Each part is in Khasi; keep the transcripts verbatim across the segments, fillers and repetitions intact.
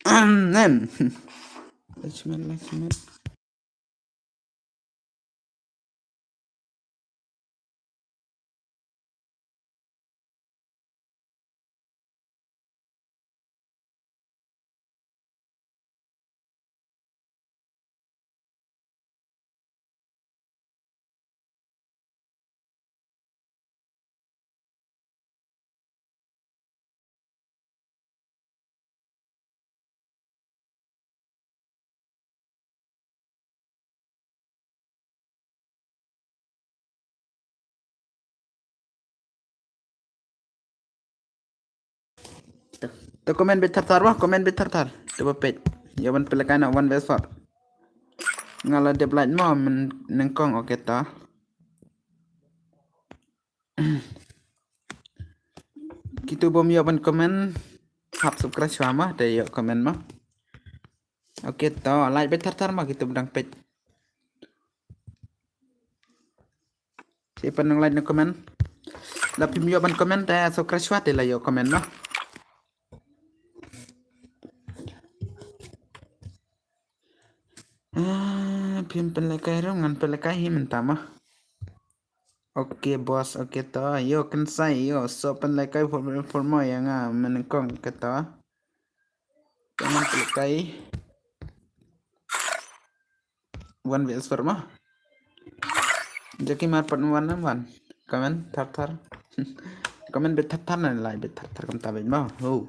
Ahem. Last minute, last minute. To comment beit thar thar, wah, comment beit thar thar. To ba peit. Ïa ban pynlehkai na one versus four. Nga la dep light mo mynnyngkong, okay to. Kitu bym ïoh ban comment, hap subscribe shuwa mo, te ïoh comment mo. Okay to, like beit thar thar mo kitu ba dang peit. Shu pan nang like nang comment. La phim ïoh ban comment, te subscribe shuwa te la ïoh comment mo. Ah, phim pynlehkai ruh, ngan pynlehkai hi mynta mo. Okay boss, okay to. Ïoh Kynsai, ïoh, so pynlehkai four versus four mo ïa nga mynnyngkong, okay to. Ngan pynlehkai one versus four mo. Jackie Mar pat wan, wan. Comment thar thar. Comment beit thar thar, na like beit thar thar, kumta beit mo. Oh.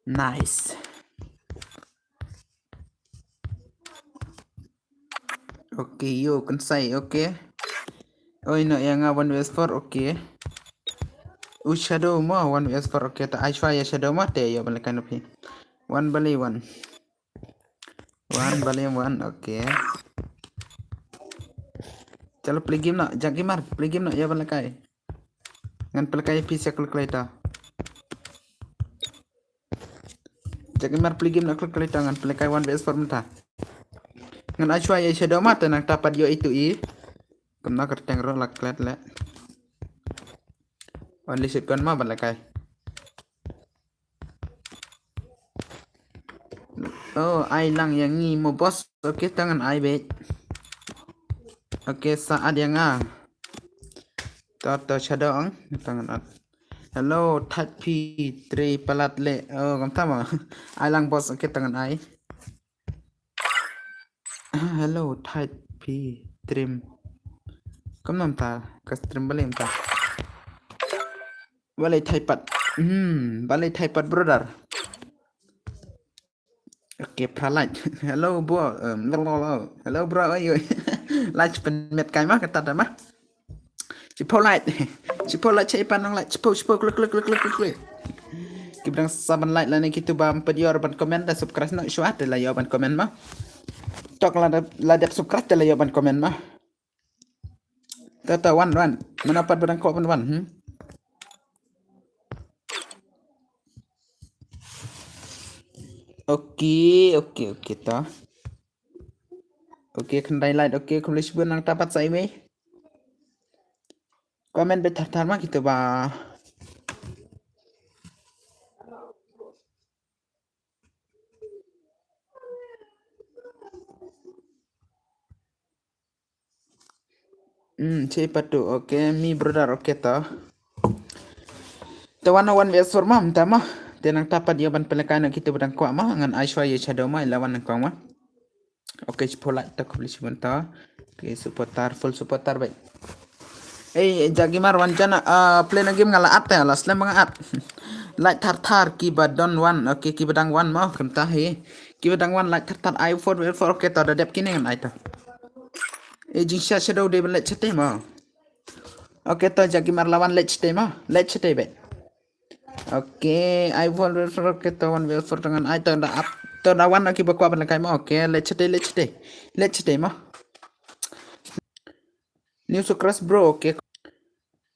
Nice. Okay, ïoh Kynsai, okay. Oi, no, ïa nga one versus four, okay. U Shadow mo, one versus four, okay. Ta ai shuwa ïa Shadow mo, te ïoh ban lehkai na phi. One balei one. One balei one, okay. Chalo, play game noh, Jackie Mar, play game noh, ïoh ban lehkai. Ngan pynlehkai phi sha calculator. Jackie Mar, play game noh, calculator, ngan pynlehkai one versus four mynta. Ngan ai shuwa ïa Shadow mo, te nangta pat ïoh itu i. Kumno kyrteng ruh la klet leh. Only second mo ban lehkai. Oh, ai lang ïa ngi mo boss. Okay, to ngan ai beit. Okay, sa at ïa nga. To, to Shadow ang, to ngan at. Hello, thait phi trei palat leh. Oh, kumta mo. Ai lang boss, okay, to ngan ai. Hello, thait phi trei. Kumno mynta, ka stream balei mynta. Balei thait pat. Hmm, balei thait pat brother. Okay, phra like. Hello bro. Um, hello, hello. Hello bro. Oi, oi. Like pynmet kai mo kata da mo. Shiphew like. Shiphew like, shiphew nang like. Shiphew, shiphew, klik, klik, klik, klik, klik, klik. Ki ba dang sa ban like lane kitu bym pat ïoh ban comment, da subscribe noh shuwa te la ïoh ban comment mo. To la dep, la dep subscribe te la ïoh ban comment mo. To, to, wan, wan. Mano pat ba dang kwah ban wan, hmm? Okay, okay, okay, to. Okay, khyndai like, okay, khublei shibun, nangta pat sa iwei. Comment beit thar thar mo kitu ba. Hmm, che patu, okay, mi brother, okay to. Te wan one versus four mo, mynta mo. Te nangta pat ïoh ban pynlehkai noh kitu ba dang kwah mo, ngan ai shuwa ïa Shadow mo, ila wan nyngkong mo. Okay, shiphew like, to khublei shibun to. Okay, supporter, full supporter beit. Ei, Jackie Mar, wan jan, ah, play na game, nga la at te, la slem ba nga at. Like thar thar ki ba don wan, okay, ki ba dang wan mo, kumta hi. Ki ba dang wan like thar thar, ai four versus four, okay to, da dep kine ngan ai to. Ei, jingshah Shadow dei ban leit shatei mo. Okay to, Jackie Mar, la wan leit shatei mo, leit shatei beit. Okay, ai four versus four, okay to, one versus four, to ngan ai to, da ap to, da wan, okay, ba kwah ban lehkai mo, okay, leit shatei, leit shatei. Leit shatei mo. New subscribe bro, okay.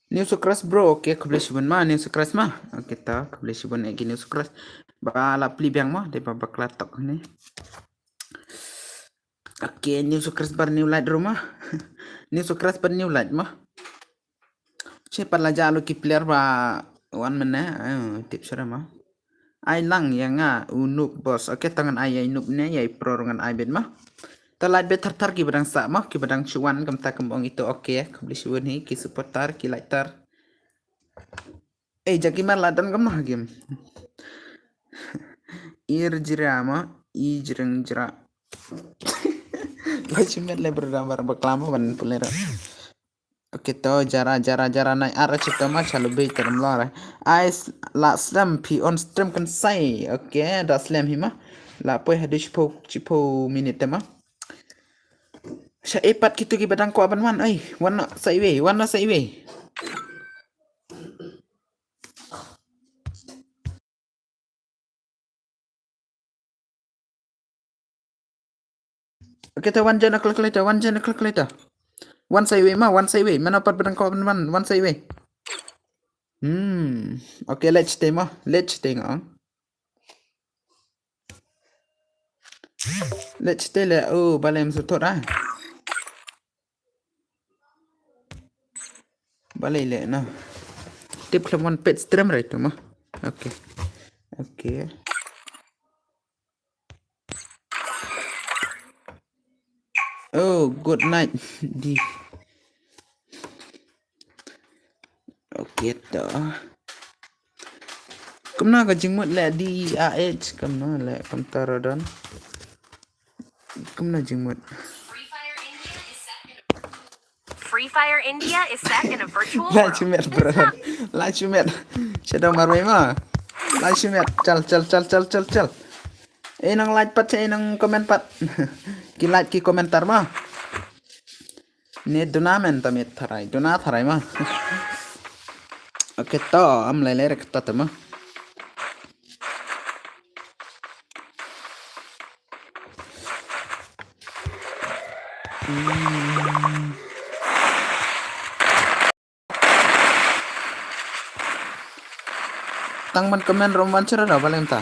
New subscribe bro, okay, khublei shibun mo, new subscribe mo. Okay to, khublei shibun ïa ki new subscribe. Ba la plie biang mo, dei ba bakla tok ne. Okay, new subscriber, new like ruh mo. New subscriber, new like mo. Che pat la jah lu ki player ba wan mynne, eh, tip shuh mo. Ai lang ïa nga u Noob boss. Okay, to ngan ai ïa i Noob ne ïa i Pro ngan ai beit ma. To lait beit thar thar kiba dang sah ma, kiba dang shu wan kumta kum ong ito. Okay, khublei shibun hi ki supporter ki lait thar. Eh, jaki mar la don kumno ha game. Ir jira ma, i jreng jra. Lai shu met le bro, dang bar bakla ma ban pule ra. Okay, to jara jara jara nai ara chito ma chalu be terum lore. Ai s-, la slem phi on stream kan sai. Okay, da slem hi ma. La poi hadu chipo chipo minute ma. Sha epat kitu kiba dang kwah ban wan. Ai, wan na sa iwei, wan na sa iwei. Okay, to wan join a calculator, wan join a calculator. Wan sa iwei ma, wan sa iwei. Mano pat ba dang kwah ban wan, wan sa iwei. Hmm. Okay, let's stay ma, let's stay nga. Let's stay le. Oh, balem sutot ah. Balei le na. Tip khlem wan pet stream right tu ma. Okay. Okay. Oh, good night. Di. Okay to. Kumno ka jingmut le di ah kumno le kumta rodon. Kumno jingmut. Free Fire India is set in a virtual world. Like shu met, brother. Like shu met. Shadow marwei ma. Like shu met. Chal, chal, chal, chal, chal, chal. Eh, nang like pat, eh, nang comment pat. Ki like, ki comment tar ma. Ne duna men ta met tharai. Duna tharai ma. Okay, to, am lai lai rek ta ma. Tang man comment rom wan chira da baleng ta.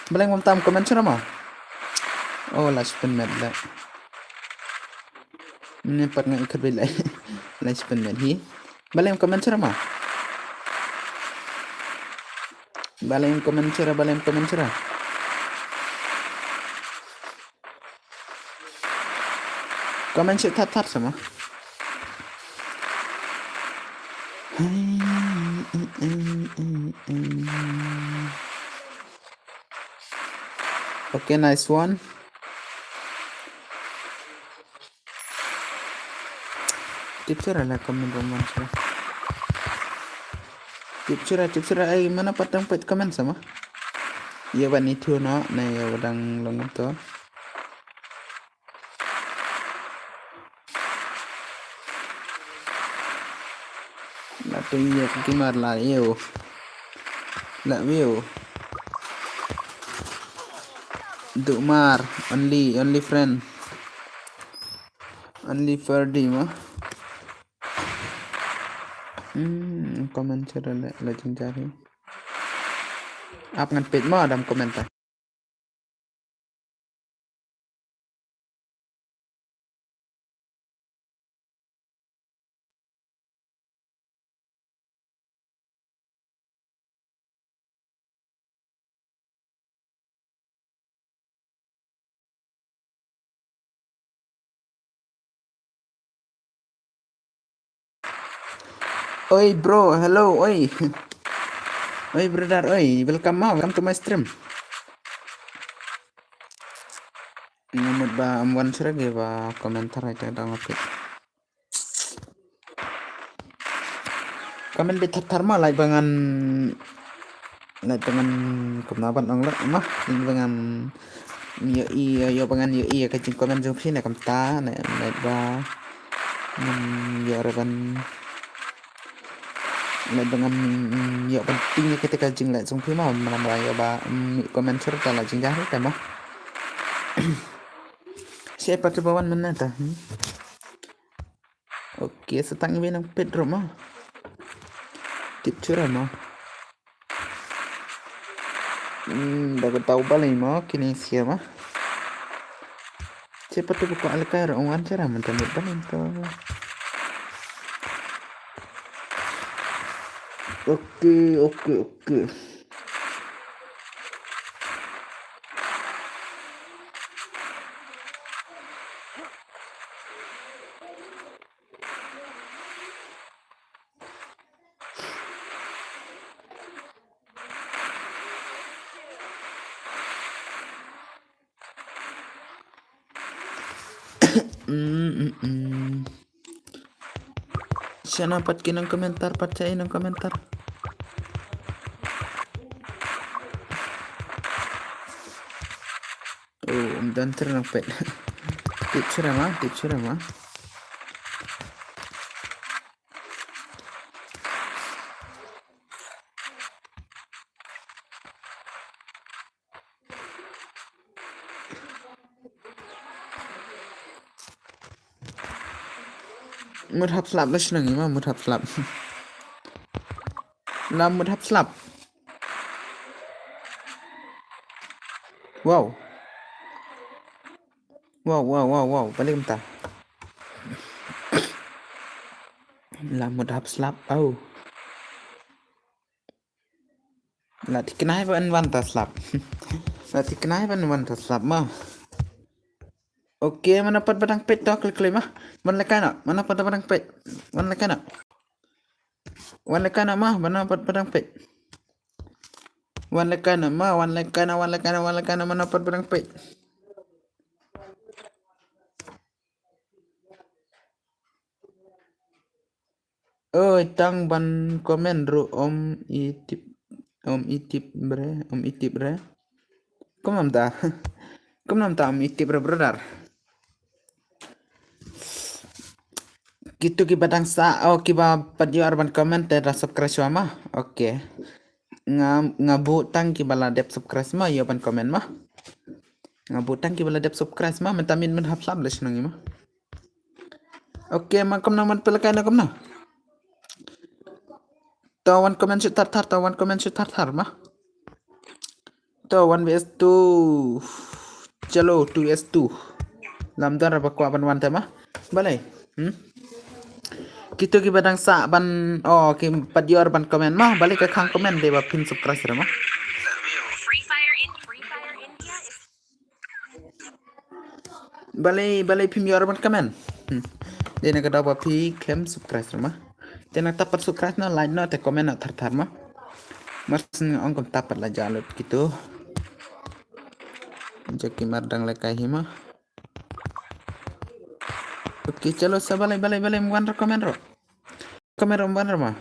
Baleng wan tam comment chira ma. Oh, la spin met la. Ni pat ngai khat bai la. La spin met hi. Baleng comment chira ma. Baleng comment chira, baleng comment chira. Comment shu that that sama. Okay, nice one. Tip sura la comment roman sura. Tip sura, tip sura, ai mana patang pet comment sama. Iya bani tu no, na iya wadang long to. La tu iya ki mar la iyo. La view. Dumar, only, only friend. Only Ferdi ma. Hmm, comment sura le, la jingjar hi. Ap ngan pet ma dam comment ta. Oi bro, hello, oi. Oi brother, oi, welcome ma, welcome to my stream. Ngamut ba am wan sura ge ba komentar ai ta dang apit. Comment bit thar thar ma, like ba ngan, like ba ngan kumna ban ong la ma, like ba ngan ïohi, ïoh ba ngan ïohi ka jingcomment jong phi ne kumta ne, like ba ngan ïoh re ban, like ba ngan ïoh ban pyn ïa kata ka jingleh jong phi ma, ma ïoh ba comment shuh ta la jingjia hi ta ma. Siapa tu ba wan mynta? Hmm? Okay, sa tang iwei nang peit ruh mo. Tip chura mo. Hmm, da ka tau balei mo, kine sia mo. Siapa tu buka alkai ruh wan chura mo, tang balei tu. Okay, okay, okay. Mm, mm, mm. Shana pat ki nang komentar, pat shai nang komentar. Oh, um dan ter nang pet. Tip sura ma, tip sura ma. Mut hap slap la shnang ima, mut hap slap. La mut hap slap. Wow. Wow, wow, wow, wow. Balik mynta. La mut hap slap. Au. La thikna hi ban wan ta slap. La thikna hi ban wan ta slap ma. Okay, mano pat ba dang peit to klik klik ma. Wan lehkai noh, mano pat ba dang peit. Wan lehkai noh. Wan lehkai noh ma, mano pat ba dang peit. Wan lehkai noh ma, wan lehkai noh, wan lehkai noh, wan lehkai noh, mano pat ba dang peit. Oi, tang ban comment ruh ym i tip, ym i tip re, ym i tip re. Kumno mynta? Kumno mynta ym i tip re, brother? Kito kiba dang sah, oh, kiba pat ïoh ban comment te da subscribe shuwa ma. Okay. Nga, nga buh tang kiba la dep subscribe ma, ïoh ban comment ma. Nga buh tang kiba la dep subscribe ma, mynta min mut hap slap la shnong i ma. Okay, ma kumno, mut pynlehkai noh kumno. To wan comment shu thar thar, to wan comment shu thar thar ma. To one vs two. Chalo, two vs two. Lam don ra ba kwah ban wan te ma. Balei? Hmm? Kito kiba dang sah ban, oh, ki pat ïoh ban comment ma. Balei ka khang comment dei ba phin subscribe re ma. Balei, balei phim ïoh ban comment. Hmm. Dei na ka daw ba phi khlem subscribe re ma. Te nangta pat subscribe noh, like noh, te comment noh thar thar ma. Mar syn ong kumta pat la jah lut kito. Jaki mar dang lehkai hi ma. Okay, chalo sa balei, balei, balei, wan ra comment ruh. Comment ruh, wan ra ma.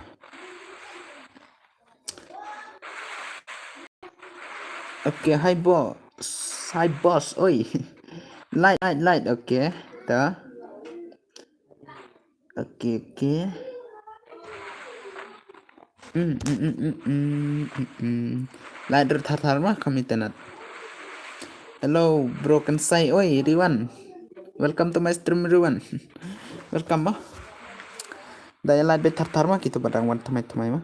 Okay, hi boss. Hi boss, oi. Light, light, light, okay. Ta. Okay, okay. Mm, mm, mm, mm, mm, mm, mm. Light ruh thar thar ma, kami tenat. Hello, bro, kan sai, oi, Riwan. Welcome to my stream, Riwan. Welcome ma. Da ïa light beit thar thar ma, kito ba dang wan thymmai thymmai ma.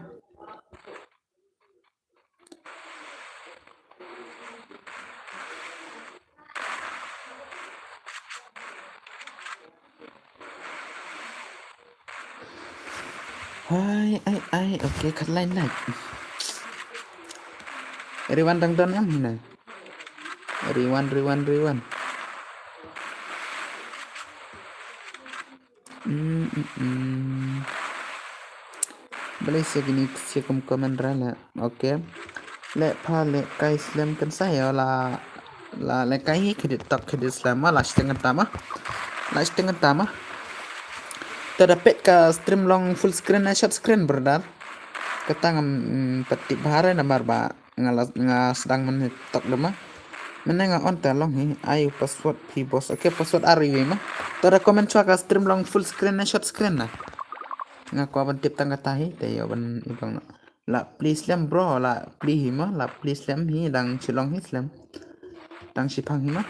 Ai, ai, ai, okay, khat lai lai. Riwan dang don em hina. Riwan, Riwan, Riwan. Mm, mm, mm. Balei sa kine sa kum comment ra la. Okay. Leh pha lehkai slem kan sa ïa la, la lehkai hi khadit tak khadit slem ma, la shiteng kata ma. La shiteng kata ma. Te da peit ka stream long full screen ne short screen, brother. Kata ngam, mm, pat tip bha re namar ba nga la, nga sdang mynne tok da ma. Mynne nga on te long hi, ai u password phi boss. Okay, password ar iwei ma. To da comment shuwa ka stream long full screen ne short screen na. Nga kwah ban tip tang kata hi, te ïoh ban i bang na. La plie slem bro, la plie hi ma, la plie slem hi, dang shilong hi slem. Dang shiphang hi ma.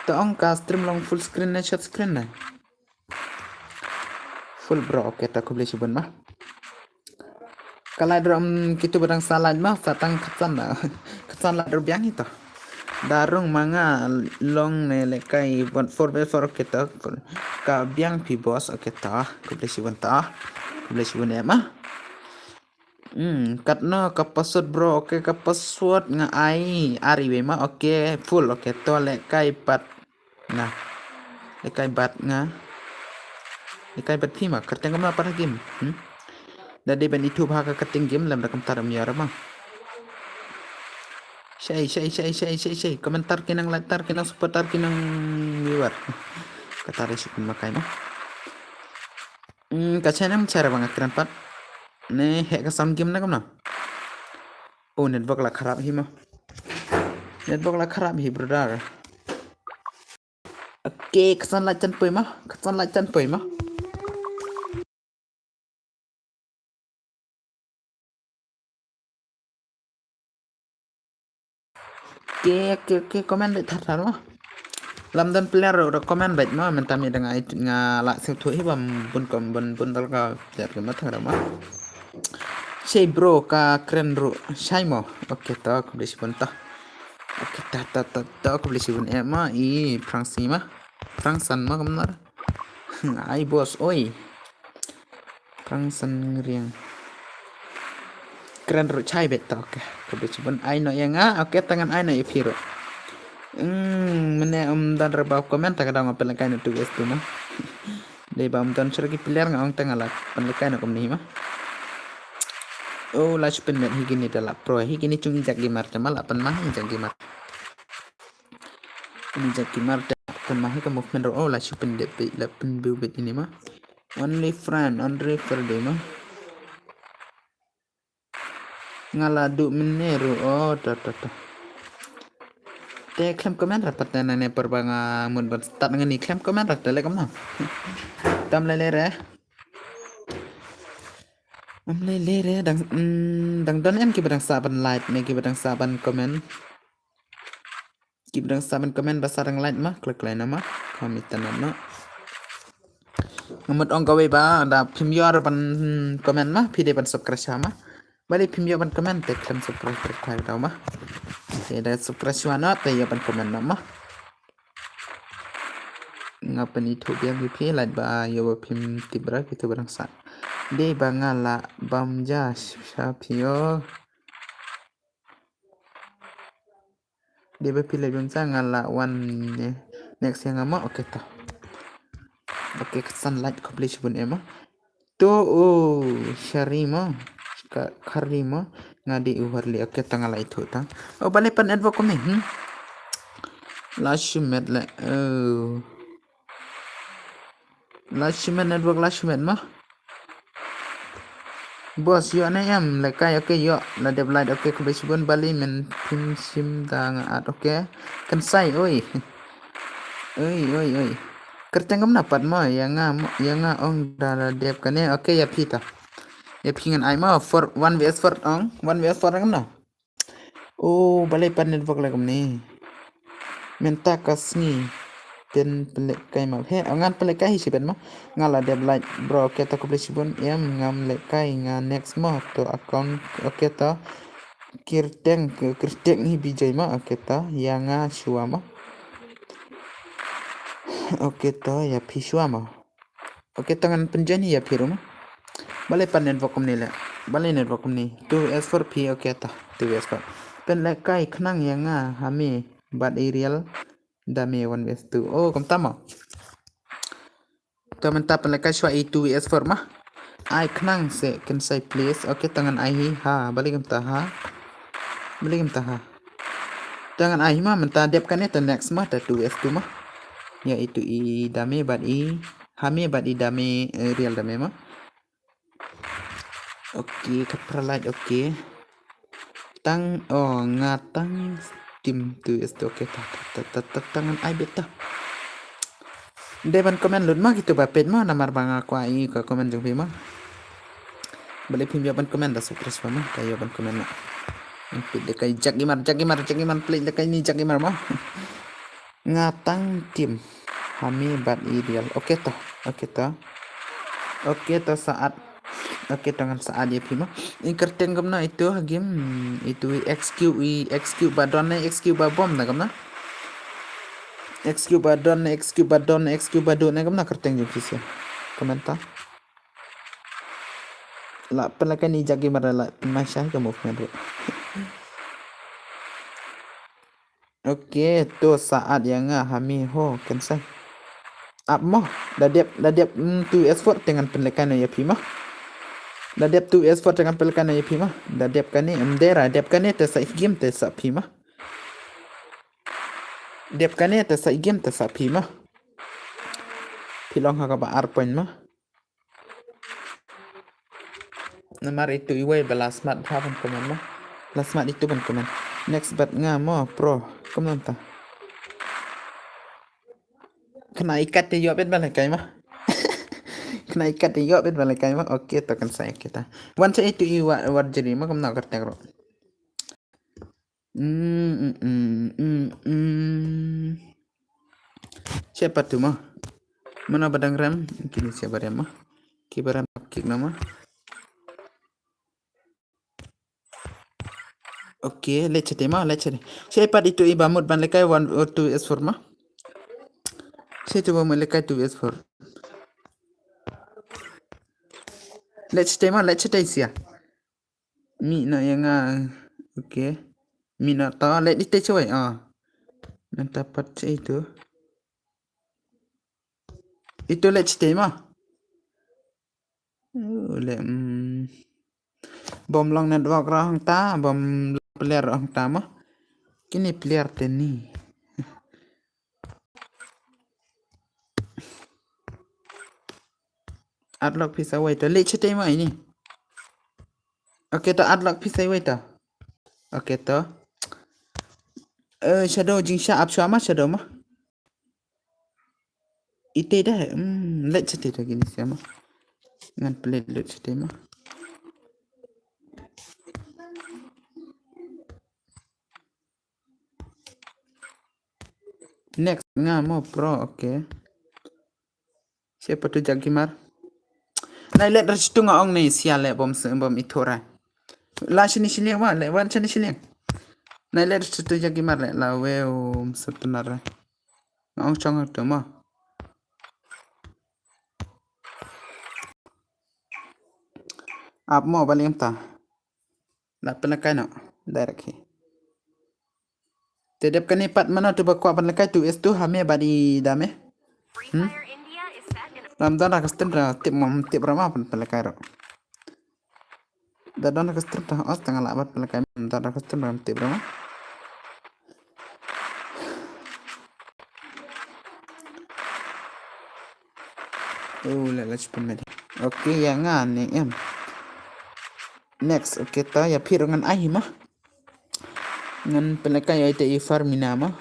To ong ka stream long full screen ne short screen na. Full bro, okay, ta khublei shibun ma. Ka light ruh, mm, kito ba dang sa light ma, sa tang khatsan la. Khatsan light ruh biang hi to. Da rung ma nga long ne lehkai four by four, okay to. Ka biang phi boss, okay to. Khublei shibun to. Khublei shibun eh ma. Hmm, katno ka password bro, okay, ka password nga ai ar iwei ma, okay, full, okay, to lehkai pat. Nga. Lehkai bad nga. Lehkai bad phi ma, kyrteng kumno pat ha game. Hmm? Da dei ban ithuh bha ka kyrteng game lem da kumta da ym ïoh re ma. Shai, shai, shai, shai, shai, shai. Komentar ki nang, like tar ki nang, support tar ki nang, viewer. Kata da shu pynmakai mo. Hmm, ka channel chara ba nga kren pat. Ne heh ka sound game na kumno. Oh, network la kharap hi mo. Network la kharap hi brother. Okay, ka san la chan poi mo. Ka san la chan poi mo. Okay, okay, okay, comment bad thar thar mo. Lam don player ruh comment bad mo, mynta mi dang ai nga la sngewthuh hi bam bun kom bun bun dal ka player ruh mo thang ruh mo. Shei bro ka kren ruh shai mo. Okay to, khublei shibun to. Okay to, to, to, to, khublei shibun eh mo, i prang si mo. Prang san mo kamnar. Ai boss, oi. Prang san riang. Kren ruh chai bet ta, okay. Khublei shibun ai noh ïa nga, okay, ta ngan ai noh ïa phi ruh. Hmm, mynne um don re ba comment ta ka dang open lakai na tu wes tu ma. Dei ba um don shuh ki player nga ong ta nga la pan lakai na kumne ma. Oh, la shu pynbeit hi kini da la pro, hi kini chung i jak gamer ta ma la pan ma i jak gamer. Ini jak gamer ta pan ma hi ka movement ruh, oh, la shu pynbeit la pynbeit ini ma. Only friend, only friend dei ma. Nga la duh mynne ruh, oh, to, to, to. Te khlem comment ra pat te nane por ba nga mut ban start nga ni khlem comment ra te leh kumno. Tam lei lei re. Am lei lei re dang, mm, dang don em kiba dang sah ban like ne kiba dang sah ban comment. Kiba dang sah ban comment ba sah dang like ma, klik like na ma, kami tanam ma. Nga mut ong kawei ba da phim ïoh ban comment ma, phi dei ban subscribe sha ma. Balei phim ïoh ban comment te khlem subscribe klik like daw ma. Te da subscribe shuwa noh te ïoh ban comment noh ma. Nga pynithuh biang ïa phi lait ba ïoh ba phim tip ra kito ba dang sah. Dei ba nga la bam ja sha phi ïoh. Dei ba phi leh bam sa nga la wan ne. Next ïa nga ma, okay ta. Okay, ka san lait khublei shibun em ma. To, oh, shari ma. Ka khari ma. Nga dei u harli, okay ta nga la ithuh ta. Oh, balei pan network kumne, hmm. La shimet le. Oh. La shimet network la shimet ma. Boss, ïoh ne em, lehkai, okay, ïoh, la dep lait, okay, khublei shibun balei men phim shim da nga at, okay. Kynsai, oi. Oi, oi, oi. Kyrteng kumno pat mo, ïa nga, mo, ïa nga ong da la dep kane, okay, ïa phi ta. Ïa phi ngan ai mo, four, one V S four ong, one V S four kumno. Oh, balei pat network la kumne. Mynta ka sngi. Pyn pynlehkai ma. He, ngan pynlehkai hi shibet ma. Nga la dep lait bro, okay to khublei shibun. Em, ngam lehkai nga next mo. To account, okay to. Kyrteng, kyrteng hi Bijay ma, okay to. Ïa nga shuwa ma. Okay to, ïa phi shuwa ma. Okay, to ngan pynjoin ïa phi ruh ma. Balei pat network kumne le. Balei network kumne. Two V S four phi, okay ta. Two V S four. Pynlehkai khnang ïa nga ha me bad i real da me one V S two. Oh, kumta ma. To mynta pynlehkai shuwa i two V S four ma. Ai khnang se kynsai please. Okay, to ngan ai hi ha. Balei kumta ha. Balei kumta ha. To ngan ai hi ma mynta dep kane to next ma ta two V S two ma. Ïa itu i da me bad i Ha me bad i da me, eh, real da me ma. Okay, ka pralait, okay. Tang, oh, nga tang tim tu is tu, okay, ta, ta, ta, ta, ta, tang ai bit ta. Dei ban comment lut ma kitu ba peit ma, namar ba nga kwah i ka comment jong phi ma. Balei phim ïoh ban comment da subscribe ma, ka ïoh ban comment ma. Peit da kai jak imar, jak imar, jak imar, peit da kai ni jak imar ma. Nga tang tim. Ha me bad i real. Okay to. Okay to. Okay to saat. Okay to ngan saat ïa phi ma. I kyrteng kumno itu ha game. Itu i X Q i X Q ba don ne X Q ba bom na kumno. X Q ba don ne X Q ba don ne X Q ba don ne kumno kyrteng jong phi sha. Comment to. La pynlehkai ni jagi mara la pynmai shai ka movement ruh. Okay, to saat ïa nga ha me ho kynsai. Ap mo, da dep, da dep, mm, two S four te ngan pynlehkai noh ïa phi mo. Da dep two S four te ngan pynlehkai noh ïa phi mo. Da dep kane, em dera, dep kane te sa i game te sa phi mo. Dep kane te sa i game te sa phi mo. Phi long ha kaba ar point mo. Namar itu iwei ba la smat bha ban comment mo. La smat itu ban comment. Next bad nga mo pro. Kumno mynta? Kane i kat te ïoh bit ba lehkai mo. Kane i kat te ïoh bit ba lehkai mo. Okay, to kan sa okay ta. Wan sa itu i wa warjri mo kumno kyrteng ruh. Mm, mm, mm, mm, mm. Siapa tu mo? Mano ba dang rem? Kini siapa rem mo? Kiba rem kick na mo? Okay, let's say mo, let's say. Siapa itu iba mut ban lehkai one or two S four mo? Siapa tu ba mut lehkai two S four? Let's say mo, let's say sia. Mi na ïa nga. Okay. Mi na ta let di te choi ah. Nang ta pat che itu. Itu let chite ma. Oh, le mm. Bom long network ra hang ta, bom player ra hang ta ma. Kini player te ni. Adlock pisa wei to. Leh chitei ma ini. Okay to adlock pisa wei to. Okay to. Eh, shadow jingshah ap shwa ma shadow ma. Ite dah. Hmm, leh chitei to kini sia ma. Ngan pelit leh chitei ma. Next nga mo pro, okay. Siapa tu Jagimar? Nai let ra chitu nga ong ni sia le bom se bom ithora. La sini sini wa le wan sini sini. Nai let ra chitu Jagimar le la we um sebenarnya. Nga ong chong tu mo. Ap mo balik ta. La pynlehkai noh direct hi. Te dep kane pat mano tu ba kwah pynlehkai tu is tu ha me bad i da me. Hmm? Lam don ra ka stream ra tip mo tip ra ma pynlehkai ro. Da don ra ka stream ta os tang la bad pynlehkai lam don ra ka stream ra tip ra ma. Oh, la la chipin medi. Okay, ya nga ni em. Next, okay ta ya phir ngan ai hi ma. Ngan pynlehkai ïa ite i Fermina ma.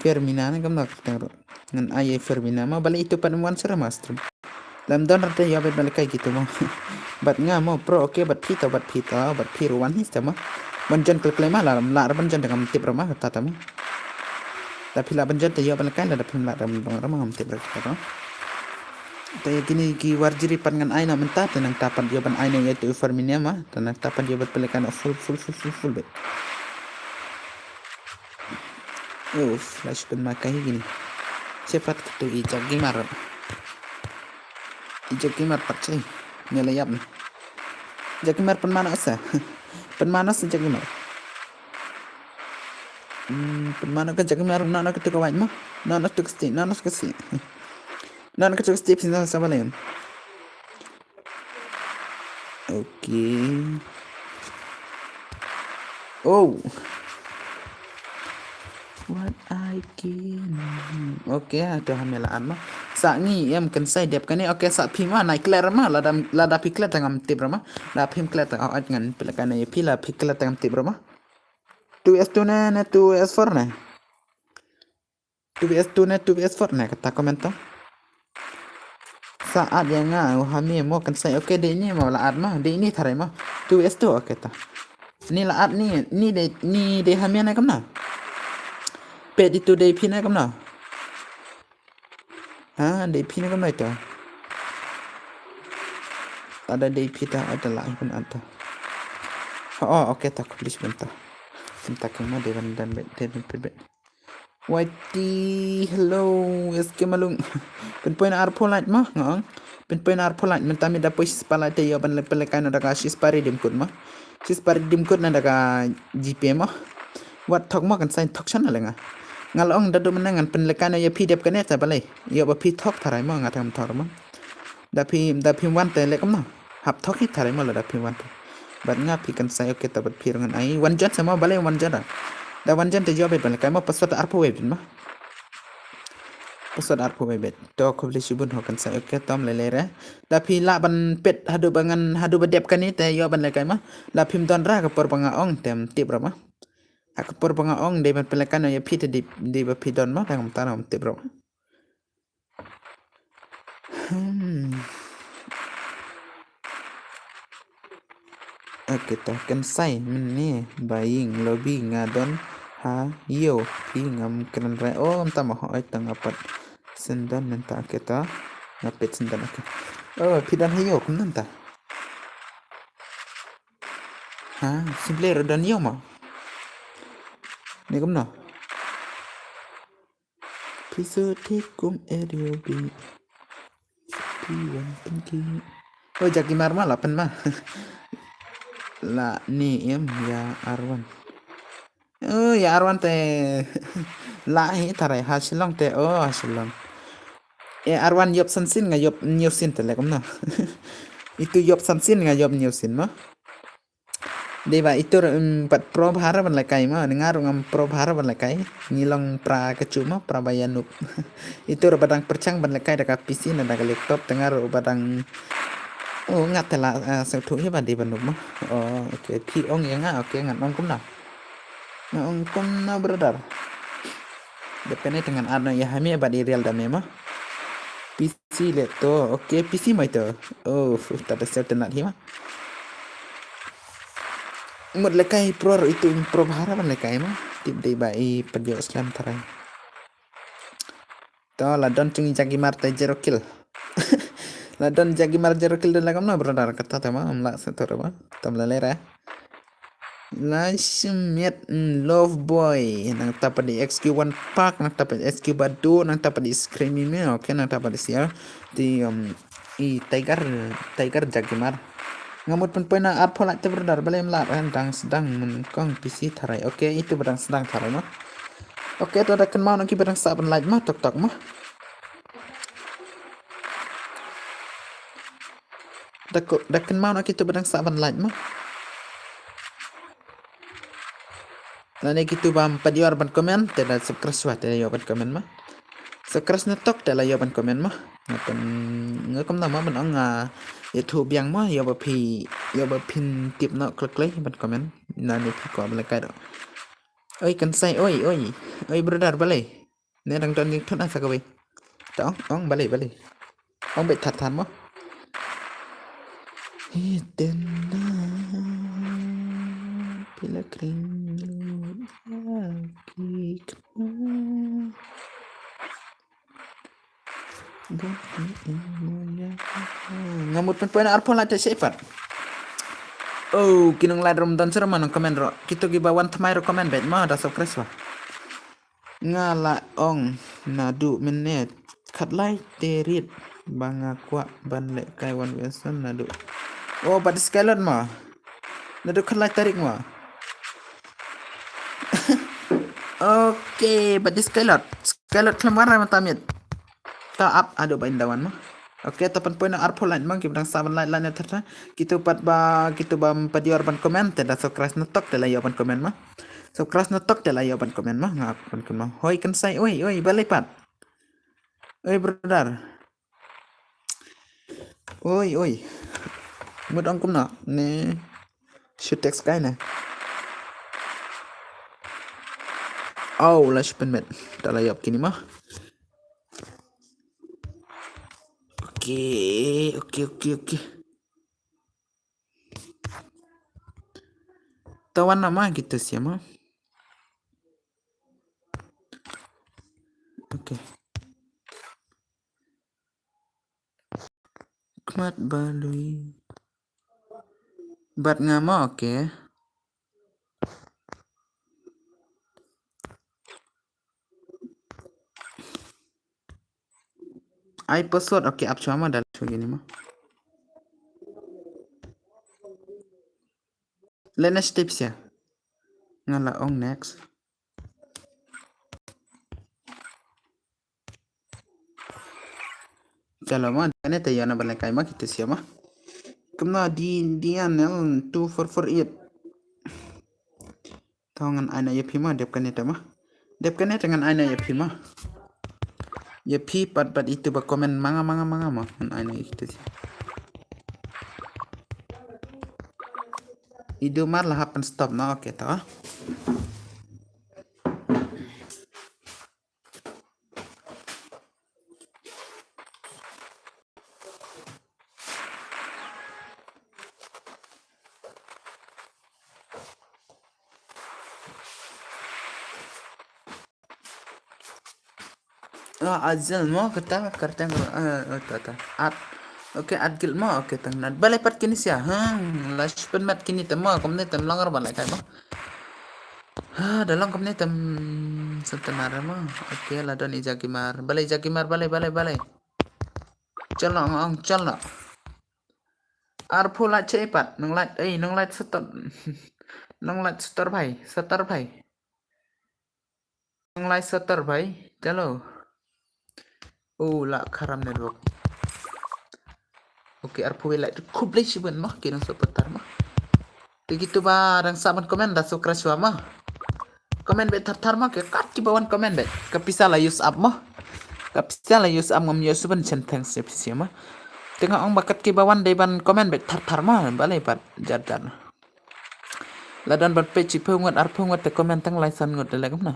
Fermina ne kam da kyrteng ruh. Ngan ai ïa i Fermina ma bale itu pat wan sera ma stream. Lam don rate ïa bad pynlehkai gitu ma. Bad nga mo pro okay bad phi to bad phi to bad phi ruh wan hi sta ma. Ban jon kle kle ma la lam la ban jon da ngam tip ra ma ta ta ma. Da phi la ban jon te ïa pynlehkai la da phim la da ban bang ra ma ngam tip ra ta ta. Te kini ki warjiri pat ngan ai na mynta te nang ta pat ïa ban ai na ïa tu Fermina ma te nang ta pat ïa bad pynlehkai na full full full full full bit. Oh, flash pun makai gini. Cepat tu i Jagimar. I Jagimar pat cai. Ni la ïap ni. Jagimar pun mana sa. Pun mana sa Jagimar. Hmm, pun mana ka Jagimar nana ka tu ka wait ma. Nana tu ka sti, nana tu ka sti. Nana ka tu ka sti pisa sa balen. Okay. Oh. What I can. Okay, to ha me la an ma. Sa ngi em kan sai dep kane. Okay, sa phi ma nai clear ma lada lada phi clear tangam tip ra ma. La phim clear tangam at ngan pila kane phi la phi clear tangam tip ra ma. Two S two ne ne two S four ne. Two V S two ne two V S four ne kata comment to. Sa at ïa nga u ha me mo kan sai okay dei ni mo la at ma dei ni tharai ma. Two V S two okay ta. Ni la at ni ni dei ni dei ha me ne kamna. Pet itu dei phi ne kamna. Ha dei phi ne kamna ito. Ada dei phi ta ada la pun at ta. Oh okay ta kulis benta. Benta kema dei ban dan bet dei ban pet bet. Waiti, hello, S K Malung. Pynpoi na arphew lait ma, nga ong. Pynpoi na arphew lait, mynta mi da poi shispah lait te ïoh ban pynlehkai na da ka shispah redeem code ma. Shispah redeem code na da ka G P ma. Wat thok ma kan sign thok shan na lenga. Nga la ong da dum na ngan pynlehkai na ïa phi dep kane ta balei. Ïoh ba phi thok tharai ma nga tam thok ma. Da phi da phi wan te leh kumno. Hap thok hi tharai ma la da phi wan te. Bad nga phi kan sai okay ta bad phi ngan ai wan jan sama balei wan jan da. Da wan jan te ïoh ba pynlehkai ma password arphew wei ma. Password arphew beit. To khublei shibun ho Kynsai. Okay, to ym lei lei re. Da phi lah ban peit haduh ba ngan, haduh ba dep kane te ïoh ban lehkai ma. Da phim don re ha ka por ba nga ong te ym tip re ma. Ha ka por ba nga ong dei ban pynlehkai noh ïa phi te dei, dei ba phi don ma, te ngam tip re ma. Hmm. Okay, to Kynsai, mynne ba ïing lobby nga don ha ïew, phi ngam kren re. Oh, mynta ma, hooid, to nga pat sngewdon mynta. Okay, to nga peit sngewdon. Okay. Oh, phi don ha ïew kumno mynta? Ha, shu blei ruh don ïew ma. Ne kumno? Phi shu thik kum ïew bi. Phi wan pynki. Oh, Jackie Mar ma la pyn ma. La ni em ïa Arwan. Oh, ïa Arwan te. La hi tharai ha Shillong te. Oh, ha Shillong. Eh, Arwan ïop san sien nga ïop hynñiew sien te leh kumno. Itu ïop san sien nga ïop hynñiew sien ma. Dei ba itu ruh, em, pat pro bha ruh ban lehkai ma, nga ruh ngam pro bha ruh ban lehkai. Ngi long pra ka chuh ma, pra ba ïa noob. Itu ruh ba dang pyrshang ban lehkai da ka P C ne da ka laptop, te nga ruh ba dang, oh, nga te la, eh, sngewthuh hi ba dei ba noob ma. Oh, okay, phi ong ïa nga, okay, ngan ong kumno. Nga ong kumno brother. Dep kane te ngan add noh ïa ha me bad i rial da me ma. P C leh to, okay, P C mai to. Oh, ta da sel te nat hi ma. Mut lehkai pro ruh itu pro bha ruh ban lehkai ma. Tip dei ba i pynjot slem tharai. To la don chung i Jackie Mar te zero kill. La don Jackie Mar zero kill te la kumno brother, kata te ma, ym lah sngewthuh re ma. To ym lei lei re. La shimet, mm, love boy. Nangta pat i X Q one pack, nangta pat i X Q Badu, nangta pat i Screamy me, okay, nangta pat i siar. Te, um, i Tiger, Tiger Jackie Mar. Nga mut pynpoi na arphew like te brother, balei ym lah re, dang sdang nyngkong P C tharai. Okay, itu ba dang sdang tharai ma. Okay, to da kynmaw na ki ba dang sah ban like ma, tok tok ma. Da ko, da kynmaw na kitu ba dang sah ban like ma. Lane kitu bym pat ïoh ban comment, te da subscribe shuwa, te da ïoh ban comment ma. Subscribe na tok te la ïoh ban comment ma. Nga pyn, nga kumno ma ban ong, nga ïathuh biang ma, ïoh ba phi, ïoh ba phin tip noh khlem khlem ban comment. Lane phi kwah ban lehkai ruh. Oi Kynsai, oi, oi. Oi brother, balei? Ne dang don jingthut na sa kawei. Ta ong, ong, balei, balei. Ong beit than than mo. Hi ten na pila kring lut ya ki kna. Nga mut pynpoi na arphew like te sha pat. Oh, ki nong like ruh ym don shuh ma nong comment ruh. Kito kiba wan thymmai ruh comment beit mo, da subscribe shuwa. Nga la ong naduh mynne khatlai tarik ba nga kwah ban lehkai one versus one naduh. Oh, bad Skylord mo. Naduh khatlai tarik mo. Okay, bad Skylord. Skylord khlem wan re mynta miet. Ta ap haduh ba in da wan mo. Okay, ta pynpoi na arphew like mo, kiba dang sah ban like, like na ther ther. Kito pat ba, kito bym pat ïoh ban comment, te da subscribe na tok te la ïoh ban comment mo. Subscribe na tok te la ïoh ban comment mo, nga ban comment mo. Hoi Kynsai, oi, oi, balei pat. Oi brother. Oi, oi. Mut ong kumno ne. Shu text kai ne. Aw, la shu pynmet. Ta la ïap kini mo. Okay, okay, okay, okay. Ta wan na ma kita siama. Okay. Khmat ba lui. Bad nga ma, okay. Ai password, okay, ap shuwa ma, da la shuwa kini ma. Lane step sia. Nga la ong next. Chalo ma, kane te ïa na ban lehkai ma kita sia ma. Kumno di, D N L two four four eight. To ngan ai noh ïa phi ma, dep kane te ma. Dep kane te ngan ai noh ïa phi ma. Ïa phi pat pat itu ba comment manga manga manga mo. Ngan ai na itu. Idu mar la hap pyn stop na, okay ta. Ah, Azil mo kata, kata, ah, ah, ta, ta. At. Okay, At Guild mo, okay, tang nat. Balei pat kini sia, hmm, la shu pynmat kini te mo, kumne te mlong ar balei kai mo. Ha, da long kumne te, hmm, Centenar mo. Okay, la don i Jagimar. Balei Jagimar, balei, balei, balei. Chalo, ang, ang, chalo. Arphew lait che pat, nang lait, eh, nang lait setor. Nang lait setor bhai, setor bhai. Nang lait setor bhai, chalo. Oh, la kharam network. Okay, arphew lait, khublei shibun mo, ki nang supporter mo. Te kitu ba dang sah ban comment da subscribe shuwa mo. Comment beit thar thar mo, ki kat kiba wan comment beit. Ka pisa la use up mo. Ka pisa la use up, ngam ïoh shuh ban send thanks ïa phi shuh mo. Te nga ong ba kat kiba wan dei ban comment beit thar thar mo, balei pat jar jar. La don ban peit shiphew ngut arphew ngut te comment tang lai san ngut, lei kumno.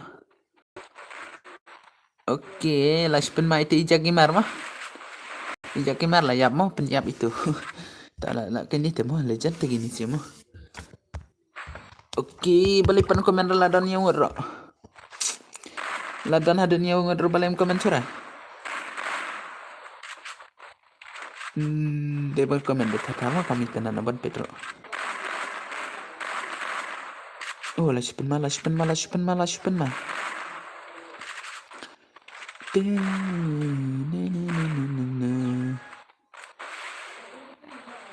Okay, la shu pynmai te i Jagimar mo. I Jagimar la ïap mo, pynïap itu. Ta la, la kini te mo, legend te kini shuh mo. Okay, balei pan comment la don ïa ngut ro. La don hadien ïa ngut ro, balei em comment shuh ra. Hmm, dei ban comment beit thar thar mo, kami te na ban peit ro. Oh, la shu pynmai, la shu pynmai, la shu pynmai, la shu pynmai.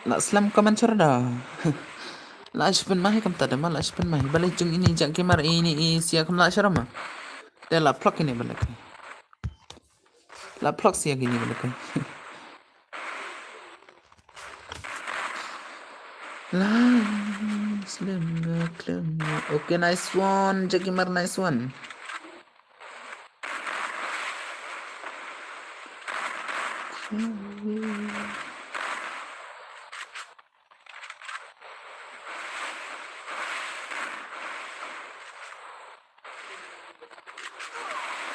La slem comment shuh ra da. La shu pynmai kumta da mo, la shu pynmai. Balei jong ini Jagimar ini i sia kam la shuh ra mo. Te la phlok ini balei kai. La phlok sia kini balei kai. La slem la klem. Okay, nice one, Jagimar, nice one.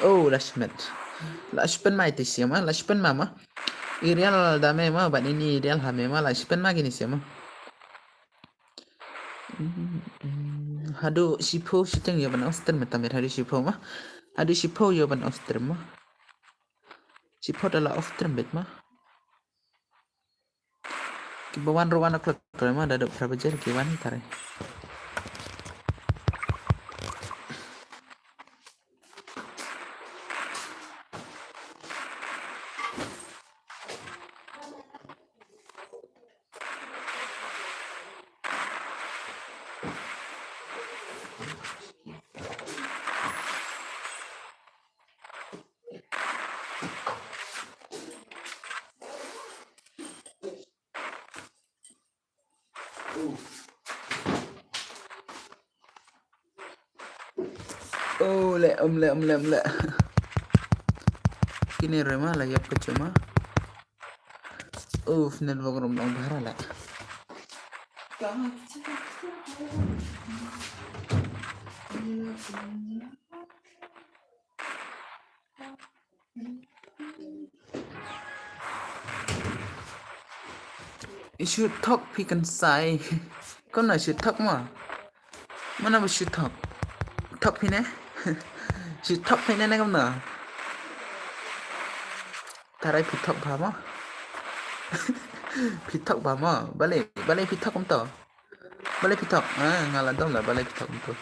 Oh, la shu met. La shu pynmai te sia mo, la shu pynmai mo. I real da me mo, bad ini i real ha me mo, la shu pynmai kini sia mo. Mm, mm, haduh shiphew shiteng ïoh ban off stream mo, tam haduh shiphew mo. Haduh shiphew ïoh ban off stream mo. Shiphew da la off stream beit mo. Kiba wan ruh one o'clock tare mo, da dep phra baje ki wan tare. Oh, le, um, le, um, le, um, le. Kine re mo, la ïap ka chuma. Uf, network rum long bhara le. Shu thok phi kan sai. Kumno shu thok mo? Mano ba shu thok? Thok phi ne? Shu thok phi ne ne kumno? Tarai phi thok bha mo? Phi thok bha mo? Balei, balei phi thok kumto? Balei phi thok? Ah, nga la dom la balei phi thok kumto.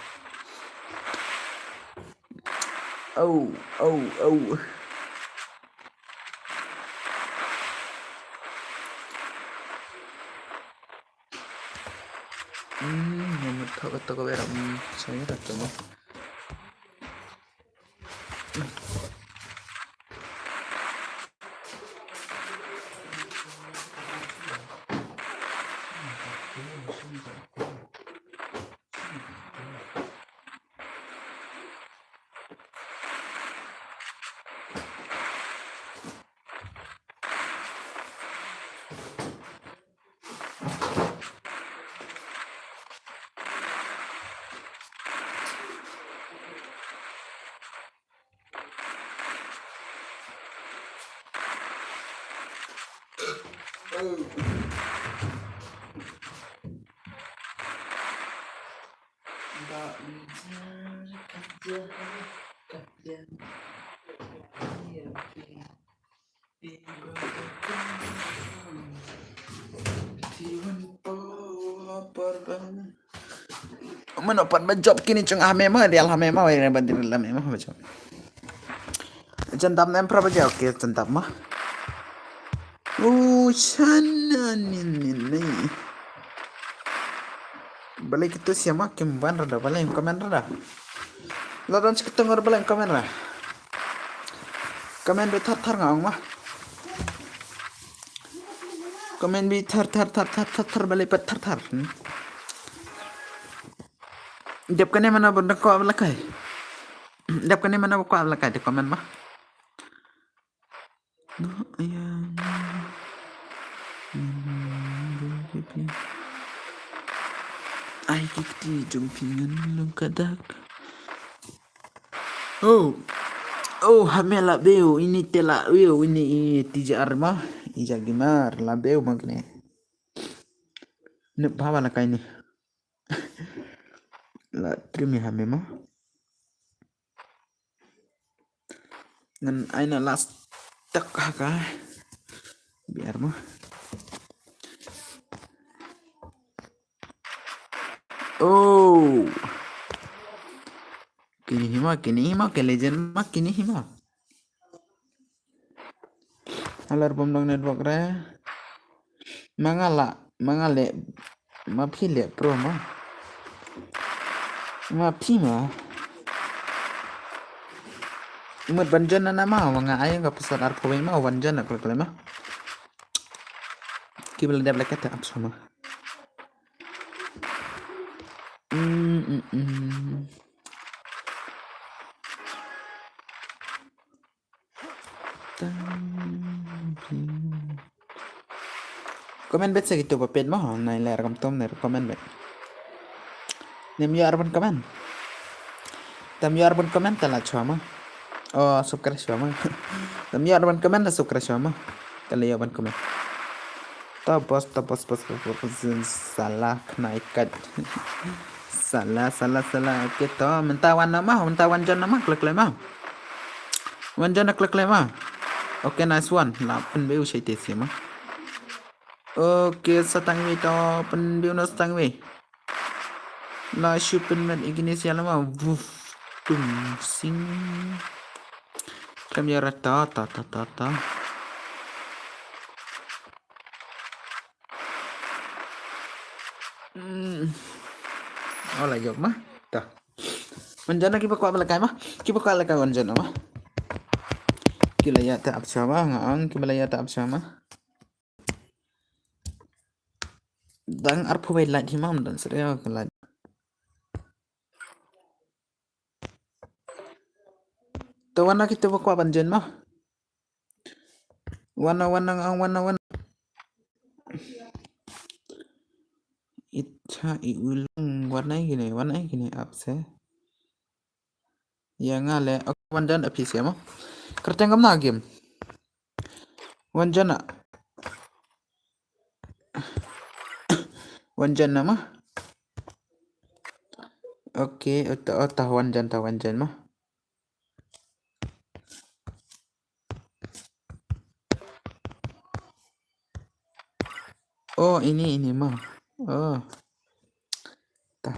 Au, au, au. Hmm, nomor thok to ko bera, hmm, saya tak tahu. Mano pat ba jop kini chung ha me ma, dial ha me ma, wei ban dir la me ma ba jop. Jan dam nem pra ba jop ke jan dam ma. U chan ni ni ni. Balei kitu siama kim ban rada, balei comment rada. Ladan sekitu ngor balei comment rada. Comment bi thar thar nga ong ma. Comment bi thar thar thar thar thar thar balei pat thar thar. Hmm. Dep kane mana benda ko abla kai. Dep kane mana ko abla kai de comment ma. No, ya. Ai kiti jong pingan lung kadak. Oh. Oh, hamela beu ini tela beu ini, ini tija arma. Ija gimar la beu magne. Ne baba la kaini. La trimi hame ma. Ngan aina last tak haka. Biar ma. Oh. Kini hima, kini hima, ke legend ma, kini hima. Alar bom dong network re. Mangala, mangale, ma phi le pro ma. Ma phi ma. Mut ban jon na ma, ma nga ai ka pasal ar pho ma, wan jon na kle kle ma. Ki bela dep leket ap sama. Mm, mm, mm. Comment bet sa gitu ba pet mo, na ila rakam tom ne comment bet. Nem yo arban comment. Tam yo arban comment tala chwa ma. Oh, subscribe chwa ma. Tam yo arban comment la subscribe chwa ma. Tala yo arban comment. To bos, to bos, bos, bos, bos, bos, salah kena ikat. Salah, salah, salah. Oke to, minta wan nama, minta wan jon nama, klik klik ma. Wan jon klik klik ma. Oke, nice one. La pynbiu shai te si ma. Oke, satang wi to, pynbiu no satang wi. La shu pynmet igni sialama. Wuf. Tum sing. Kam ya rata ta ta ta ta. Hmm. Ola yok ma. Ta. Wan jon na kiba kwah ba la kai ma. Kiba kwah la kai wan jon na ma. Ki la ya ta ap chama nga ang kiba la ya ta ap chama. Dang arphew wei lait hi mam dan sri ka lait. To wana kita ba kwah ban jen ma. Wana wana ang wana wana. Ita i ulung wana gini wana gini apse. Ya nga le ok wan jan apis ya mo. Kerteng kam na game. Wan jan na. Wan jan na ma. Oke, ota ota wan jan ta wan jan ma. Oh, ini ini ma. Oh. Ta.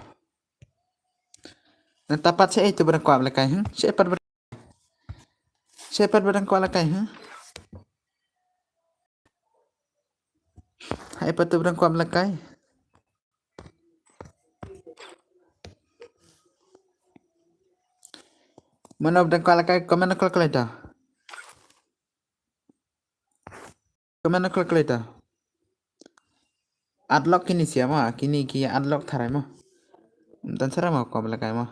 Na tapat sa ito barang kwap lekai, hmm? Sa pat barang. Sa pat barang kwap lekai, hmm? Hai pat tu barang kwap lekai. Mano barang kwap lekai, comment na kwap lekai ta. Comment na kwap lekai ta. Adlock kini sia ma, kini ki adlock tharai ma. Dan sara ma kwap lekai ma.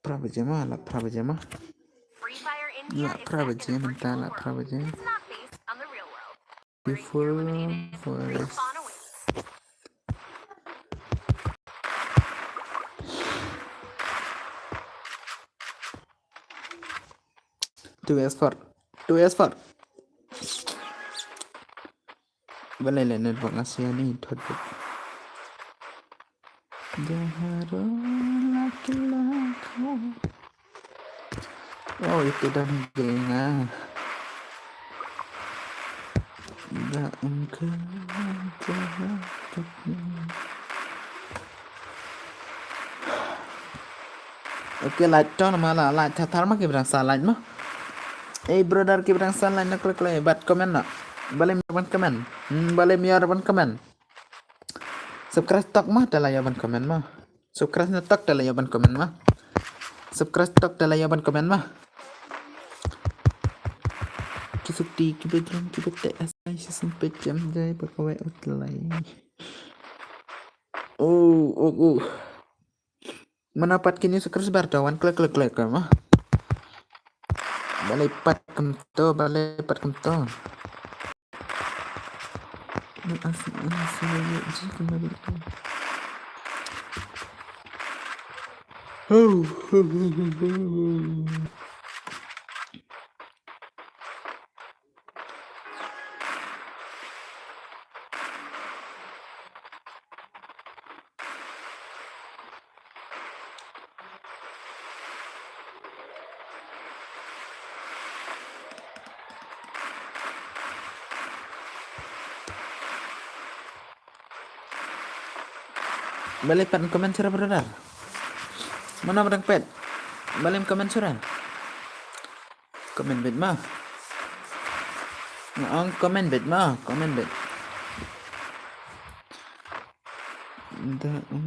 Prabha jama la prabha jama. Lah phra baje mynta, lah phra baje. Before forest. Two S four. Two S four. Balei leh network nga sia ni thot. Jaharo laki lako. Oh, itu dah ni geng ah. Dah engkau jahat. Okay, like to nama la, like thathar ma ki brang sa like ma. Eh, brother ki brang sa like na klik klik bat comment na. Balei mi ban comment. Hmm, balei mi ban comment. Subscribe tok ma, tala ya ban comment ma. Subscribe na tok, tala ya ban comment ma. Subscribe tok, tala ya ban comment ma. Ki sukti, ki bedroom, ki bete asai si sempet jam jai pakawai utlai. Oh, oh, oh. Mana pat kini subscriber to wan klik klik klik ma. Balei pat kumto, balei pat kumto. Balei pat comment shuh brother. Mana barang pet. Balei comment shuh. Comment bit ma. Nga ong comment bit ma, comment bit. Da, um,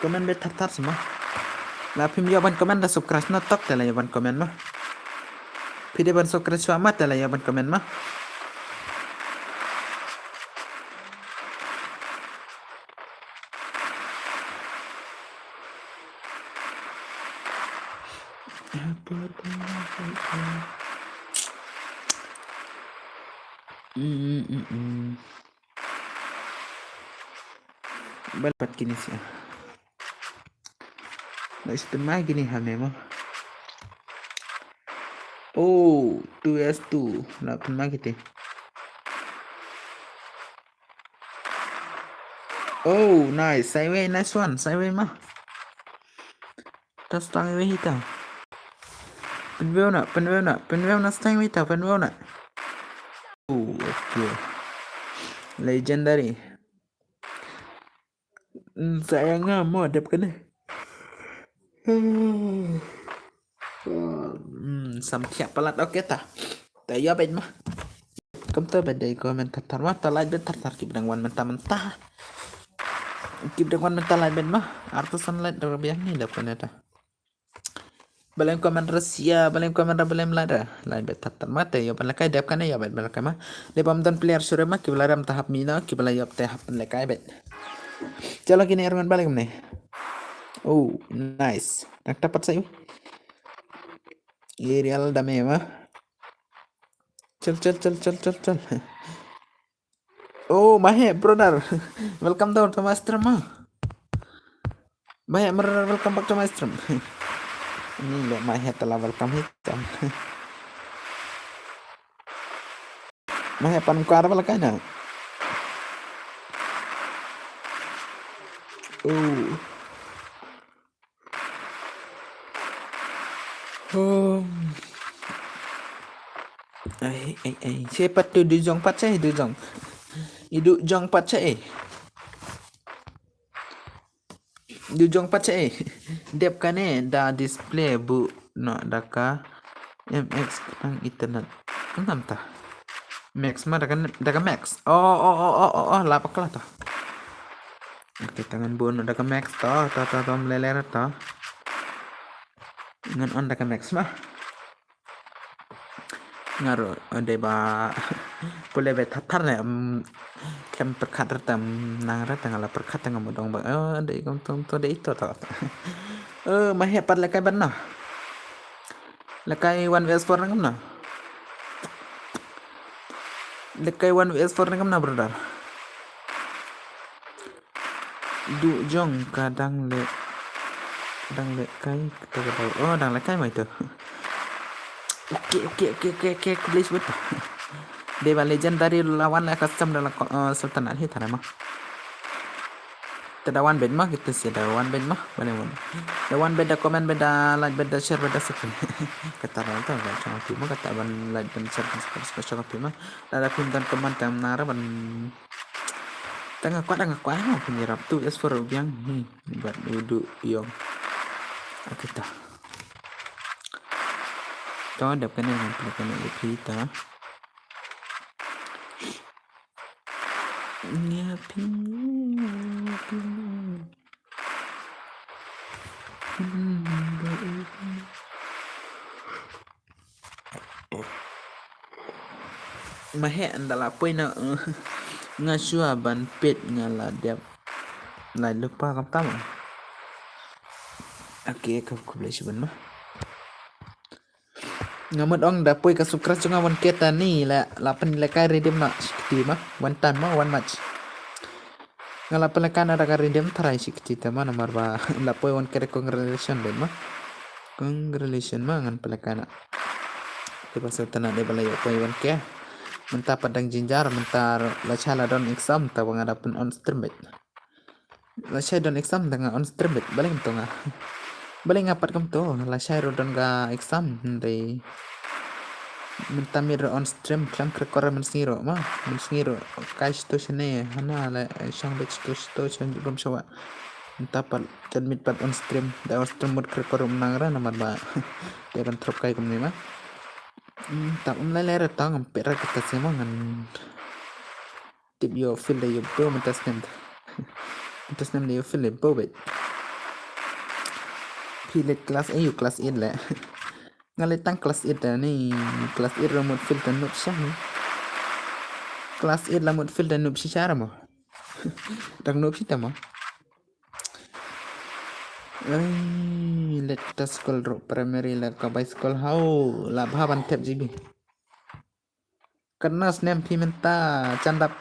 comment bit thar thar sma. La phim ïoh ban comment da subscribe na tok te la ïoh ban comment ma. Phi dei ban subscribe shuwa ma te la ïoh ban comment ma. Bal pat kini sia. Nice pynmai kini ha me mo. Oh, two S two. La pynmai kiti. Oh, nice. Sa iwei, nice one. Sa iwei ma. Ta stang iwei hita. Pynweu na, pynweu na, pynweu na stang iwei ta, pynweu na. Oh, okay. Legendary. Mm, sa ïa nga mo dep kane. Hmm, sam thiah palat, okay ta. Ta ïa bad ma. Kumta bad dei comment thar thar ma, ta like bad thar thar, ki ba dang wan mynta mynta. Ki ba dang wan mynta like bad ma. Arto san like da biang ni dep kane ta. Balem comment Russia, balem comment, balem like da. Like bad thar thar ma, te ïa ban lakai dep kane, ïa bad ban lakai ma. Dep bam don player sure ma, ki ba la ram ta hap mina, ki ba la ïap te hap lakai bad. Chalo kine erman balem ne. Oh, nice. Nang tapat sa yu. Aerial dame ma. Chal, chal, chal, chal, chal, chal. Oh, Mahe, brother. Welcome down to my stream ma. Mahe, brother, welcome back to my stream. Ni le Mahe tala welcome hi tam. Mahe pan kar bala kai na. Oh. Hmm. Ai, ai, ai. Siapa tu dujong pat saya dujong. Idu jong pat saya. Dujong pat saya. Dep kane da display bu no da ka M X kang internet. Kentam ta. Max ma da ka, da ka Max. Oh, oh, oh, oh, oh, oh, la pakla ta. Okay, tangan bu no da ka Max to, to, to, to, mlele to. Ngan on da ka Max ma. Nga ruh, eh, dei ba pule bad thar thar ne, em, khlem pyrkhat ruh te, em, nang ruh te nga la pyrkhat te nga mut ong ba, eh, dei kumto kumto dei ito to. Eh, Mahe pat lehkai ban noh. Lekai one V S four nang kumno? Lekai one V S four nang kumno, brother? Du jong ka dang le, dang lekai kata ka dau. Oh, dang lekai mai tu. Okay, okay, okay, okay, okay, khublei shibun. Dei ba legendary la wan la custom da la ko-, eh, sultanate hi tare ma. Te da wan bad ma, kita sha da wan bad ma. Bale wan. Da wan bad, da comment bad, da like bad, da share bad, da subscribe. Kata ba tu, ba shong phi ma, kata ban like ban share ban subscribe shong phi ma. Lada phim don comment tam nara ban. Tang nga kwah, tang nga kwah ma, pynïarap tu S four u biang. Hmm, bad u du yong. Kita. To dep kane ngan pynlait kane ïa phi ta. Ïa phi, ïa phi. Ma heh, ynda la poi na, eh, nga shuwa ban peit nga la dep. Lai lypa kam tam. Okay, khublei shibun ma. Nga mut ong da poi ka subscribe jong nga one K ta ni la, la pynlekai redeem noh shi kti ma, one time ma, one match. Nga la pynlekai noh da ka redeem tharai shi kti ta ma, namar ba la poi one K, congratulation bad ma. Congratulation ma, ngan pynlekai noh. Te ba sa tana dei ba la ïoh poi one K. Mynta pat dang jynjar, mynta lashai la don exam, ta ba nga da pyn on stream bad. Lashai don exam da nga on stream bad. Balei kumto nga? Balei nga pat kumto? Lashai ruh don ka exam, hynrei mynta miet ruh on stream, khlem kyrkhu mynsngi ruh ma. Mynsngi ruh kai shito shane, hana la shong bad shito shito, shong rum shawa. Mynta pat jan miet pat on stream, da on stream mut kyrkhu ruh mynta ra namar ba dei ban throk kai kumne ma. Hmm, ta um lai lai ra tang, pera kita sema ngan. Tip ïoh field da ïoh bad mynta snem. Mynta snem da ïoh field da bad. Phi leit class eight, class eight le. Nga leit tang class eight da ni, class eight ruh mut field da noob sha ni. Class eight la mut field da noob shisha ra mo. Dang noob shi ta mo. Ai, leit ta skul ruh primary la ka bai skul hau, la bha ban thep G B. Katno snem phi mynta, jan dap.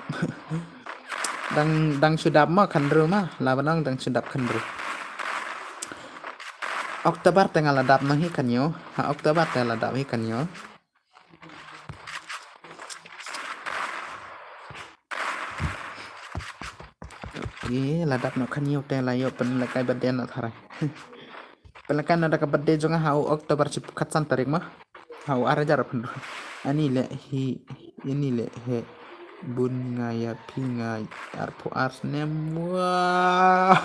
Dang, dang shu dap ma khatnriew ma, la ban ong dang shu dap khatnriew. October te nga la dap noh hi khathynñiew, ha October te la dap hi khathynñiew. Okay, la dap noh khathynñiew te la ïoh pynlekai birthday noh tharai. Pynlekai noh da ka birthday jong nga ha u October shiphew khatsan tarik ma. Ha u ar hajar pynriew. Ani leh hi, ani leh hi. Bun nga ïa phi nga arphew ar snem. Wah.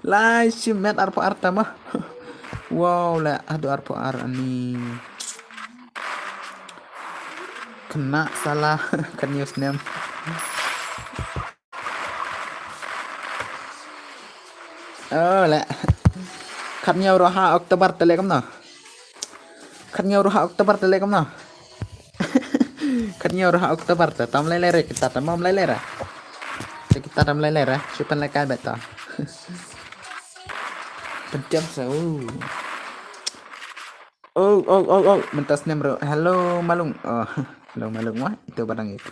Lai shimet arphew ar ta ma. Wow, leh haduh arphew ar ani. Kena salah khathynñiew snem. Oh, leh. Khathynñiew ruh ha October te leh kumno? Khathynñiew ruh ha October te leh kumno? Khathynñiew ruh ha October te tam lai lai re kita tam lai lai re. Te kita tam lai lai re. Shu pynlekai bad ta. Pyntiam sa u. Oh, oh, oh, oh. Mynta snem ruh. Hello Malung. Oh, hello Malung wah. Itu barang itu.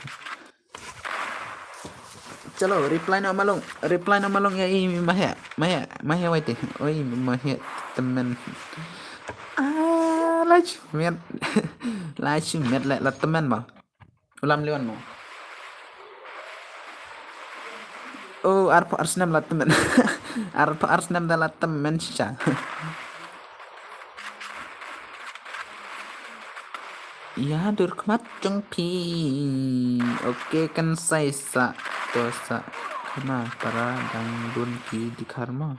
Chalo, reply noh Malung. Reply noh Malung ïa i Maheh. Maheh, Maheh wai te. Oi, Maheh tymmen. Ah, la shimet. La shimet leh la tymmen ma. Ulam liwan mo. Oh, arphew ar snem la tymmen. Arphew ar snem da la tymmen shisha. Ïa dur khmat jong phi. Okay, kan sai sa to sa khana para dang bun ki dikhar ma.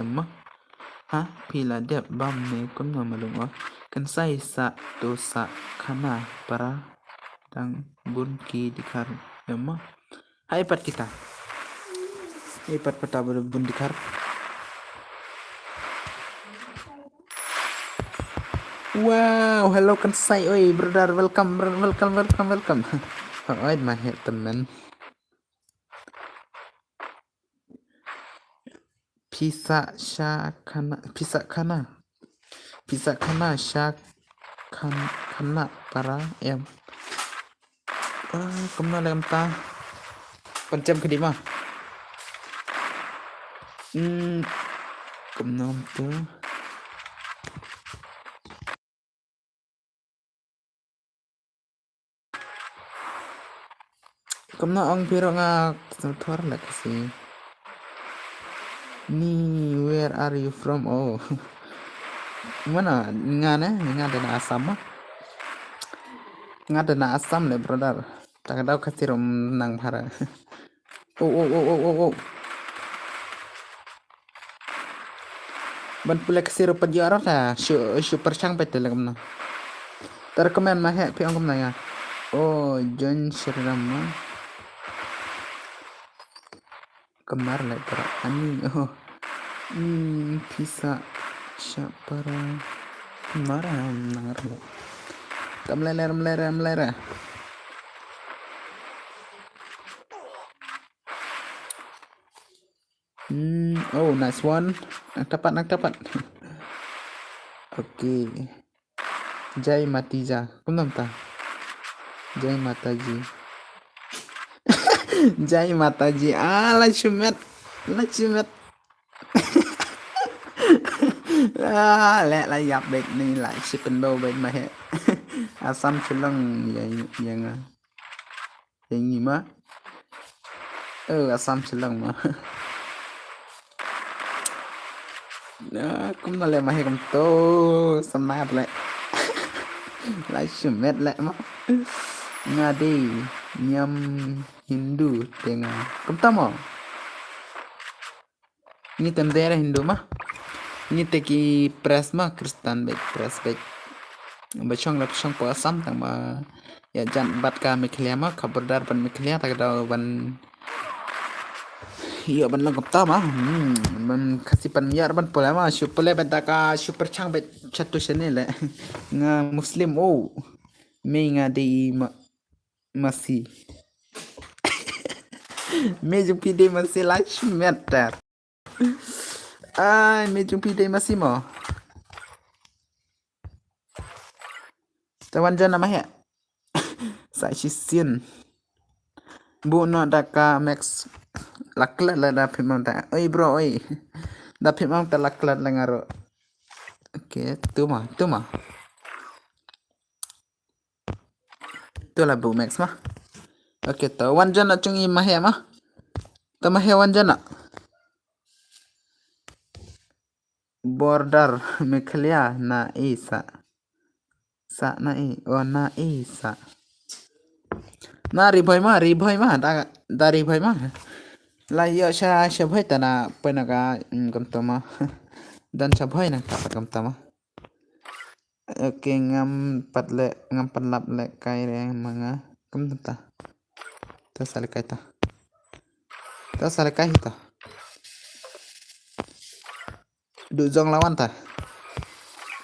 Em ma. Ha, phi la dep bam ne kumno Malung o. Kan sai sa to sa khana para dang bun ki dikhar. Em ma. Hai pat kita. Hai pat pata bun dikhar. Wow, hello kan sai oi brother, welcome bro-, welcome welcome welcome. Oi Maheh tymmen. Pisa sha khana, pisa khana. Pisa khana sha Khan, khanna para em. Ah, kumno leh kumta. Pynjem khadi ma. Hmm. Kumno kumta. Kumno ong phi ruh nga thor leh Khasi. Ni, where are you from? Oh. Mana nga ne, nga dei na Assam ma. Nga dei na Assam leh brother. Ta ka daw Khasi ruh nang bha re. Oh, oh, oh, oh, oh, oh. Ban pule Khasi ruh pat ïoh ruh ta shu, shu pyrshang pat te leh kumno. Ta recommend ma heh phi ong kumno ïa. Oh, John Shriram ma. Kamar leh para ani, oh. Hmm, pisa sha para. Kamar, hmm, nangar leh. Tam leh leh, ram leh, ram leh. Hmm, oh, nice one. Nang tapat, nang tapat. Okay. Jai Matija. Kumno ta? Jai Mataji. Jai Mataji. Ah, la shimet. La shimet. Ah, leh la ïap bad ni la shi pynbew bad ma heh. Assam Shillong ïa, ïa nga. Ïa ngi ma. Oh, Assam Shillong ma. Na, kumno leh ma heh kumto, samar leh. La shimet leh ma. Nga dei niam Hindu te nga. Kumta mo. Ngi te ym dei re Hindu ma. Ngi te ki Pres ma, Kristan bad, Pres bad. Ba shong la shong po Assam tang ba ïa jan bad ka Meghalaya ma, ka border ban Meghalaya ta ka daw ban ïoh ban long kumta ma. Hmm, ban Khasi pan ïoh ban pule ma, shu pule bad da ka shu pyrshang bad shatu shane leh. Nga Muslim oh. Me nga dei ma Masi. Me jong phi dei Masi la shimet ta. Ai, me jong phi dei Masi mo. Te wan jan ma heh. Sa shisien. Buh noh da ka Max. La klet leh da phim ong ta. Oi bro oi. Da phim ong ta la klet leh nga ruh. Okay, tu ma, tu ma. Tu la buh Max ma. Okay, to wan jan na chung i ma heh ma. To ma heh wan jan na. Border Meghalaya na i sa. Sa na i, oh na i sa. Na Ri Bhoi ma, Ri Bhoi ma, da, da Ri Bhoi ma. La ïoh sha, sha Bhoi ta na poi na ka, mm, kumta ma. Dan sha Bhoi na ka pat kumta ma. Okay, ngam pat leh, ngam pat lap leh kai re ma nga. Kumta. Ta sa leh kai ta. Ta sa leh kai hi ta. Du jong la wan ta.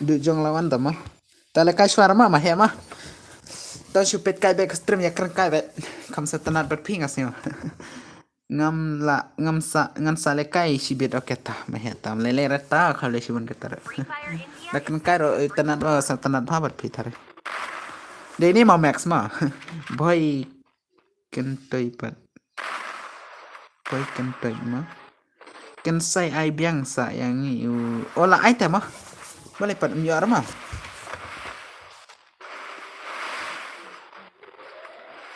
Du jong la wan ta ma. Ta leh kai shuwa ma, ma heh ma. Ta shu peit kai bad ka stream ïa kren kai bad. Kam sa tnat bad phi nga sngew. Ngam la, ngam sa, ngan sa leh kai shibit okay ta. Ma heh ta, leh leh re ta, kha leh shibun kata re. Da kren kai ruh, eh, tnat ba, sa tnat bha bad phi ta re. Dei ni ma Max ma. Bhoi Kyntoi pat. Bhoi Kyntoi ma. Kynsai ai biang sa ïa ngi u. Oh la ai te ma. Balei pat ym ïoh re ma.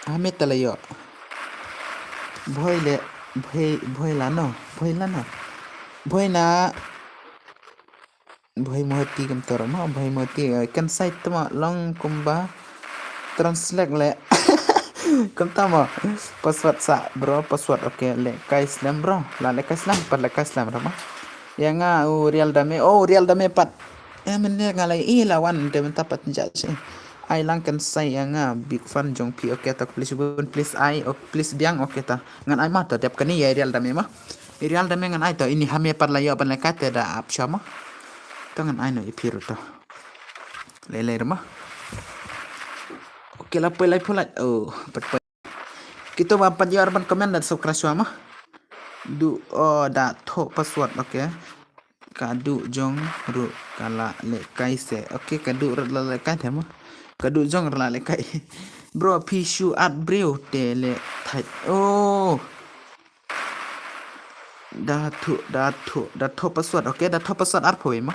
Ah, me ta la ïoh. Bhoi leh, Bhoi, Bhoi la no. Bhoi la no. Bhoi na. Bhoi Moti kumta ruh ma, Bhoi Moti, eh, kynsai te ma long kumba translate leh. Kumta ma, password sa, bro, password, okay, leh kai slem, bro. La leh kai slem, pat leh kai slem, ruh ma. Ïa nga, u Real Dame, oh, Real Dame pat. Eh, mynne nga la, i la wan, te mynta pat ja shi. Ai lang kynsai ïa nga, big fan jong phi, okay, ta please bun, please ai, oh, please biang, okay, ta. Ngan ai ma, ta dep kane ïa Real Dame ma. Real Dame ngan ai to ini hame pat la ïoh ban leh kai te da ap sha ma. To ngan ai noh ïa phi ruh to. Lei lei ruh ma. Okay la poi lai pulai. Oh, pat poi. Kito ba pat ïoh ban comment da subscribe shuwa ma. Du, oh, da thoh password, okay. Ka du jong ruh Ka la lehkai se. Okay, ka duh ruh la lehkai te mo. Ka duh jong ruh la lehkai. Bro, phi shu add briew te leh thait. Oh. Da thoh, da thoh, da thoh password. Okay, da thoh password arphew wei mo.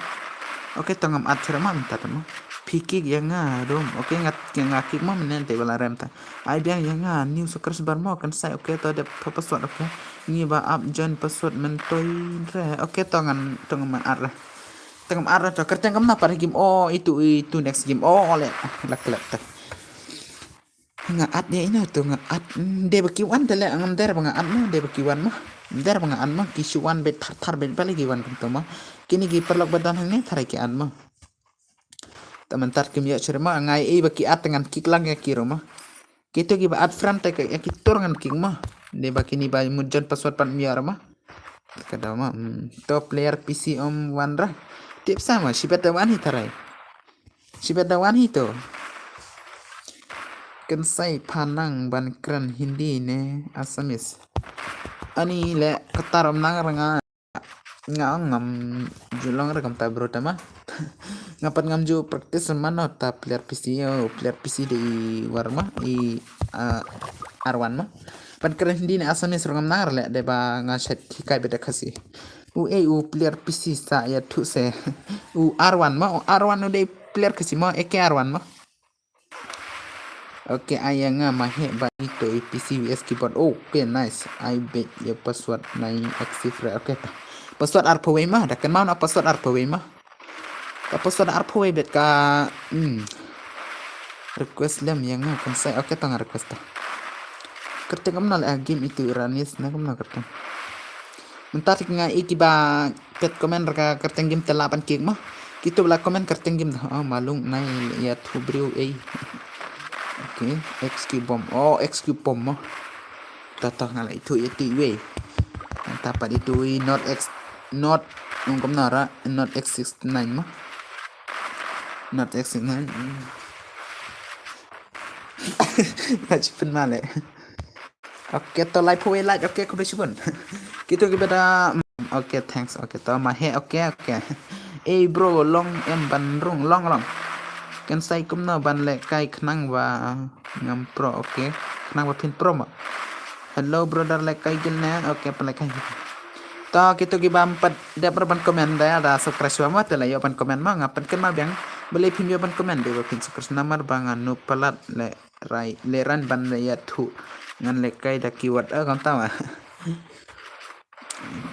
Okay, to ngam add shuh mo mynta te mo. Phi kick ïa nga rum. Okay, nga, nga kick mo mynne te ba la rem ta. Ai biang ïa nga new subscriber mo kan sai. Okay, to dep thoh password. Okay. Ngi ba ap join password myntoi re. Okay, to ngan, to ngan add re. Tang ar to kyrteng kam na par game. Oh, itu, itu next game. Oh, le. Lak lak tak. Nga add ïa ino to nga add. Hmm, de ba ki wan te le ngam der ba nga add mo, de ba ki wan mo. Der ba nga add mo, ki shu wan bet thar thar bet bale ki wan kum to mo. Kini ki paralok ba don hangne thar ki add mo. Te mynta kim ïoh shuh mo, nga ïohi ba ki add te ngan kick lang ïa ki ruh mo. Kito ki ba add friend te ka ïa ki tur ngan kick mo. De ba kini ba mut join password pat ym ïoh ruh mo. Ka dei mo, hmm. To player P C ym wan ra. Tip sa mo, shibit da wan hi tharai. Shibit da wan hi to. Kan sai pha nang ban kren Hindi ne Assamese. Ani le kata ym nang ra nga. Nga ong ngam ju long re kam ta bro ta ma. Nga pat ngam ju practice mano ta player P C, oh, player P C dei i war ma, i, ah, R one ma. Ban kren Hindi ne Assamese ruh ngam nang re le, dei ba nga shet hikai beit da Khasi. U ei u player P C sa ïathuh se. U R one ma, u R one u dei player Khasi ma, A K R one ma. Okay, ai ïa nga ma heh ba ito i P C V S keyboard. Okay, nice. Ai beit ïa password nai active re. Okay, ta. Password arphew wei ma, da kynmaw na password arphew wei ma. Ka password arphew wei beit ka, hmm. Request lem ïa nga kan sai. Okay, ta nga request ta. Kyrteng kumno le game itu Iranis na kumno kyrteng. Mynta te nga ïohi kiba pet comment ra ka kyrteng game te lah ban kick mo. Kito ba la comment kyrteng game te. Oh, malung nai ïathuh briew ei. Okay, X Q bomb. Oh, X Q bomb mo. Ta ta nga la ithuh ïa tu iwei. Mynta pat itu i not X, not, ong kumno ra, not X six nine mo. Not X six nine. Hmm. Nga ju pynmale. Okay, to lai phew wei like, okay, khublei shibun. Kito kiba da, okay, thanks, okay, to ma heh, okay, okay. Ei bro, long em ban rung, long, long. Kan sai kumno ban lehkai khnang ba ngam pro, okay. Khnang ba phin pro ma. Hello brother, lehkai guild ne, okay, pynlehkai. To kito kiba ym pat dep ruh ban comment da, da subscribe shuwa ma, te la ïoh ban comment ma, nga pynkynmaw biang. Balei phim ïoh ban comment dei ba phin subscribe namar ba nga noob palat le. Rai, le ran ban le ïathuh. Ngan lehkai da keyboard, eh, kam ta ma.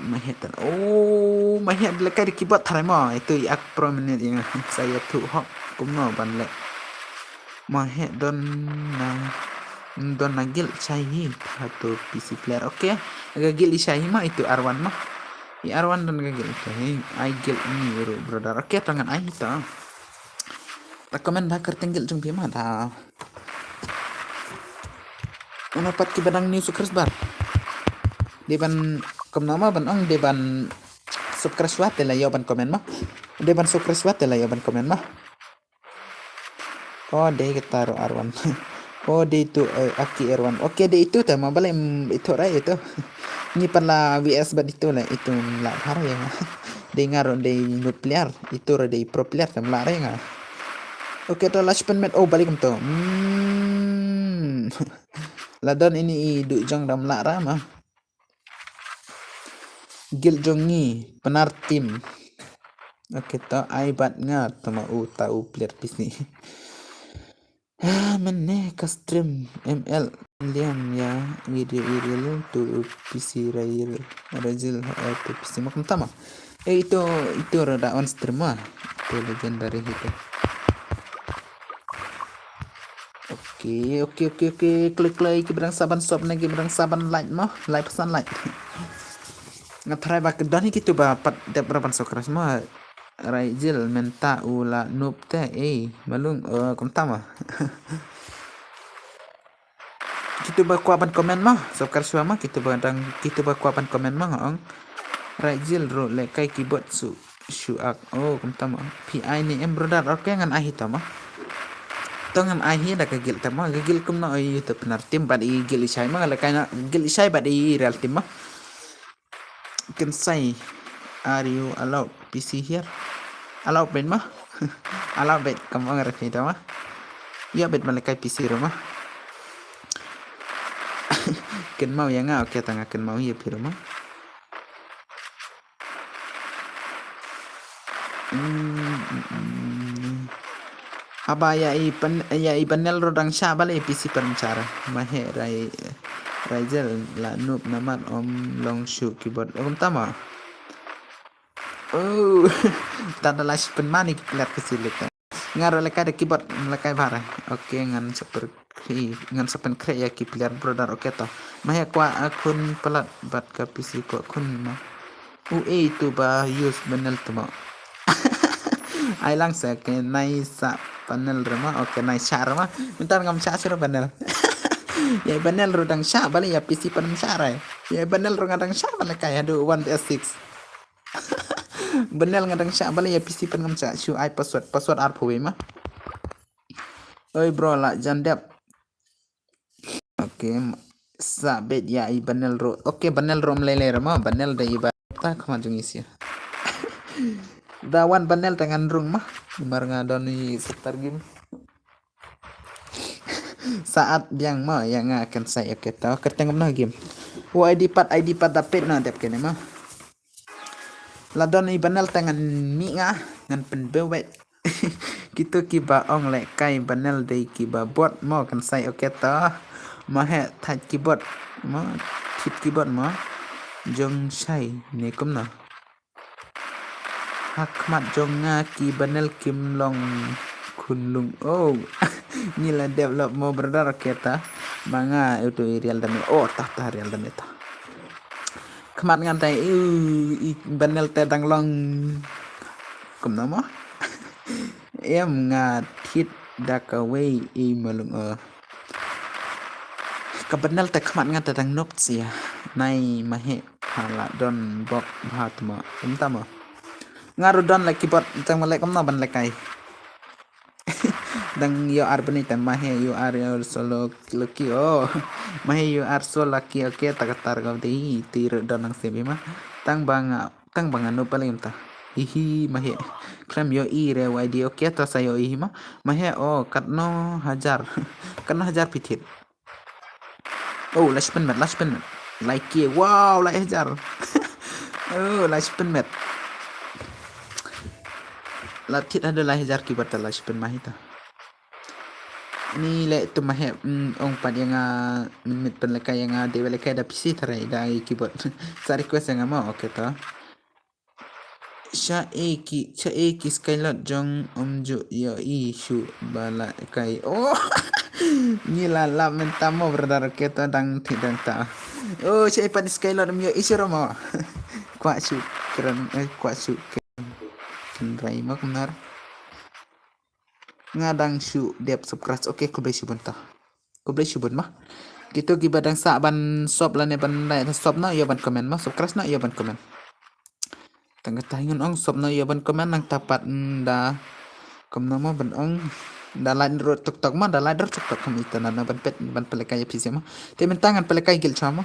Ma heh tan. Oh, ma heh lehkai da keyboard tharai mo. Itu i ak pro minit ïa nga. Sa ïathuh hok kumno ban leh. Ma heh don na, don na guild shai hi. Hato P C player. Okay. Aga guild i shai hi ma itu R one ma. I R one don ga guild itu hi. Ai guild ni bro, brother. Okay, to ngan ai hi to. Ta comment ba kyrteng guild jong phi ma da. Mano pat kiba dang new subscriber. Dei ban kumno ma ban ong dei ban subscribe shuwa te la ïoh ban comment ma. Dei ban subscribe shuwa te la ïoh ban comment ma. Oh, dei kata ruh R one. Oh, dei itu, eh, aki R one. Okay, dei itu te ma balei, mm, itu rai itu. Ngi pat la V S bad itu le, itu la thar ïa nga. Dei nga ruh dei noob player, itu ruh dei pro player te ma la rai nga. Okay, to la shu pynmih, oh, balei kumto. Hmm. La don ini i duh jong da ma la ra ma. Guild jong ngi, Pnar team. Okay, to ai bad nga, to ma u, ta u player P C. Ah, mynne ka stream M L liam ïa video i rel to u P C Rail, Rail, eh, to P C ma kumta ma. Eh, ito, ito ra da on stream ma. Ito legendary ito. Okay, okay, okay, okay. Klik, klik, kiba dang sa ban sub ne, kiba dang sa ban like mo. Like, pesan like. Nga tharai ba ka don hi kito ba pat dep ra ban subscribe mo. Rai jil mynta u la noob te, eh, malung, eh, kumta ma. Kito ba kwah ban comment mo, subscribe shuwa mo, kito ba dang, kito ba kwah ban comment mo nga ong. Rai jil ruh lehkai keyboard shu, shu ak. Oh, kumta mo. Phi ai ne em brother, okay ngan ai hi to mo. To ngam ai hi da ka guild te mo, ka guild kumno, oh, ito Pnar team bad i guild i shai mo, lehkai na guild i shai bad i real team mo. Kynsai, are you allowed P C here? Allow beit ma. Allow beit kam ong re phi da ma. Ïa beit ma lehkai P C ruh ma. Kynmaw ïa nga, okay, ta nga kynmaw ïa phi ruh ma. Hmm, hmm, hmm. Haba ïa i pan, ïa i Banel ruh dang shah balei P C pynshah re. Ma he rai, rai jel la nup namat ym long shuh keyboard. Ym tama. Oh, ta da la shi pynman ïa ki player ki select. Nga ruh lehkai da keyboard, lehkai bha re. Okay, ngan sa pynkhreh, ngan sa pynkhreh ïa ki player brother, okay to. Ma he kwah, ah, khun palat bad ka P C kwah khun ma. U A tu ba use Banel tu ma. Ai lang sa, okay, nai sa Banel re ma, okay, nai shah re ma. Mynta ngam shah shuh re Banel. Ïa Banel ruh dang shah, balei ïa P C pynshah re. Ïa Banel ruh nga dang shah, balei kai haduh one versus six. Banel nga dang shah balei ïa P C pynngam shah shu ai password, password arphew wei ma. Oi bro, la jan dep. Okay, m-, sa beit ïa i Banel ruh. Okay, Banel ruh ym lei lei re ma, Banel da i ba ta khmat jong i sia. Da wan Banel ta ngan rung ma. Mar nga don i setar game. Saat biang ma ïa nga kan sai, okay to. Kyrteng kumno game. U I D pat, I D pat da peit na dep kene ma. La don i Banel ta ngan mih nga, ngan pynbeit. Kito kiba ong lehkai Banel dei kiba bot mo kan sai, okay to. Ma he thait keyboard mo, thit keyboard mo. Jong shai ne kumno. Ha khmat jong nga ki Banel kim long khun lung. Oh. Ngi la develop mo brother, okay ta. Ma nga utu i Real Dame. Oh, ta ta Real Dame ta. Khmat ngan tai, i, i Banel te dang long. Kumno mo? Em nga thit da kawei i malung, oh. Ka Banel te khmat ngan te dang nop sia. Nai ma he pha la don bok bha tma. Em ta mo. Nga ruh don leh keyboard tang ma leh kumno ban lehkai. Dang ïoh ar bni te ma he you are so lucky, oh. Ma he you are so lucky, okay, ta ka tar ka dei ti ruh don nang sebi ma. Tang ba nga, tang ba nga nup paling ta. Ihi ma he. Khlem ïohi re Y D, okay, ta sa ïohi ma. Ma he, oh, katno hajar. Katno hajar phi thit. Oh, lai shiphew met, lai shiphew met. Lai ki, wow, lai hajar. Oh, lai shiphew met. La thit haduh lai hajar ki bata lai shiphew ma hi ta. Ni le tu ma he, mm, ong pat ïa nga, min mit pynlehkai ïa nga, dei ba lehkai da P C tharai da i keyboard. Sa request ïa nga mo, okay to. Sha e ki, sha e ki Skylord jong ym ju ïohi shuh ba lehkai. Oh. Ngi la lap mynta mo brother, okay to dang thik dang ta. Oh, sha e pat Skylord ym ïohi shuh mo. Kwah shuh kren, eh, kwah shuh kren. Kynrai mo kumno. Nga dang shu dep subscribe. Okay, khublei shibun ta. Khublei shibun ma. Kito kiba dang sah ban sub lane ban like sub na ïa ban comment ma. Subscribe na ïa ban comment. Tang kata ngan ong sub na ïa ban comment nang tapat, mm, da. Kumno ma ban ong da like ruh tok tok ma, da like ruh tok tok kum ita na ban pet ban pynlehkai ïa phi ma. Te mynta ngan pynlehkai guild sha ma.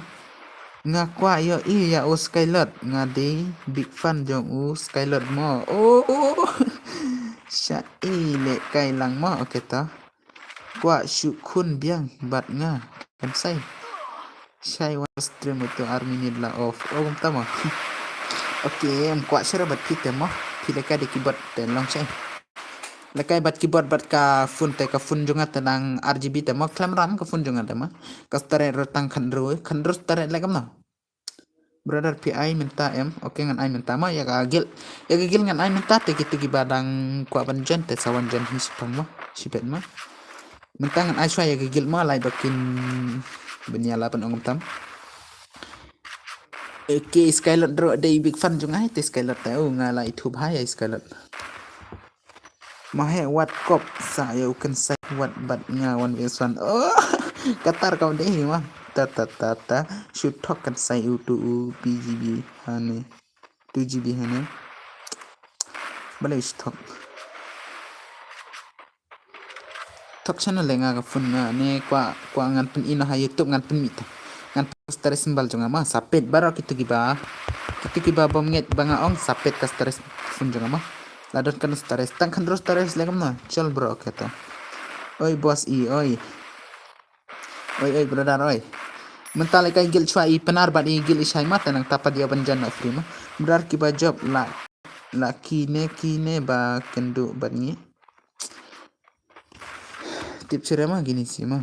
Nga kwah ïohi ïa u Skylord, nga dei big fan jong u Skylord mo. Oh, oh, oh. Sha i lehkai lang mo, okay ta. Kwah shu khun biang bad nga, kan sai. Shai wan stream utu ar minit la off. Oh, kumta mo. Okay, em kwah shuh bad phi te mo. Phi lehkai da keyboard te long shai. Lehkai bad keyboard bad ka phone te, ka phone jong nga te nang R G B te mo, khlem ram ka phone jong nga te mo. Ka storage ruh tang khyndai, khyndai storage leh kumno. Brother phi ai mynta em, okay ngan ai mynta mo, ïa ka guild. Ïa ka guild ngan ai mynta te kito kiba dang kwah ban join te sa wan join hi shipang mo, shibit mo. Mynta ngan ai shuwa ïa ka guild mo, lai ba kin ban ïa la ban ong kumta mo. Okay, Skylord ruh dei big fan jong nga te Skylord te, oh nga la ithuh bha ïa Skylord. Ma he wat kop sa ïa u kan sai wat bad nga one versus one. Oh, katar kau dei hi ma. Ta ta ta ta. Shu thok kan sai u tu u P G B hane. Two G B hane. Balei shu thok. Thok channel le nga ka phone nga ne kwah, kwah ngan pyn-i noh ha YouTube ngan pynmih ta. Ngan pyn star symbol jong nga ma, sa peit baroh kito kiba. Kito kiba bym ngeit ba nga ong sa peit ka star phone jong nga ma. La don kan stores, tang khandro stores leh kumno. Chal bro, okay to. Oi boss i, oi. Oi, oi, brother, oi. Mynta leh kai guild chwa i Pnar bad i guild i Shai ma, te nangta pat ïa ban join noh free ma. Brother kiba job la, la kine, kine ba kynduh bad ngi. Tip shuh ma kine shi ma.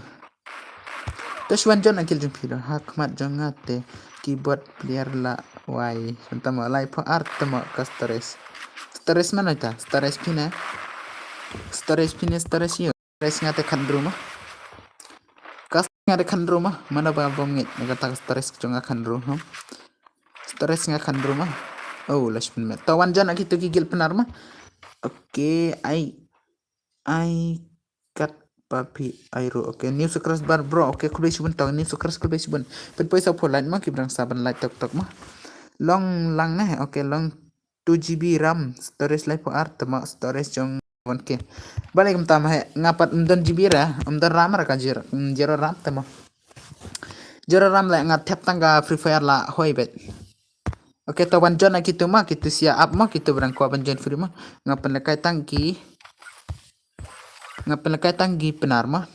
Te shu wan join na guild jong phi don. Ha khmat jong nga te keyboard player la wai. Mynta ma lai pho ar te ma ka stores. Stores ma nai ta, stores phi ne. Stores phi ne, stores ïa. Stores nga te khandro ma. Ka nga te khandro ma. Mana ba bom ngit. Nga ta stores jong nga khandro, hmm. Stores nga khandro ma. Oh, last minute. To wan join na kitu ki guild Pnar ma. Okay, ai. Ai kat papi ai ru. Okay, new subscriber bro. Okay, khublei shibun to. New subscriber khublei shibun. Pynpoi sa pho like ma, ki brang sa ban like tok tok ma. Long lang ne. Okay, long two G B RAM, storage lai pho ar te ma, storage jong one K. Balei kumta ma he, nga pat ym don G B ra, ym don RAM ra ka zero, mm, zero RAM te ma. Zero RAM leh nga thep tang ka Free Fire la hoi bet. Okay, to wan join na kitu ma, kitu sia app ma, kitu brang kwah ban join free ma. Nga pynlehkai tang ki, nga pynlehkai tang ki Pnar ma.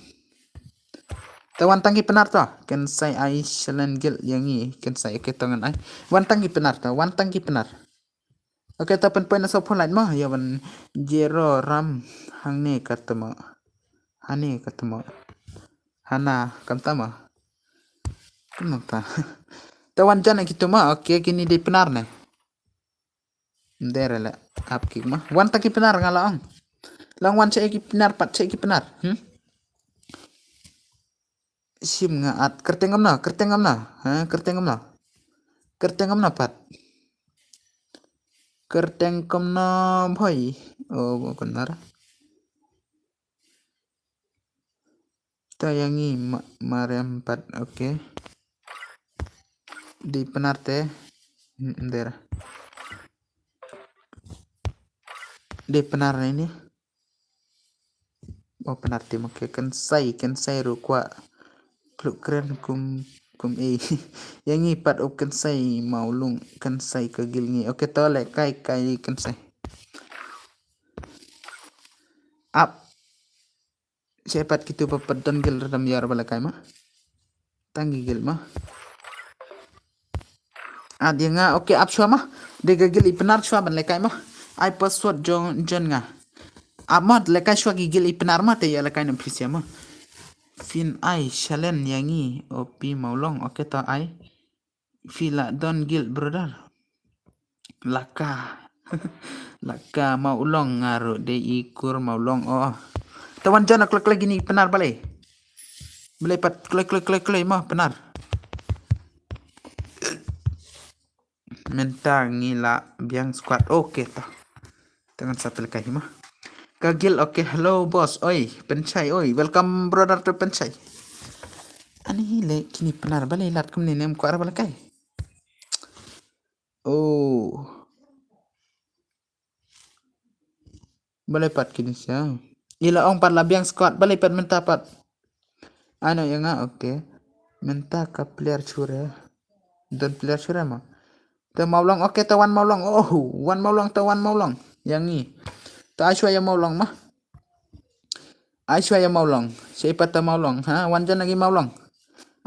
To wan tang ki Pnar to. Kynsai ai Shalen guild ïa ngi, kynsai, okay to ngan ai. Wan tang ki Pnar to, wan tang ki Pnar. Okay, to pynpoi na sa pho like ma, ïa ban zero RAM hangne ka te ma. Hangne ka te ma. Hana, kumta ma. Kumta. To wan join na kitu ma, okay, kine dei Pnar ne. Ym dei re leh, ap ki ma. Wan tang ki Pnar nga la ong. Long wan sha ki Pnar pat sha ki Pnar. Hmm? Shim nga at kyrteng kumno, kyrteng kumno. Ha, kyrteng kumno. Kyrteng kumno pat. Kyrteng kumno bhoi. Oh, kumno ra. To ïa ngi ma-, Mariam pat, okay. Dei Pnar te. Hmm, ym dei ra. Dei Pnar ne ni. Oh, Pnar te ma, okay, kynsai, kynsai ruh kwah. Kluk kren kum, kum ei. Ïa ngi pat up kynsai Mawlung, kynsai ka guild ngi. Okay, to leh kai, kai kynsai. Ap. Sha pat kitu ba pat don guild ra dam ïar ba lehkai ma. Tang ki guild ma. At ïa nga, okay, ap shuwa ma. Dei ka guild i Pnar shuwa ban lehkai ma. Ai password jong, jong nga. Ap ma, lehkai shuwa ki guild i Pnar ma, te ïa lehkai na phi sha ma. Phin ai Shalen ïa ngi, O P Mawlong, okay to ai. Phi la don guild brother. Laka. Laka Mawlong nga ruh dei i kur Mawlong oh. To wan join kloi kloi kine i Pnar balei. Balei pat kloi kloi kloi kloi ma Pnar. Mynta ngi la biang squad. Okay to. Te ngan sa pynlehkai hi ma. Ka guild, okay, hello boss. Oi, Pynshai, oi. Welcome brother to Pynshai. Ani leh kine i Pnar balei lad kumne ne ym kwah ra ba lehkai. Oh. Balei pat kine sha. I la ong pat la biang squad, balei pat mynta pat. Ano ïa nga, okay. Mynta ka player shu re. Don player shu re ma. To Mawlong, okay, to wan Mawlong. Oh, wan Mawlong, to wan Mawlong. Ïa ngi. To ai shuwa ïa Mawlong ma. Ai shuwa ïa Mawlong. Sha i pat to Mawlong. Ha, wan join na ki Mawlong.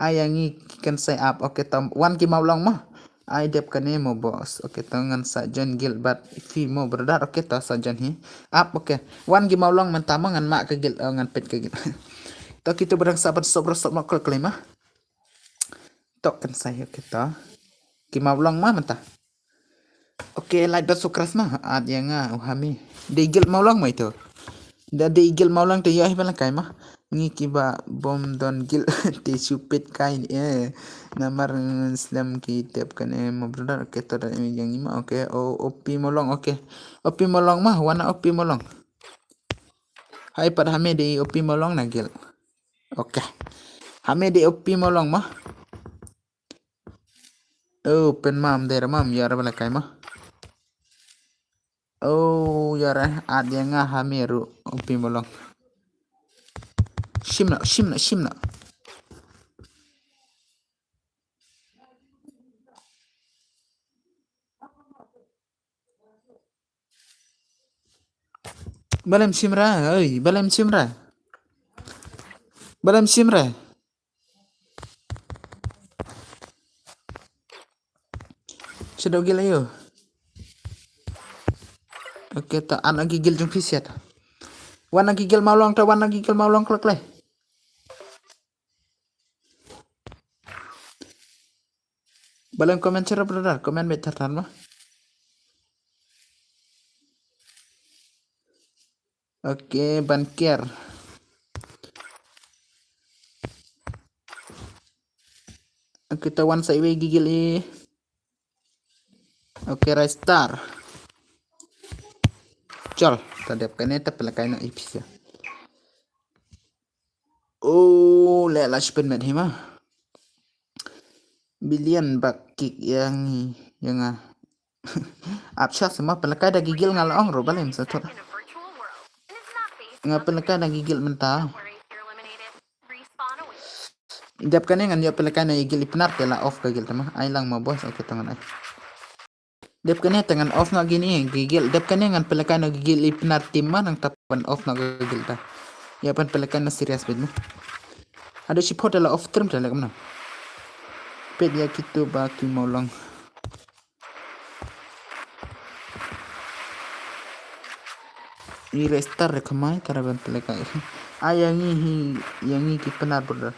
Ai ïa ngi kynsai ap. Okay, to wan ki Mawlong ma. Ai dep kane mo boss. Okay, to ngan sa join guild bad phi mo brother. Okay, to sa join hi. Ap, okay. Wan ki Mawlong mynta ma ngan mah ka guild, oh, ngan peit ka guild. To kitu ba dang sa ban sop ra sop ma kloi kloi ma. To kynsai, okay to. Ki Mawlong ma mynta. Okay, like bad subscribe ma. At ïa nga, u Hami. Dei guild Mawlong ma ito. Da dei guild Mawlong te ïoh hi ba lehkai ma. Ngi kiba bym don guild te shu peit kai ni, eh. Namar slem ki tep kane mo brother. Okay, to da ïa ngi ma. Okay, O P Mawlong, okay. O P Mawlong ma, wan na O P Mawlong. Hai pat Hami dei O P Mawlong na guild. Okay. Hami dei O P Mawlong ma. Oh, pyn mam dei ra mam ïa ra ba lehkai ma. Oh, ïa ra at ïa nga Hami ruh O P Mawlong. Shim na, shim na, shim na. Balem shim ra, oi, balem shim ra. Balem shim ra. Shadow gil ayo. Okay, ta an agi gil jong phi siat. Wan agi gil Mawlong ta, wan agi gil Mawlong klek le. Balem comment share brother, comment beit than than ma. Okay, ban kiar. Okay, ta wan sa iwei gigil i. Okay, rai star. Chal, ta dep kane ta pynlehkai noh i pisa. Oh, le la shipin met hima. Billion bak kik yang yang a. Ap shah sema pynlehkai da gigil nga la ong ro balem sa thot. Nga pynlehkai da gigil mynta. Dep kane ngan ïoh pynlehkai na gigil i Pnar te la off ka gigil tama. Ai lang ma boss, okay to ngan ai. Dep kane te ngan off na gini gigil. Dep kane ngan pynlehkai na gigil i Pnar team ma nangta pan off na gigil ta. Ïa pan pynlehkai na serious bit ma. Ado shipot la off stream te lek ma. Pet ïa kitu ba ki Mawlong. I restar re khamai tara ban pynlehkai. Ai ïa ngi hi ïa ngi ki Pnar brother.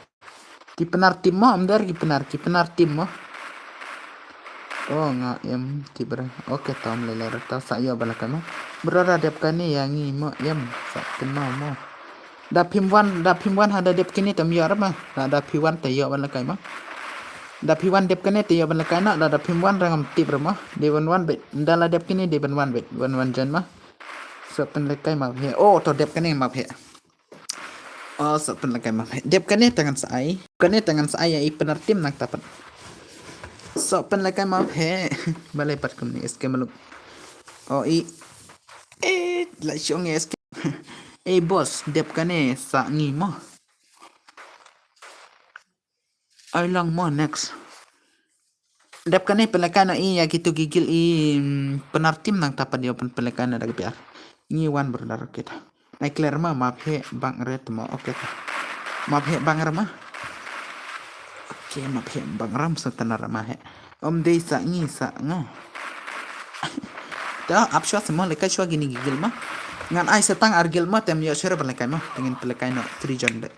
Ki Pnar team mo, am dar ki Pnar, ki Pnar team mo. Oh, nga em ki bra. Okay, tam le le ta sa ïoh ba lehkai mo. Bra da dep kane ïa ngi mo em sa team mo mo. Da phim wan, da phim wan ha da dep kane tam ïoh ra ma. Da da phi wan ta ïoh ba lehkai mo. Da phi wan dep kane ta ïoh ba lehkai na, da da phim wan ra ngam tip ra mo. De wan wan bet, da la dep kane de ban wan bet, wan wan jan mo. Sa pynlehkai ma he. Oh, to dep kane ma he. Oh, sa pynlehkai ma he. Dep kane ta ngan sa ai. Kane ta ngan sa ai ïa i Pnar team nangta pat. Sa pynlehkai ma he. Balei pat kumne S K maluk. Oh, i. Eh, la shong S K. Eh, boss, dep kane sa ngi mo. Ai lang mo next. Dep kane pynlehkai na i ïa kitu gigil i, mm, Pnar team nangta pat ïoh pynlehkai na da ka biar. Ngi wan brother kita. Ai clear ma ma phe bang ret mo, okay ta. Ma phe bang ra ma. Okay, ma phe bang ram sa tana ra ma he. Om dei sa ngi sa nga. Ta ap shwa sa mo lehkai shwa gini gigil ma. Ngan ai sa tang ar gil ma tem ïoh shwa ra pynlehkai ma. Tengin pynlehkai na three jon de.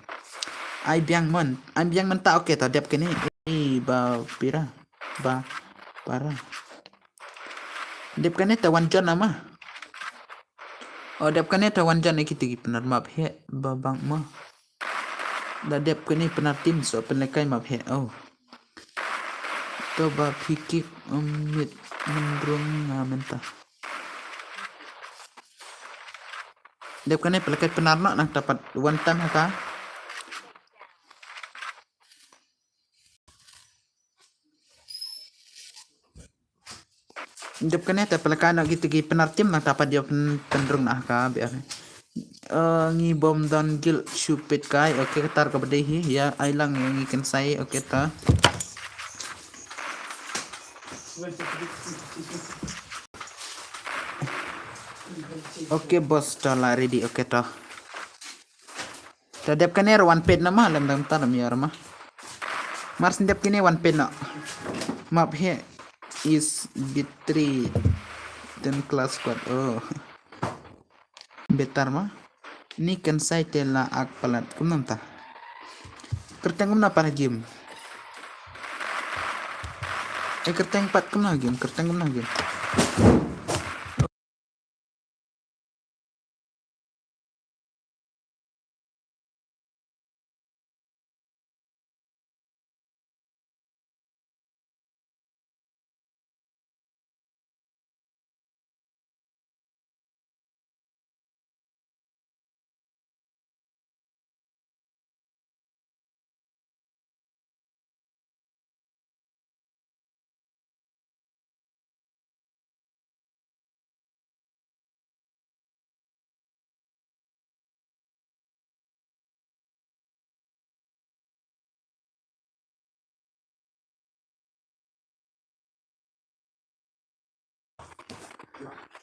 Ai biang mon, ai biang mon ta, okay ta dep kane. Eh, ba pira. Ba para. Dep kane ta wan jon ama. Oh, dep kane ta wan jon ïa kitu ki Pnar ma phe ba bang ma. Da dep kane Pnar team so pynlehkai ma phe. Oh. To ba phi kik, um, mit mendrung nga mynta. Dep kane pynlehkai Pnar noh nangta pat one time ha ka. Dep kane te pynlehkai noh kitu ki Pnar team nangta pat ïoh pyn-, pynrung noh ha ka biar. Eh, ngi bym don gil shu peit kai, okay, kata ka ba dei hi, ïa ai lang ïa ngi kynsai, okay ta. Okay boss, ta la ready, okay ta. Ta dep kane ruh wan peit na ma lem dang ta lem ïar ma. Mars dep kane wan peit na. Map he is betray ten class squad. Oh. Betar ma. Ni kan sai te la ak palat kumnam ta. Kerteng kumna para game. Eh, kerteng pat kumna game, kerteng kumna game.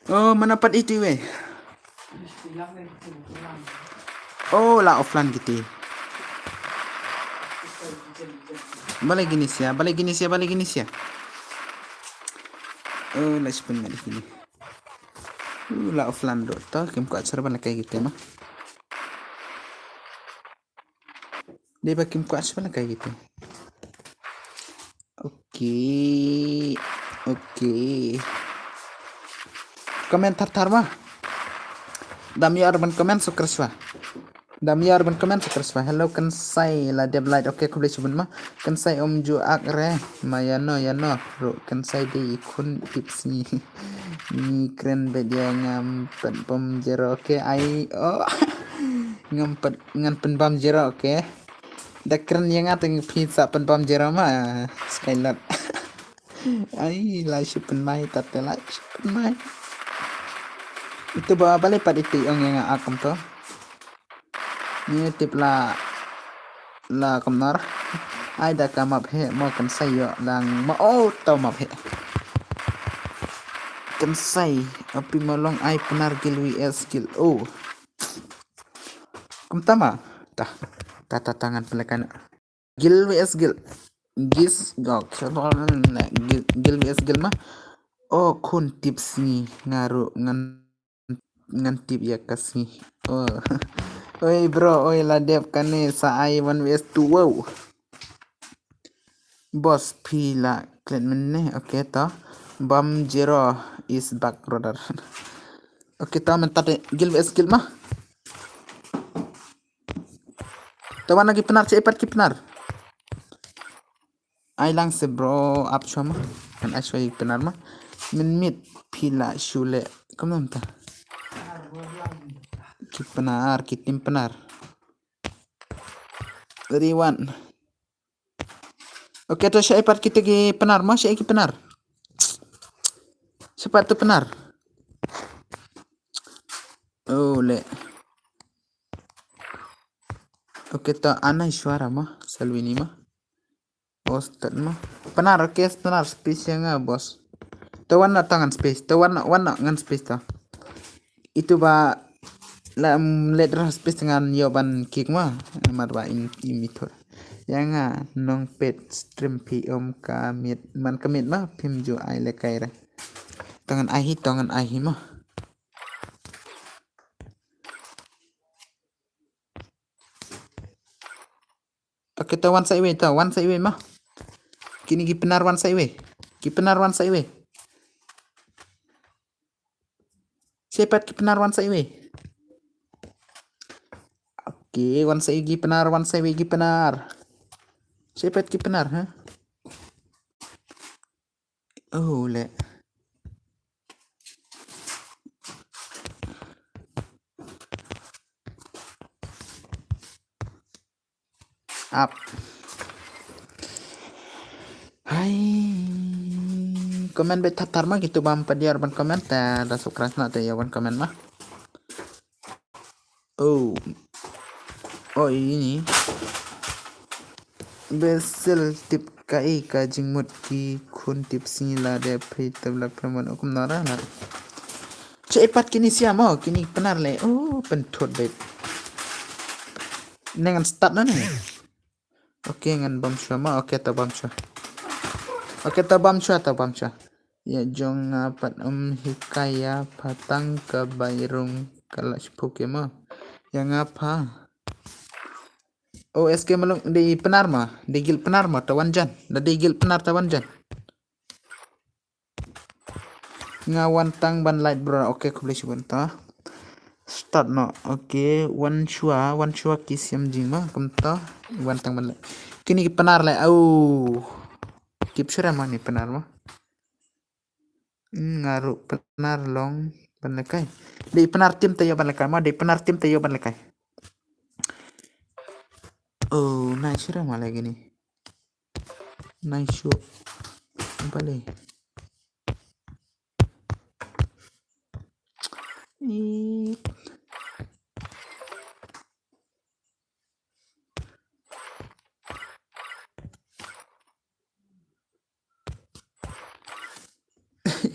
Oh, mana pat itu we. Oh, la offline kiti. Balei kine sia, balei kine sia, balei kine sia. Oh, la spin ngai kine. Uh, la offline do. To, kim kwah shuh ban lehkai kiti ma. Dei ba kim kwah shuh ban lehkai kiti. Okay. Okay. Comment thar thar ma. Dam ïa ban comment sukar shuwa. Dam ïa ban comment sukar shuwa. Hello Kynsai, la dep light. Okay, khublei shibun ma. Kynsai, um ju ak re. Ma ïano ïano. Ruh Kynsai dei i khun tipsngi. Ngi kren bad ïa ngam pat bam zero. Okay, ai oh. Ngam pat ngan pynbam zero, okay. Da kren ïa nga te phi sa pynbam zero ma. Skylord. Ai, la shu pynmai, tate la shu pynmai. Itu ba balei pat itu ong ïa nga akum to. Ni tip la la kumnar. Ai da ka map he mo Kynsai ïoh lang mo oh to map he. Kynsai api mo long ai Pnar Guild V S Guild oh. Kumta ma ta ta ta tangan pelekan. Guild V S Guild. Gis gok. Guild, Guild V S Guild ma. Oh khun tipsngi nga ruh ngan ngan tip ïa ka sngi. Oh. Oi bro, oi la dep kane sa ai one V S two. Wow. Boss phi la klet mynne. Okay to. Bam zero is back brother. Okay to, mynta te Guild V S Guild ma. Te wan ki Pnar, sha i pat ki Pnar. Ai lang se bro, ap shuwa ma. Kan ai shuwa ki Pnar ma. Mynmiet phi la shu leh. Kumno mynta? Ki Pnar, ki team Pnar. Ready, one. Okay to, sha i pat kita ki Pnar ma, sha i ki Pnar. Sha pat tu Pnar. Oh le. Okay to, Anai Shwara ma, Salwini ma. Ostat ma. Pnar, okay, Pnar space ïa nga boss. To wan na to ngan space, to wan na, wan na ngan space to. Itu ba la, mm, let ra space ngan ïoh ban kick ma. Mar ba in, in mithur. Ïa nga nong pet stream phi um ka miet, man ka miet ma phim ju ai lehkai re. To ngan ai hi, to ngan ai hi ma. Okay, to wan sa iwei, to wan sa iwei ma. Kini ki Pnar wan sa iwei. Ki Pnar wan sa iwei. Sha i pat ki Pnar wan sa iwei. Okay, wan sa iwei ki Pnar, wan sa iwei ki Pnar. Sha i pat ki Pnar, ha? Oh le. Ap. Hai. Comment beit thar thar ma, kitu bam padiar ban comment, te da subscribe na te ïa ban comment ma. Oh. Oh ini. Besel tip kaei ka jingmut ki khun tipsngi lada phi tep la phi mon ukum nara na. Sha i pat kini sia mo, kini Pnar le. Oh, pynthut beit. Ne ngan start na ne. Okay, ngan bam shuwa ma. Okay, to bam shuwa. Okay, to bam shuwa, to bam shuwa. Ïa jong nga pat um hikai ïa pha tang ka bai rung ka la shipuk ïa ma. Ïa nga pha. Oh, S K Malung dei Pnar ma, dei Guild Pnar ma, ta wan jan. Da dei Guild Pnar ta wan jan. Nga wan tang ban light bro. Okay, khublei shibun ta. Start noh. Okay, wan shuwa, wan shuwa ki siam jing ma. Kumta wan tang ban light. Kini ki Pnar le. Au. Kip shuwa ma ni Pnar ma. Hmm, nga ruh Pnar long ban lehkai. Dei Pnar team te ïoh ban lehkai ma, dei Pnar team te ïoh ban lehkai. Oh, nai shuwa ma lagi ni. Nai shuwa. Balei. Ih.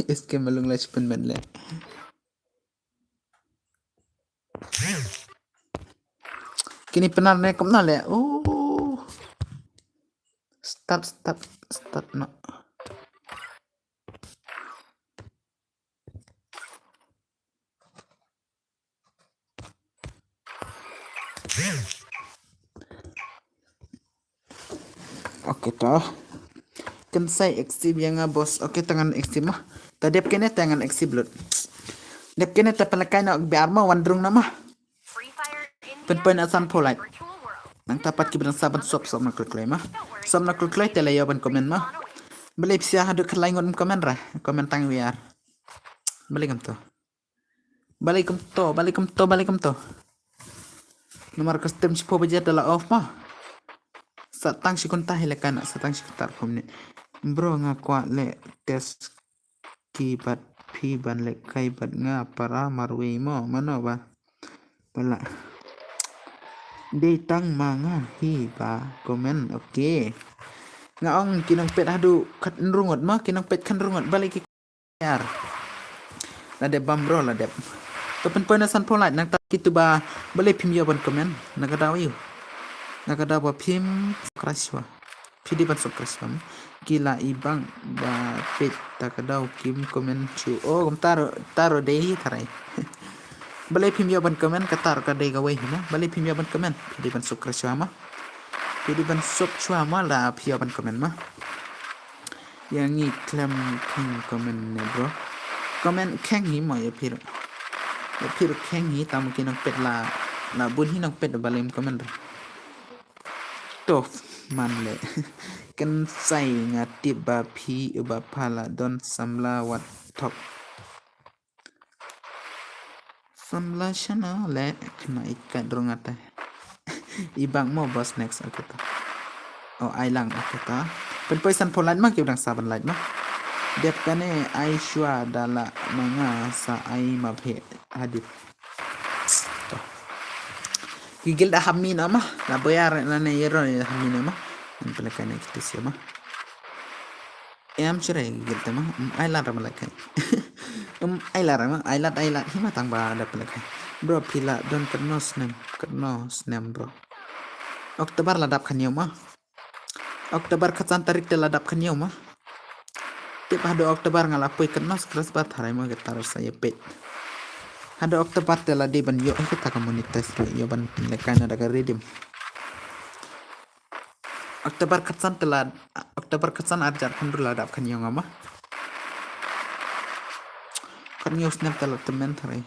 S K Malung la shu pynban leh. Ni pynnar ne kumno le. Oh. Start, start, start noh. Okay to. Kynsai accept ïa nga boss. Okay, te ngan accept mo. Te dep kine te ngan accept lut. Dep kine te pynlehkai noh biar mo, wan rung noh mo. Pynpoi na san phew lait. Nangta pat kiba dang sah ban sop, sop noh kloi kloi mo. Sop noh kloi kloi te la ïoh ban comment mo. Balei phi sah haduh khatlai ngut comment re. Comment tang biar. Balei kumto. Balei kumto, balei kumto, balei kumto. Namar ka stem shiphew baje te la off mo. Sa tang shi kynta hi lehkai noh, sa tang shi kynta arphew minit. Bro, nga kwah leh test ki bad phi ban lehkai bad nga para marwei mo, mano ba. Ba lah dei tang ma nga hi ba comment, okay. Nga ong ki nongpeit haduh khathynriew ngut mo, ki nongpeit khathynriew ngut, balei ki Yar. La dep bam bro, la dep. To pynpoi na san phew lait, nangta kito ba balei phim ïoh ban comment. Na ka daw ïoh. Na ka daw ba phim subscribe shuwa. Phi dei ban subscribe shuwa. Ki la i bang ba peit ta ka daw kim comment shuh. Oh, kumta ruh, ta ruh dei hi tharai. Balei phim ïoh ban comment, kata ruh ka dei kawei hi mo. Balei phim ïoh ban comment. Phi dei ban subscribe shuwa mo. Phi dei ban sub shuwa mo la phi ïoh ban comment mo. Ïa ngi khlem kheng comment ne bro. Comment kheng hi mo ïa phi ruh. Ïa phi ruh kheng hi, tang ma ki nongpeit la, la bun hi nongpeit ba lem comment ruh. Tough man le. Kynsai nga tip ba phi uba pha la don samla wat thok. Samla shano le khynnah i kat rung ate. I bang mo boss next, okay to. Oh, ai lang, okay to. Pynpoi san phew lait mo, ki dang sa ban lait mo. Dep kane ai shuwa da la ma nga sa ai ma phe hadit. To. Ki guild da hammi na mo. La boyar na ne ïero hammi na mo. Ngan pynlehkai na kito sha mo. Em, shuh re guild te mo. Em, ai lad re mo lehkai. Em, ai lad re mo. Ai lad, ai lad. Hi ma tang ba da pynlehkai. Bro, phi la don katno snem. Katno snem, bro. October la dap khathynñiew mo. October khatsan tarik te la dap khathynñiew mo. Tip haduh October nga la poi katno subscriber tharai mo, kata ruh sa ïa peit. Haduh October te la dei ban ïoh, eh, kata ka monetize ruh, ïoh ban lehkai na da ka redeem. October khatsan te la, October khatsan arjar pynru la dap khathynñiew nga mo. Khathynñiew snem te la tymmen tharai.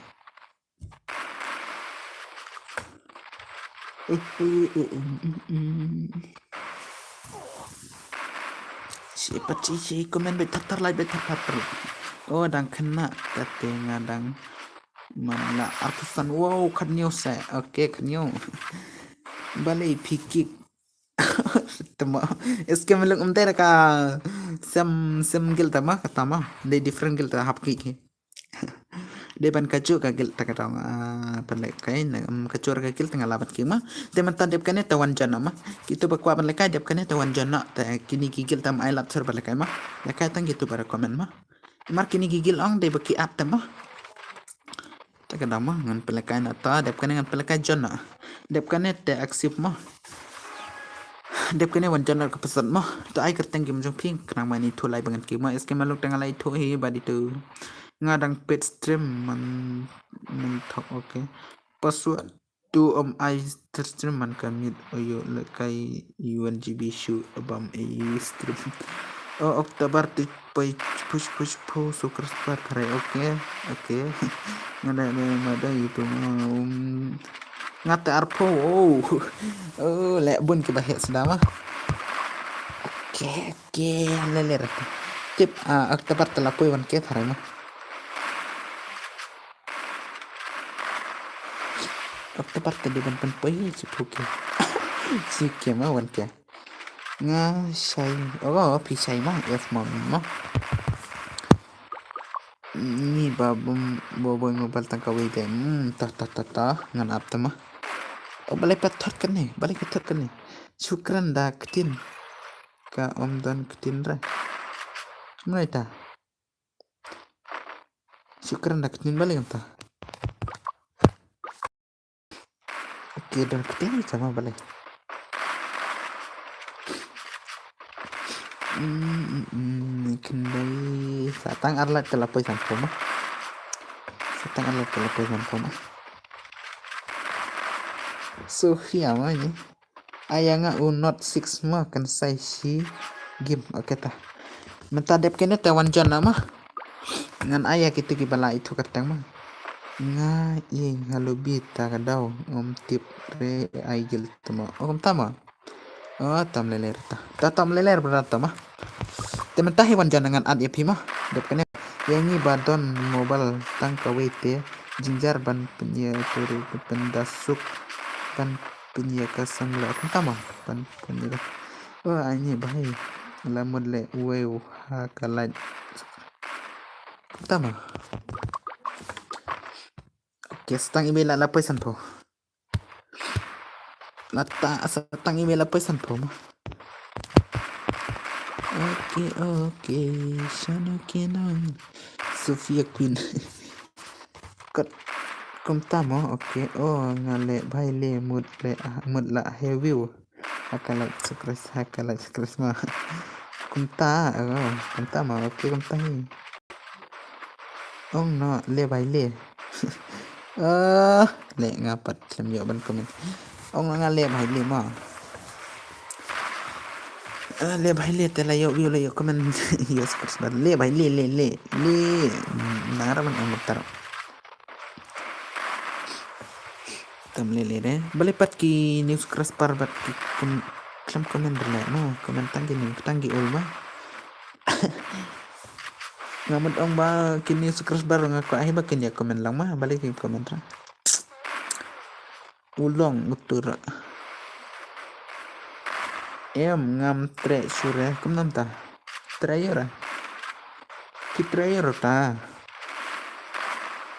Shi pat shi shi comment beit thar thar, like beit thar thar. Oh, dang khynnah kate nga dang man la arphew san. Wow, khathynñiew se. Okay, khathynñiew. Balei phi kick. Tama. Eske meluk em dei ra ka sem, sem guild tama, ka tama. Dei different guild ta hap kick hi. Dei ban kajuh ka guild ta ka dong, ah, pynlehkai, em, kajuh ka guild ta nga la ban kick mo. Te mynta dep kane te wan join mo. Kito ba kwah ban lehkai dep kane te wan join te kine ki guild tam ai lad shuh ban lehkai mo. Lehkai tang kito ba recommend mo. Mar kine ki guild ong dei ba ki ap te mo. Te ka dang mo, ngan pynlehkai na ta, dep kane ngan pynlehkai join na. Dep kane te accept mo. Dep kane wan join na ka pynshai mo. To ai kyrteng game jong phi, khnang ba ngan ithuh lai ba ngan kick mo. Eske maluk te nga la ithuh hi ba dei to. Nga dang peit stream man, man thok, okay. Password to, um, ai stream man ka mute, o ïoh lehkai one G B shuh bam ei stream. Oh, October tu poi push push push subscriber tharai, okay, okay. Nga da, da, ma da itu, um, nga te arphew, oh. Oh, leh bun kiba heh sdang mo. Okay, okay, le le rata. Tip, ah, October te la poi one K tharai mo. October te dei ban pynpoi shiphew K. Shi K mo one K. Nga shai. Oh, phi shai mo, F mo mo. Ngi ba bum, bo boi mobile tang kawei te. Hmm, ta, ta, ta, ta. Ngan ap te mo. Oh, balei pat thot kane, balei pat thot kane. Shukran da ktien. Ka ym don ktien re. Mano ita. Shukran da ktien, balei kumta. Ok, Ki don kti ni sama balai. Hmm, hmm, hmm, khyndai sa tang ar lait te la poi san pho ma. Sa tang ar lait te la poi san pho ma. Sofia ma ni. Aya nga u Note six ma kan sai shi game. Okay ta. Mynta dep kene te wan jon na ma. Ngan aya kiti ki bala itu katang ma. Nga i nga lubi ta ka daw um tip re ai gil tama. Oh, tama. Oh, tam leler ta. Ta tam leler bra tama. Te mynta hi wan jon ngan ad ip hi ma. Dep kene. Yang ni ba don mobile tang ka wei te. Jinjar ban pynye turu pyndasuk ban pynye ka samla. Tama. Ban pynye. Oh, ai ni bahai. La mut le wei ha ka light. Tama. Okay, sa tang email la la poi san pho. La ta sa tang email la poi san pho ma. Okay, okay. Shano kenon. Sofia Queen. Kot kumta mo. Okay. Oh, nga le bhai le mut le mut la heavy. Haka like subscribe, haka like subscribe ma. Kumta, oh, kumta ma. Okay, kumta hi. Ong no le bhai le. Ah, le nga pat khlem ïoh ban comment. Ong no nga le bhai le ma. Ah, le bhai le te la ïoh view la ïoh comment. Ïoh subscribe le bhai le le le. Le. Nang ra ban ong tar. Tam le le de. Bale pat ki news crash par bat ki khlem comment re le. No, comment tang ki ni tang ki ul ma. Nga mut ong ba kini subscriber nga kwah hi ba kin ïa comment lang ma, balei kin comment ra. U long utur. Em ngam treh shuh re, kumno mynta? Treh ïa ra. Ki treh ïa ra ta.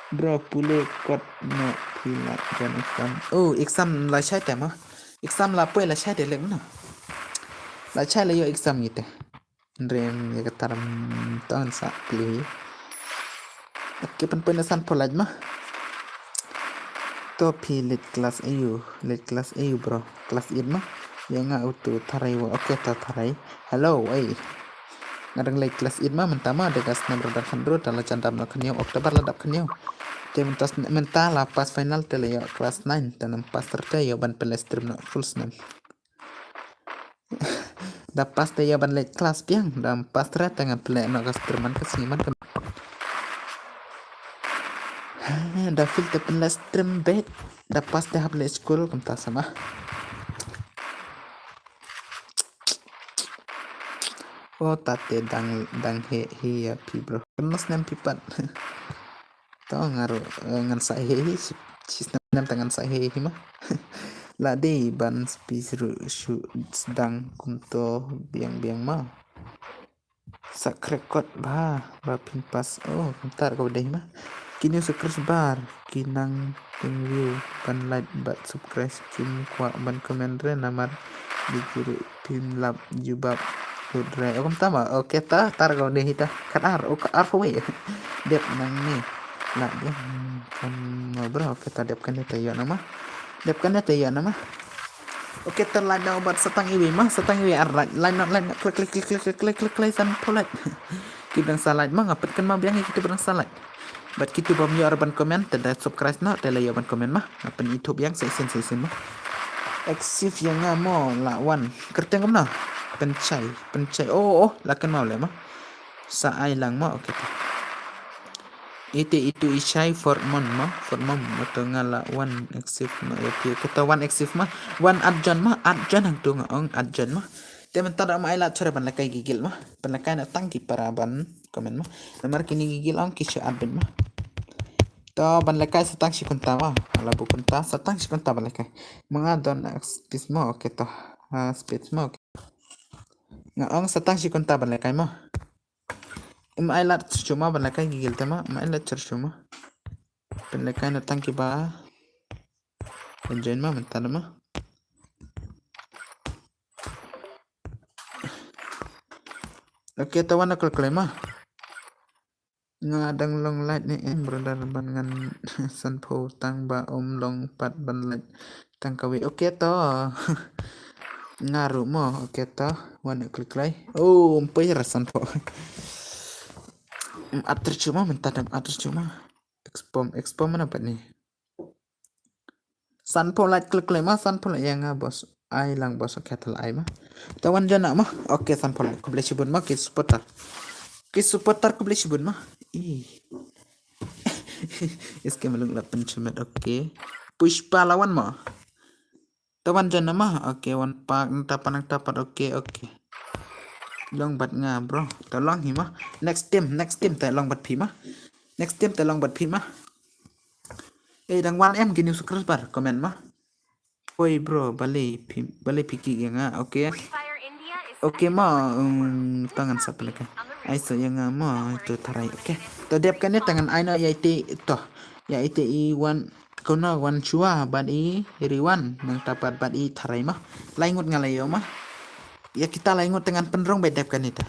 Bro pule kot ne phi la jan exam. Oh, exam la shai te ma. Exam la poi la shai te lek na. La shai la ïoh exam ngi te. Rem ïa ka term tong sa pli. Okay, pan pan san pho lait ma. To phi leit class eiu, leit class eiu bro. Class eight ma. Ïa nga utu tharai wa. Okay, to tharai. Hello, ei. Nga dang leit class eight ma mynta ma, da ka snem ra da khandru ta la chandam na khniu, October la dap khniu. Te mynta sne-, mynta la pass final te la ïoh class nine, te nam pass te ïoh ban pynlait stream na full snem. Da pass te ïa ban leit class biang, da pass te ngan pynleit noh ka stream man ka sngi man ka. Da fail te pynleit stream beit, da pass te hap leit school kumta sama. Oh, tate dang, dang he, he ya phi bro. Kena snem phi pat. To nga ruh, eh, ngan sa he hi, shi, shi snem ta ngan sa he hi ma. La dei ban spi sru shu sdang kumto biang biang ma. Sa krekot ba, ba phin pass. Oh, kumta ka dei ma. Kini subscriber, ki nang teng view, ban like, bad subscribe, kim kwah, ban comment re, namar, di kiri, phin lap, jubab, hudre. Oh, kumta ma, okay ta, tar ka dei ta. Kat ar, oh, kat ar pawei. Dep nang ni. Lah dia. Hmm, kan ma bro, kita dep kan dia tayo nama. Dep kan dia tayo nama. Okay, ta like na ubat satang iwi ma, satang iwi ar like, like na, like na, klik, klik, klik, san pho like. Ki bang sa like ma, ngapet kan ma biang ki bang sa like. Bat kitu bam yo ar ban comment, te da subscribe na, te la yo ban comment ma. Ngapen itu biang sa isin, sa isin ma. Exif yang nga mo la wan. Kerteng kam na. Pencai, pencai. Oh, oh, la kan mau le ma. Sa ai lang ma, okay. Ite itu i shai Fort Mon ma, Fort Mon ma to nga la wan exif ma, okay. Kita wan exif ma, wan adjon ma, adjon hang tu nga ong adjon ma. Te mynta da ma ai la chore ban lekai gigil ma, ban lekai na tang ki para ban comment ma. Namar kini gigil ong ki shu adbin ma. To ban lekai satang shi kunta ma, ala bu kunta, satang shi kunta ban lekai. Manga don space ma, okay to. Ha, space ma, okay. Nga ong satang shi kunta ban lekai ma. Im ai lat chuma ban lekai gigil te ma, im ai lat chuma. Ban lekai na tang ki ba. Ban join ma, mynta ma. Okay, tawan na kol ma. Nga dang long light ne em, brother, ban ngan san pho tang ba um long pat ban light. Tang kawei. Okay to. Nga ruh mo. Okay to. Wan klik lai. Oh, ym poi ra sanphew. Em, at ter chu mo, mynta dang at ter chu mo. Expom, expom mana pat ni. Sanphew lait klik lai mo, sanphew lait ïa nga boss. Ai lang boss, okay to la ai mo. To wan jan na mo. Okay, sanphew lait. Khublei shibun mo ki supporter. Ki supporter khublei shibun mo. Ih. Iske malung la pynchemet, okay. Pushpa lawan mo. To wan jan na mo. Okay, wan pak nang tapat nang tapat. Okay, okay. Long bad nga bro. To long hi mo. Next team, next team to long bad phi mo. Next team to long bad phi mo. Eh, dang wan em ki new subscriber, comment mo. Oi bro, balei phi, balei phi kick ïa nga. Okay. Okay mo, um, to ngan sa pynlehkai. Ai sa ïa nga mo, to tharai. Okay. To dep kane to ngan ai noh ïa ite to. Ïa ite i wan, kano wan chua bad i ri wan nang tapat bad i tharai mo. Lai ngut nga la ïoh mo. Ïa kita lai ngut to ngan pynrung bad dep kane to.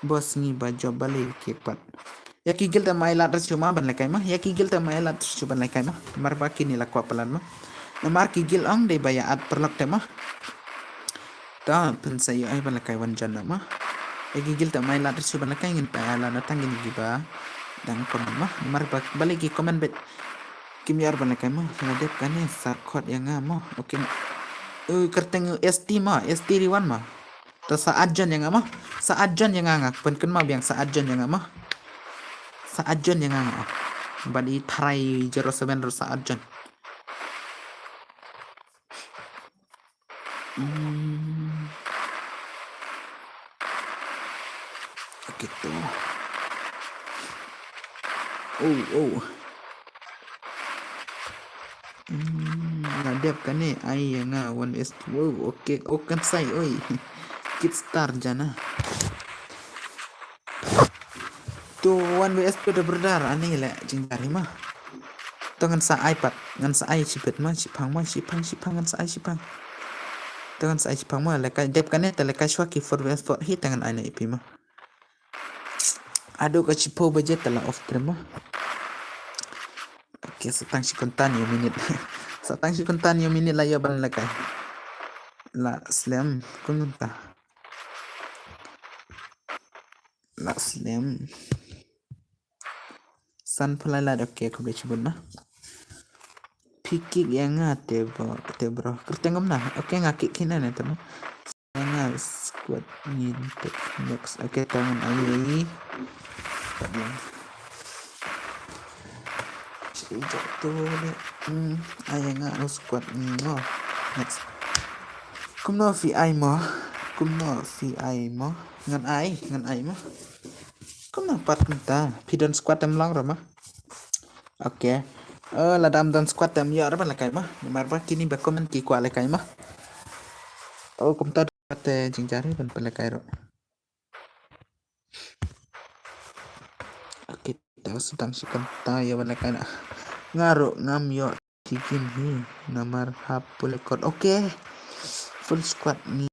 Boss ngi ba job balei kick pat. Ïa ki guild te ma ai lad rus shu ma ban lehkai ma. Ïa ki guild te ma ai lad rus shu ban lehkai ma. Namar ba kine la kwah palat ma. Namar ki guild ong dei ba ïa add paralok te ma. Ta pynsa ïa ai ban lehkai wan jan ma. Ïa ki guild te ma ai lad rus shu ban lehkai ngin pa ai lad na tang kine ki ba dang comment ma. Namar ba balei ki comment bad kim ïoh ban lehkai ma. Sa dep kane sa khot ïa nga ma. Okay. Uh, kyrteng S T ma, S T Riwan ma. Ta sa at jan ïa nga ma. Sa at jan ïa nga nga. Pynkynmaw biang sa at jan ïa nga ma. Sa at jan ïa nga nga. Bad i tharai zero seven ro sa at jan. Hmm. Okay to. Oh, oh. Hmm, la dep kane ai ïa nga one S two. Wow, okay, oh kan sai oi. Kit star jana. To one S two the brother ani le jingdar hi ma. To ngan sa ai pat, ngan sa ai shipet ma, shipang ma, shipang, shipang ngan sa ai shipang. To ngan sa ai shipang ma, lehkai dep kane te lehkai shwa ki four V S four hi te ngan ai na ipi ma. Ado ka shiphew baje te la off stream ma. Okay, sa tang shi kynta hynñiew minit. Sa tang shi kynta hynñiew minit la ïoh ban lehkai. La slem kumta. La slem. San phalai la, okay, khublei shibun ma. Phi kick ïa nga te bro, te bro. Kyrteng kumno? Okay, nga kick kine ne te ma. Nga squad ngin tek next. Okay, to ngan ai ïa i. Pat ïa. Shi jok to le. Hmm, ai ïa nga u squad ngi mo. Next. Kumno phi ai mo? Kumno phi ai mo? Ngan ai, ngan ai mo. Kumno pat kumta? Phi don squad em long ra ma? Okay. Oh, lada ym don squad te ym ïoh ruh ban lehkai ma. Namar ba kine ba comment ki kwah lehkai ma. Oh, kumta te jingjar hi ban pynlehkai ruh. Okay, ta sdang shi kynta ïa ban lehkai na. Nga ruh ngam ïoh ki game hi. Namar hap pule kot. Okay. Full squad ni.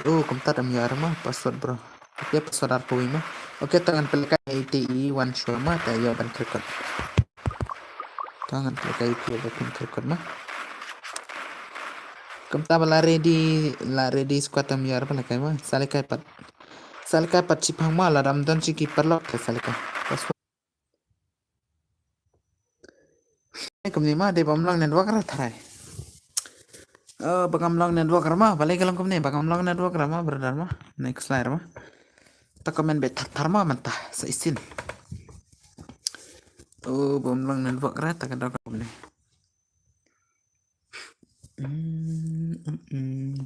Oh, kumta dam ïa ma password bro. Okay, password ar kawei ma. Okay, to ngan pynlehkai ite i wan shuwa ma te ïa ban kyrkot. To ngan pynlehkai ite ïa ban kyrkot ma. Kumta ba la ready, la ready squad dam ïa pynlehkai ma. Sa lehkai pat. Sa lehkai pat shipang ma, lada ym don shi ki paralok te sa lehkai. Password. Kumne ma dei bym long network ra tharai. Oh, ba ngam long network ra ma, balei ka long kumne, ba ngam long network ra ma, brother ma. Next slide ra ma. Ta comment beit thar thar ma mynta sa isin. Oh, bym long network ra ta ka dok kumne. Mm, mm, mm.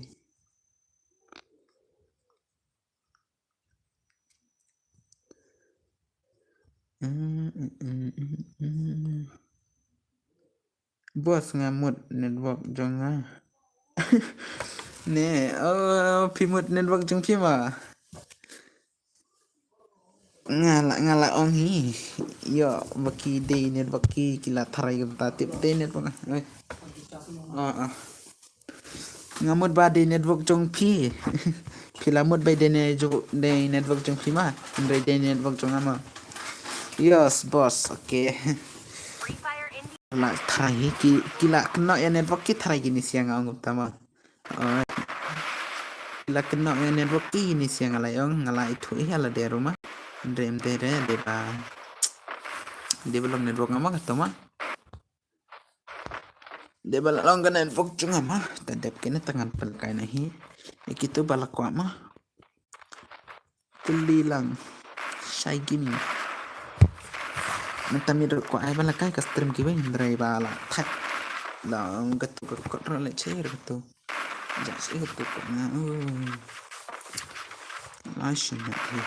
Mm, mm, mm, mm, mm. Boss, nga mut network jong nga. Ne, oh, phi mut network jong phi ma. Nga la, nga la ong hi. Ïoh, ba ki dei network ki, ki la tharai kumta tip dei network. Oi. Ah, ah. Nga mut ba dei network jong phi. Phi la mut ba dei ne jo-, dei network jong phi ma. Hynrei dei network jong nga ma. Yes, boss. Okay. La tharai hi ki, ki la kynnoh ïa network ki tharai kine sia nga ong kumta ma. Alright. Ki la kynnoh ïa network kine sia nga la ong, nga la ithuh hi ha lade ruh ma. Hynrei em te re dei ba, dei ba long network nga ma kato ma. Dei ba la long ka network jong nga ma. Ta dep kine ta ngan pynlehkai na hi. Ïa kito ba la kwah ma. Tylli lang. Shy Gaming. Mynta mih ruh kwah ai ba la kai ka stream kiwei hynrei ba la thait. La ong katu ka kot ruh leh che katu. Ja shi katu kot nga. Oh. La shu mat hi.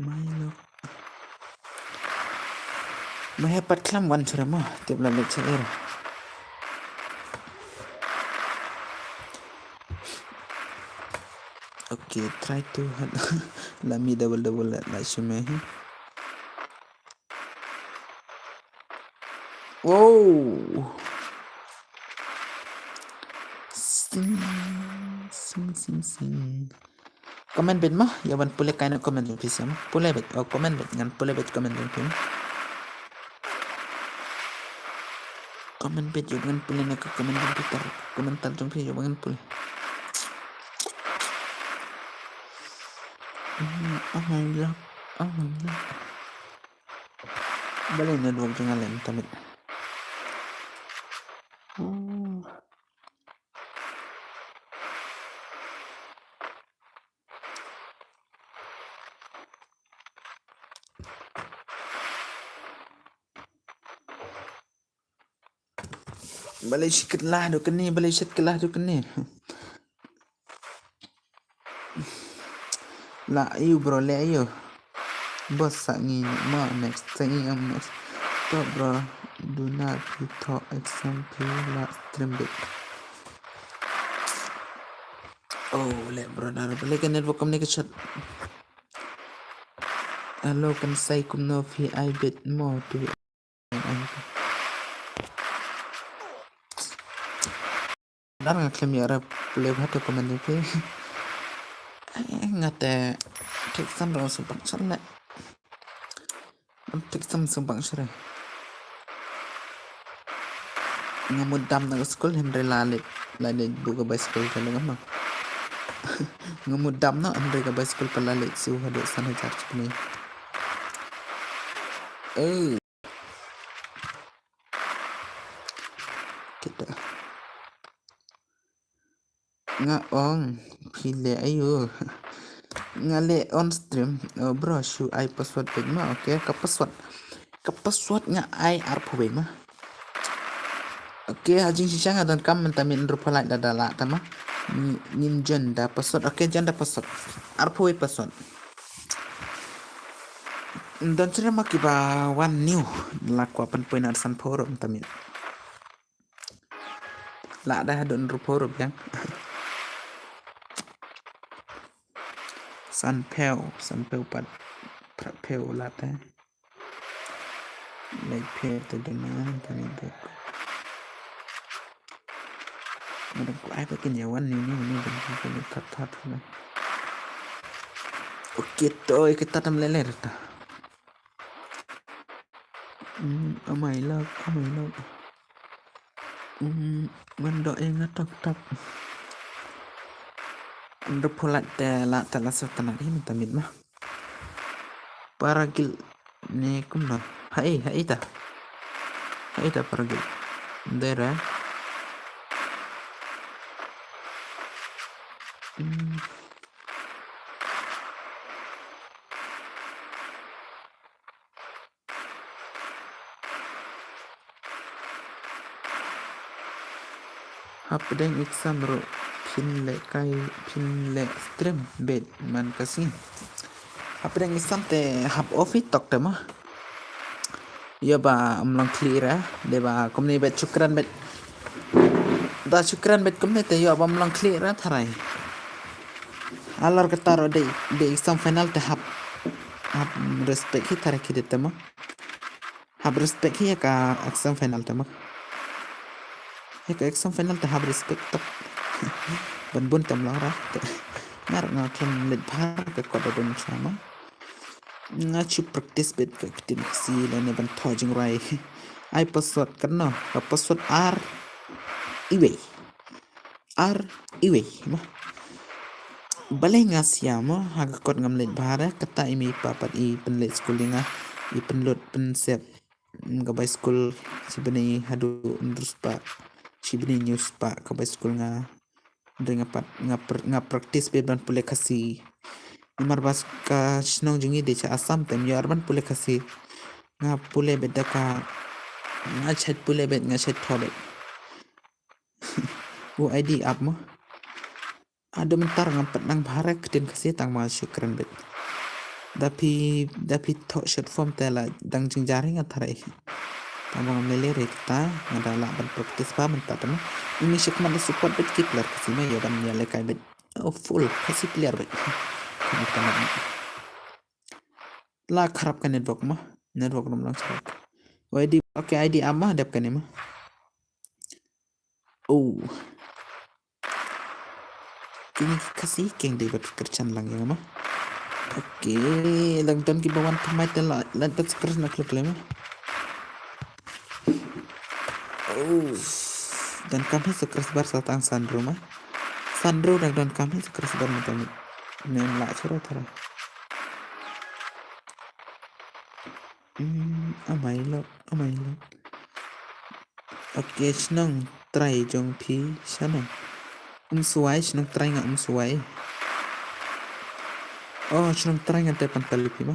Mai lok. Mai ha pat klam wan chura ma. Tip la lek cha er. Okay, try to hit. La mi double double la, la shume hi. Wow. Sing, sing, sing, sing. Comment beit ma, ïa ban pule kaei na comment jong phi sha ma. Pule beit, oh comment beit, ngan pule beit comment jong phi ma. Comment beit ïa ban pule na ka comment jong phi tar, comment tar jong phi ïa ban pule. Mm, oh my love, oh my love. Balei network jong nga lem tamit. Oh. Balei shi kylla do kane, balei shi kylla do kane. La ayu bro, le ayu. Bos sa ngi mo next, sa ngi am next. To bro, duna phi to exam phi la stream bit. Oh, le bro, na bro, le ka network communication. Hello, kan sai kumno phi ai bit mo tu. Dar nga khlem ïa rep le bha to comment phi. Nga te thik sam rong sum pang sar le. Thik sam sum pang sar. Nga mut dam na ka skul hynrei la leit, la leit bu ka bai skul ka le nga ma. Nga mut dam na hynrei ka bai skul pa la leit siu haduh san hajar chipni. Eh. Kita. Nga ong phi le ayu. Nga le on stream. Oh, bro, shu ai password beit ma. Okay, ka password. Ka password nga ai arphew beit ma. Okay, ha jingshisha nga don kam mynta mih hynriew phew like da da lah ta ma. Ngin jon da password. Okay, jon da password. Arphew beit password. Don shisha ma kiba wan new. La kwah pynpoi na sanphew ruh mynta mih. Lah da haduh hynriew phew ruh biang. Sanphew, sanphew pat. Phraphew lah te. Lai phew te duna, te ni bek. Nga dang kwah ai ba kin ïa wan ni ni ni dang kwah ni thot thot ni. Okay to, ïa kita tam lele ta. Mm, oh my love, oh my love. Mm, ngan doh ïa nga tok tok. Hynriew phew like te lah te la sot tana hi mynta mih ma. Paragil ne kumno. Hai, hai ta. Hai ta paragil. Dera. Hmm. Hapdeng exam ruh phin leh kai, phin leh stream beit man ka sngi. Hapdeng exam te hap off tok te ma. Ïa ba ym long khlieh ra, dei ba kumne beit shukran beit. Da shukran beit kumne te ïa ba ym long khlieh ra tharai. Halor kata ruh dei, dei exam final te hap, hap respect hi tharai ki dei te ma. Hap respect hi ïa ka exam final te ma. Ïa ka exam final te hap respect tok. Ban bun te ym long ra. Ar nga khlem leit bha ka kot da don shuwa ma. Nga shu practice beit ka ktien Khasi lane ban thoh jingrwai. Ai password katno? Ka password ar iwei. Ar iwei ma. Balei nga siam mo ha ka kot ngam leit bha re, kata i mei i pa pat i pynleit skul ïa nga, i pynlut pynsep. Mm, ka bai skul shibnei haduh hynriew spah, shibnei hynñiew spah ka bai skul nga. Hynrei nga pat nga pr-, nga practice beit ban pule Khasi. Namar ba ka shnong jong ngi dei sha Assam te ym ïoh ar ban pule Khasi. Nga pule beit da ka, nga shait pule beit, nga shait thoh beit. U I D app mo. Ado mynta ngam pat nang bha re ktien Khasi tang ma shu kren beit. Da phi, da phi thoh short form te la dang jingjar hi nga tharai. Tang ma ngam lei lei re kata, nga da lah ban practice bha mynta te ma. Ini shikmat da support beit ki player Khasi ma, ïa ban ïa lehkai beit. Oh, full Khasi player beit. Khamtam ma. La kharap ka network ma. Network rum lang kharap. I D, okay, I D app ma, dep kane ma. Oh. Kine ki Khasi keng dei bad kyrchan lang ïa nga ma. Okay, dang don kiba wan thymmai te la, la dang subscribe na khlem khlem ma. Oh. Donkam hi subscriber sa tang san hynriew ma. San hynriew dang donkam hi subscriber mynta mynta. Ym lah shuh ruh tharai. Hmm, amai lok, amai lok. Okay, shnong trai jong phi sha no? Umswai, shnong trai nga Umswai. Oh, shnong trai nga te Pyntaloo phi ma.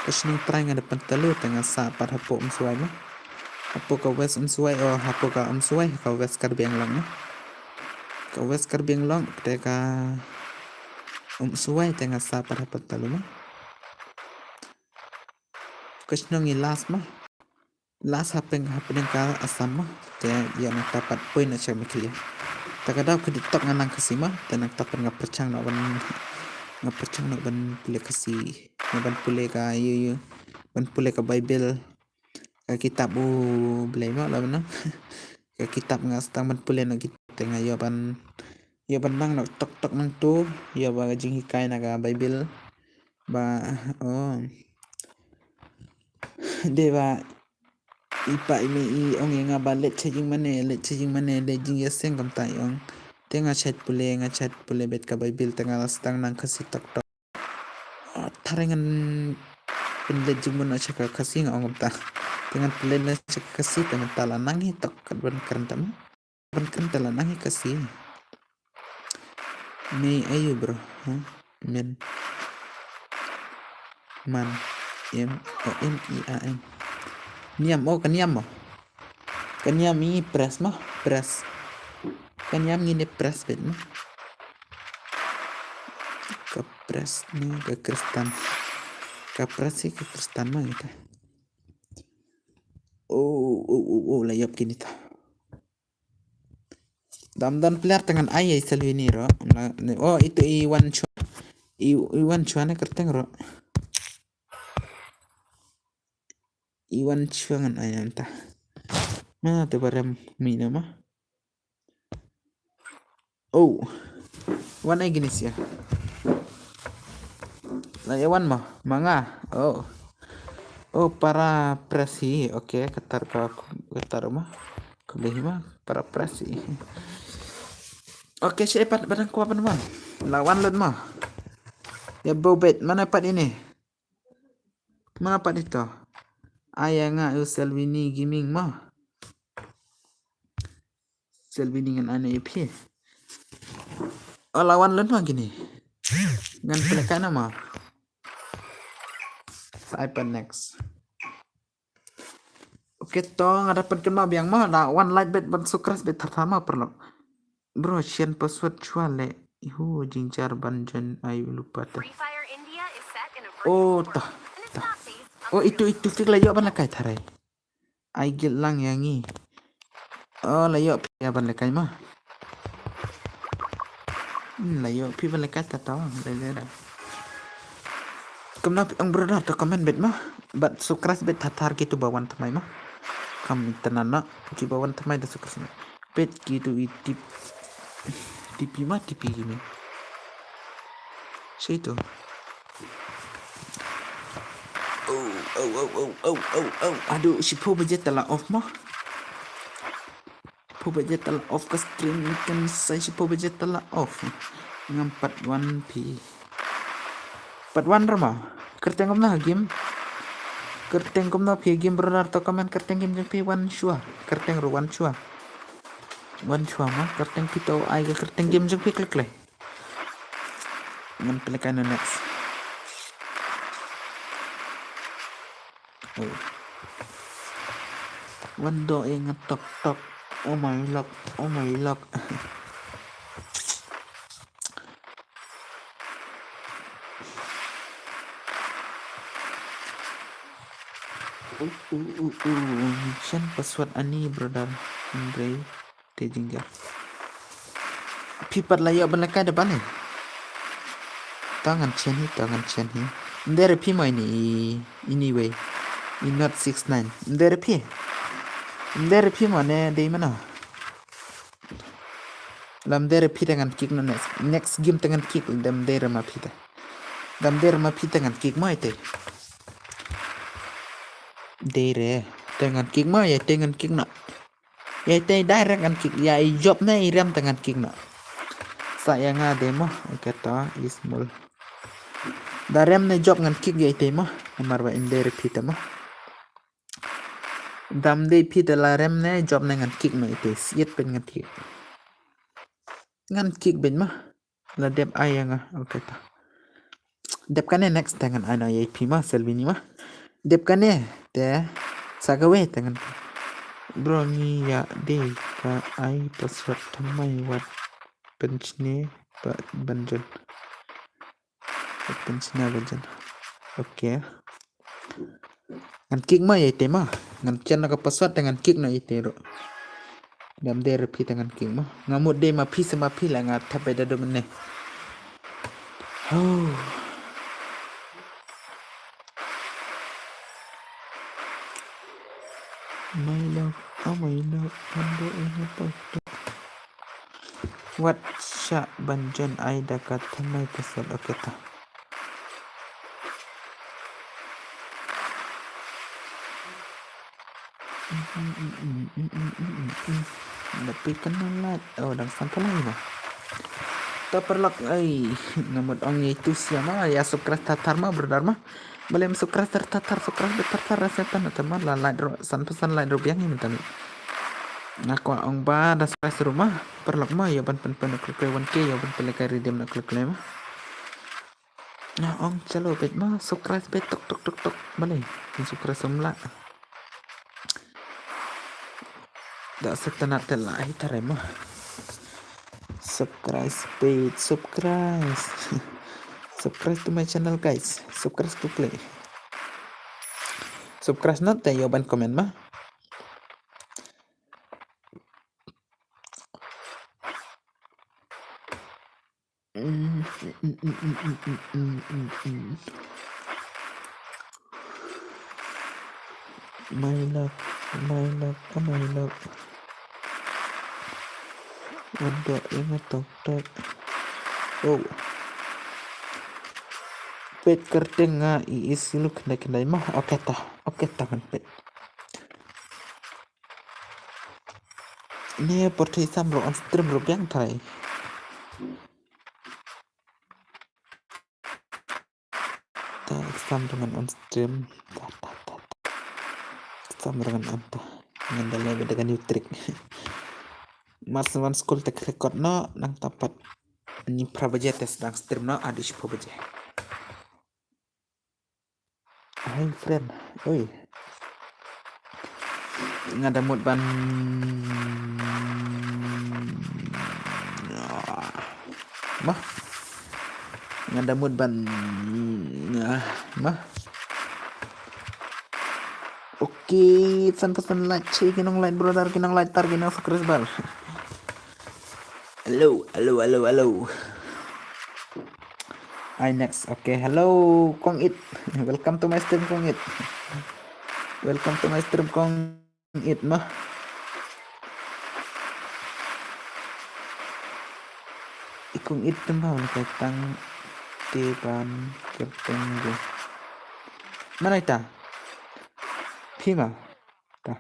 Ka shnong trai nga te Pyntaloo te nga sah pat hapoh Umswai ma. Hapoh ka West Umswai, oh, hapoh ka Umswai, ka West Karbi Anglong ma. Ka West Karbi Anglong te ka Umswai te nga sah pat ha Pyntaloo ma. Ka shnong i Las ma. Las hapeng hapdeng ka Assam ma. Te ïa nangta pat poi na sha Meghalaya. Ta ka daw ka dei tok nga nang Khasi ma. Te nangta pat nga pyrshang noh ban, nga pyrshang noh ban pule Khasi. Nga ban pule ka ïa ïa. Ban pule ka Bible. Ka kitab u Blei ma la ban nang. Ka kitab nga sdang ban pule noh kita te nga ïoh ban, ïoh ban nang noh tok tok nangto, ïoh ba ka jinghikai na ka Bible. Ba, oh. Dei ba i pa i mei i ong ïa nga ba leit sha jingmane, leit sha jingmane, leit jingïaseng kumta i ong. Te nga shait pule, nga shait pule beit ka Bible te nga la sdang nang Khasi tok tok. Ah, tharai ngan pynleit jingmut noh sha ka Khasi nga ong kumta. Te ngan pynleit noh sha ka Khasi te mynta la nang hi tok kat ban kren tam. Ban kren te la nang hi Khasi. Mei aïu bro? Ha? Men. Man. M, oh, M E A M. Niam, oh, ka niam mo. Ka niam i press mo, press. Ka niam ngin ïa press beit mo. Ka press ne ka Kristan. Ka press hi ka Kristan ma kita. Oh, oh, oh, oh, la ïap kini ta. Dam don player te ngan ai ïa i Salwini ruh. Oh, itu i Wan Chua. I, i Wan Chua ne kyrteng ruh. I Wan Chua ngan ai nangta. Mana te ba rem mi nama. Oh. Wan ai gini sia. La ïa wan ma, ma nga. Oh. Oh, para press hi. Okay, katar ka, katar ma. Khublei hi ma, para press hi. Okay, sha pat ba dang kwah ban wan. La wan lut ma. Ïa bro bet, mana pat ini? Mana pat ito? Ai ïa nga u Salwini Gaming ma. Salwini ngan ai na ïa phi. Oh, la wan lut ma kini. Ngan pynlehkai na ma. Sa ai pat next. Okay to, nga da pynkynmaw biang ma, da wan like beit ban subscribe beit thar thar ma paralok. Bro, shen password shuwa leh. Ihu, jingjar ban join ai lypa te. Free Fire India is set in a virtual Oh, world, ta, and it's ta. Not based on Oh, itu, itu fik la ïoh ban lehkai tharai. Ai guild lang ïa ngi. Oh, la ïoh phi ban lehkai ma. Hmm, la ïoh phi ban lehkai ta tawang, la ïoh da. Kumno phi ong brother, to comment beit ma. Bad subscribe beit thar thar kitu ba wan thymmai ma. Kam internet na, kiba wan thymmai da subscribe. Beit kitu i tip. Tipi ma, tipi gini. Shi tu. Oh, oh, oh, oh, oh, oh, oh. Aduh, shiphew baje te la off mo. Shiphew baje te la off ka stream, kan sa shiphew baje te la off. Ngam pat wan phi. Pat wan ra mo. Kyrteng kumno game? Kyrteng kumno phi game brother, to comment kyrteng game jong phi, wan shuwa. Kyrteng ruh wan shuwa. Wan shuwa mo, kyrteng phi to ai ka kyrteng game jong phi klik klik. Ngan pynlehkai na next. Oh. Wan doh ïa nga tok tok. Oh my luck, oh my luck. Uh, uh, uh, uh. Shen password ani brother. Andre. Te jingjar. Phi pat la ïoh ban lehkai da ban ne? To ngan chen hi, to ngan chen hi. Ym dei re phi mo ini, ini wei. I not six nine. Ym dei re phi. Ym dei re phi mo ne dei mano. Lada ym dei re phi te ngan kick noh next. Next game te ngan kick, lada ym dei re ma phi te. Lada ym dei re ma phi te ngan kick mo ite. Dei re. Te ngan kick mo, ïa te ngan kick noh. Ïa ite direct ngan kick, ïa i jop ne i rem te ngan kick noh. Sa ïa nga de mo, okay to, i small. Da rem ne jop ngan kick ïa ite mo, namar ba ym dei re phi te mo. Da ym dei phi te la rem ne jop ne ngan kick noh ite, siat pyn ngan kick. Ngan kick beit mo. La dep ai ïa nga. Okay ta. Dep kane next te ngan ai noh ïa phi mo, Selvini mo. Dep kane te sa kawei te ngan. Bro ngi ïa dei ka ai password thymmai wat pynshne ba ban join. Wat pynshne ba join. Okay. Ngan kick mo ïa ite mo. Ngan chen noh ka password te ngan kick noh ïa ite ruh. Da ym dei re phi te ngan kick mo. Nga mut dei ma phi se ma phi la nga thep beit da dum ne. Ho. My love, oh my love, ando eno to. Wat shah ban join ai da ka thymmai password, okay ta. Da phi kynnoh lad. Oh, dang san pynlong ïa. Ta paralok ai, nga mut ong ïa itu sia ma, ïa subscribe tar tar ma, brother ma. Balei ym subscribe tar tar, subscribe tar tar, rasa tan ta ma, la like ruh, san phew san like ruh biang ïa mynta. Nga kwah ong ba da subscribe ruh ma, paralok ma, ïa ban pyn pyn na klik klik wan ke, ïa ban pyn like redeem na klik klik ma. Nga ong chalo beit ma, subscribe beit tok tok tok tok. Balei kin subscribe samla. Da sa tang te la ai tare ma. Subscribe beit, subscribe. Subscribe to my channel guys. Subscribe to play. Subscribe not te ïa ban comment ma. My love, my love, oh my love. Ado ina tok tok. Oh. Peit kyrteng nga i is look na kena ma. Okay ta, okay ta kan peit. Ni por thei sam ro on stream ro biang thai. Ta sam ro ngan on stream. Ta ta ta. Sam ro ngan on ta. Ngan da leh bad ka new trick. Mar sa wan skul te record noh nangta pat. Ni phra baje te sdang stream noh, adi shiphew baje. Hi friend. Oi. Nga da mut ban ma. Nga da mut ban ma. Okay, san phew san like, chi ki nong like brother, ki nong like tar, ki nong subscribe. Hello, hello, hello, hello. Hi next. Okay, hello Kong It. Welcome to my stream Kong It. Welcome to my stream Kong It ma. I Kong It tymba wala kai tang. Te ban kyrteng game. Mana ita? Phi ma? Ta.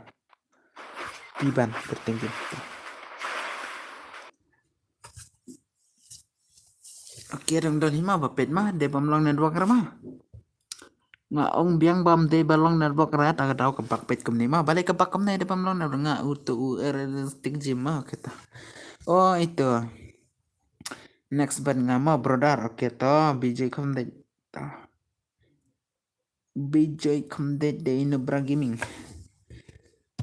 Phi ban kyrteng game. Okay, dang don hi ma ba peit ma, dei bym long network re ma. Nga ong biang bam dei ba long network re, ta ka daw ka bak peit kumne ma, balei ka bak kumne dei bym long network, nga utu u er er stick gym ma, okay ta. Oh, ito. Next ban nga ma brother, okay to, B J Kham dei. Ta. B J Kham dei dei Nubra Gaming.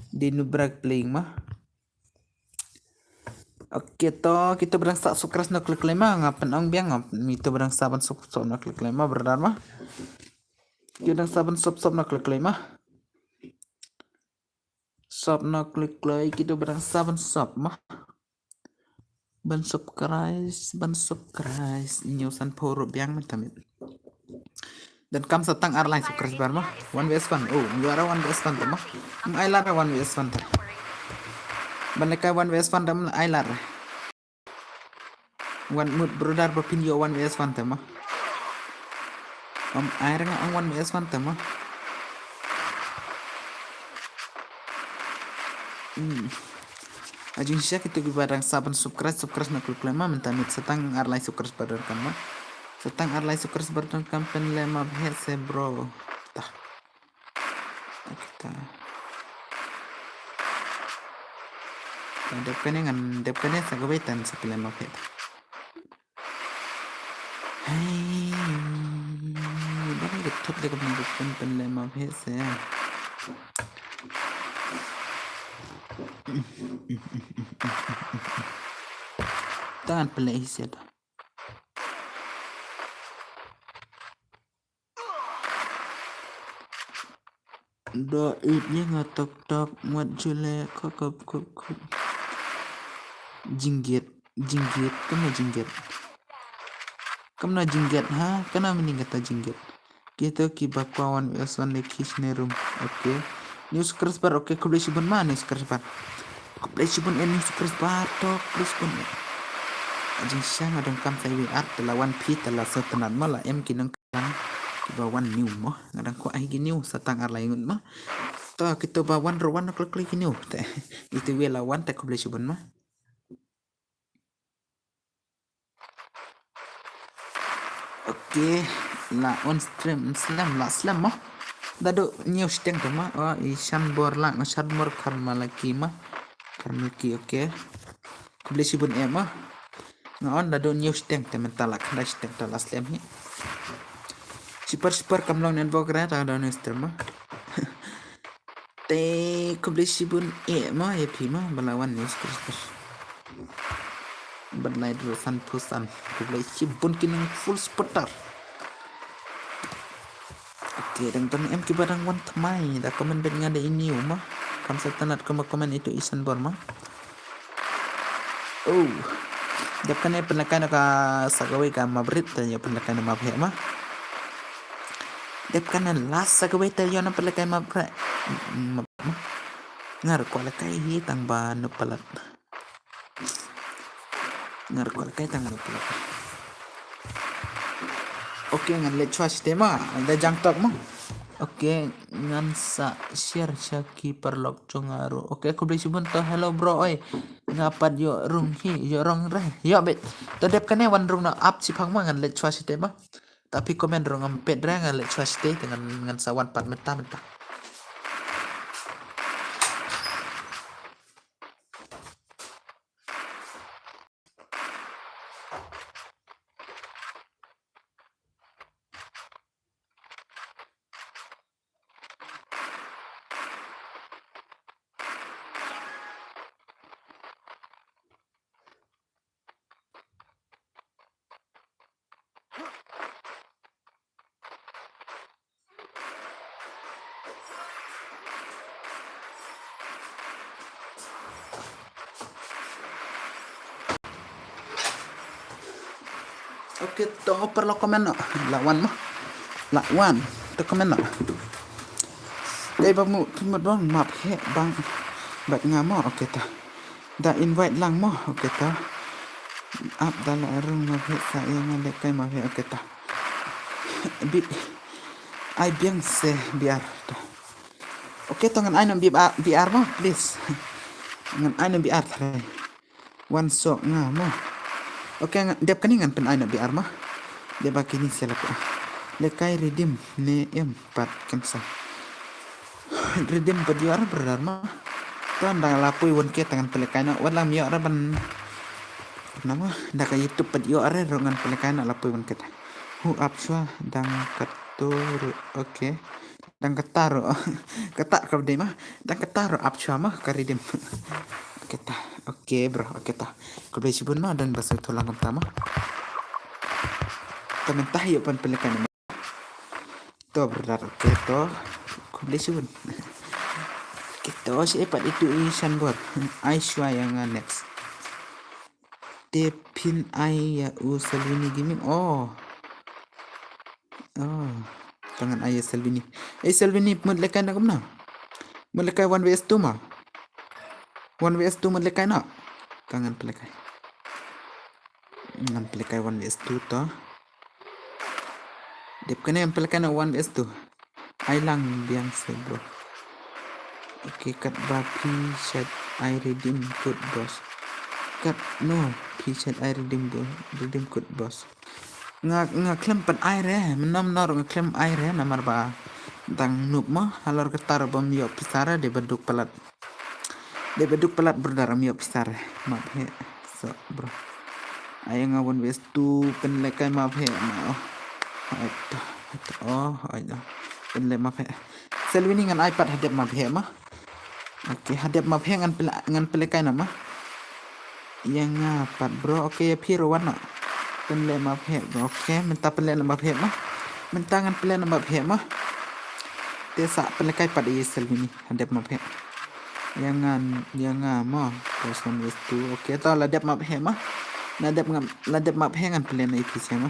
Dei Nubra playing ma. Okay to, kito ba dang sah subscribe na klik like ma, nga pyn ong biang nga, kito ba dang sah ban sub sub na klik like ma, brother ma. Kito ba dang sah ban sub sub na klik like ma. Sub na klik like, kito ba dang sah ban sub ma. Ban subscribe, ban subscribe. Ñiew sanphew ruh biang mynta miet. Donkam sa tang ar lai subscriber ma. One V S one. Oh, ym ïoh re one V S one te ma. Ym ai lad re one V S one te. Ban lehkai one V S one te ym ai lad re. Wan mut brother ba phin ïoh one V S one te ma. Ym ai re nga ong one V S one te ma. Hmm. A jingshisha kito kiba dang sah ban subscribe, subscribe na klik like ma, mynta miet sa tang ar lai subscribe ba donkam ma. Sa tang ar lai subscribe ba donkam, pynleh ma bheh se bro. Ta. Okay ta. Dep kane ngan, dep kane sa kawei tan sa pynleh ma bheh ta. Hei, ba ka thut de ka pyn, pyn, pynleh ma bheh se. Tan pynleh hi se ta. Do it ni nga tok tok, wat jule, kop kop kop kop. Jingget, jingget, kumno jingget? Kumno jingget ha? Kumno meaning kata jingget? Kito kiba kwah one V S one leh ki shane room. Okay. New subscriber, okay, khublei shibun ma new subscriber. Khublei shibun eh new subscriber to, khublei shibun eh. A jingshisha nga donkam sa iwei ar, te la wan phi te la sngewtynnat ma, la em ki nongkyndang kiba wan new mo. Nga dang kwah hi ki new, sa tang ar lai ngut ma. To kito ba wan ruh wan na klik like ki new. Te ito iwei la wan te khublei shibun ma. Okay, la on stream slem, la slem mo. Da dei ñiew shiteng te ma, oh, i Shanbor la, nga Shanbor Kharmalaki ma. Kharmalaki, okay. Khublei shibun eh ma. Nga on da dei ñiew shiteng te, mynta la khyndai shiteng te la slem hi. Shipor shipor kam long network re, ta da dei ñiew shiteng ma. Te khublei shibun eh ma ïa phi ma ba la wan new subscriber. Ban lai dro san phew san. Khublei shibun ki nong full supporter. Okay, dang don em kiba dang wan thymmai, da comment beit nga da i new ma. Kam sa tynnat kumba comment ito i Shanbor ma. Oh. Dep kane pynlehkai na ka sa kawei ka map rit, te ïa pynlehkai na map heh ma. Dep kane last sa kawei te ïa na pynlehkai map rit. Map, map. Nga ruh kwah lehkai hi tang ba nop palat. Nga ruh kwah lehkai tang ba nop palat. Okay, ngan leit shuwa shite ma, da jang tok ma. Okay, ngan sa share sha ki paralok jong nga ruh. Okay, khublei shibun to, hello bro, oi. Nga pat ïoh rung hi, ïoh rung re, ïoh beit. To dep kane wan rung na ap shiphang ma, ngan leit shuwa shite ma. Ta phi comment rung ngam peit re, ngan leit shuwa shite, te ngan, ngan sa wan pat mynta mynta. Okay, to paralok comment noh. La wan mo. La wan. To comment noh. Dei ba mut, mut bang map heh bang bad nga mo. Okay ta. Da invite lang mo. Okay ta. Ap da la rung map heh sa ïa nga lehkai map heh. Okay ta. Bi, ai biang se B R. Okay, to ngan ai noh B R, B R mo, please. Ngan ai noh B R trai. Wan sok nga mo. Okay, nga, dep kane ngan pyn ai noh B R mo. Dep ba kine sha la phi. Lehkai redeem ne em pat kan sa. Redeem pat ïoh re brother mo. To nda la poi one K te ngan pynlehkai noh. Wat la ym ïoh re ban. Namar da ka YouTube pat ïoh re ruh ngan pynlehkai noh la poi one K te. Hu ap shuwa dang katto ruh. Okay. Dang kata ruh. Kata ka dei mo. Dang kata ruh ap shuwa mo ka redeem. Okay ta. Okay bro. Okay ta. Khublei shibun mo, don ba sngewthuh lang kumta mo. Te mynta ïoh ban pynlehkai noh. To brother, okay to. Khublei shibun. Okay to, shaei pat itu i Shanbor. Ai shuwa ïa nga next. Te phin ai ïa u Salvini Gaming. Oh. Oh. Te ngan ai ïa Salvini. Eh Salvini mut lehkai noh kumno? Mut lehkai one versus two mo. One versus two mut lehkai noh. Te ngan pynlehkai. Ngan pynlehkai one versus two to. Dep kane ngan pynlehkai noh one versus two. Ai lang biang se bro. Okay, katba phi shait ai redeem code boss. Katno phi shait ai redeem bo, redeem code boss. Nga, nga khlem pat ai re, mynno mynno ruh nga khlem ai re namar ba dang noob mo, halor kata ruh bym ïoh pisa re, dei ba duk palat. Dei ba duk palat brother, ym ïoh pisa re. Map heh. So bro. Ai nga one versus two pynlehkai map heh ma. Oh. Ai to, ai to. Oh, ai to. Pynleh map heh. Salvini ngan ai pat hadep map heh ma. Okay, hadep map heh ngan pynleh, ngan pynlehkai noh ma. Ïa nga pat bro. Okay, ïa phi ruh wan noh. Pynleh map heh. Okay, mynta pynleh noh map heh ma. Mynta ngan pynleh noh map heh ma. Te sa pynlehkai pat ïa Salvini. Hadep map heh. Ïa nga, ïa nga mo. Boss one versus two. Okay, to la dep map heh ma. La dep ngam, la dep map heh ngan pynleh noh ïa phi sha ma.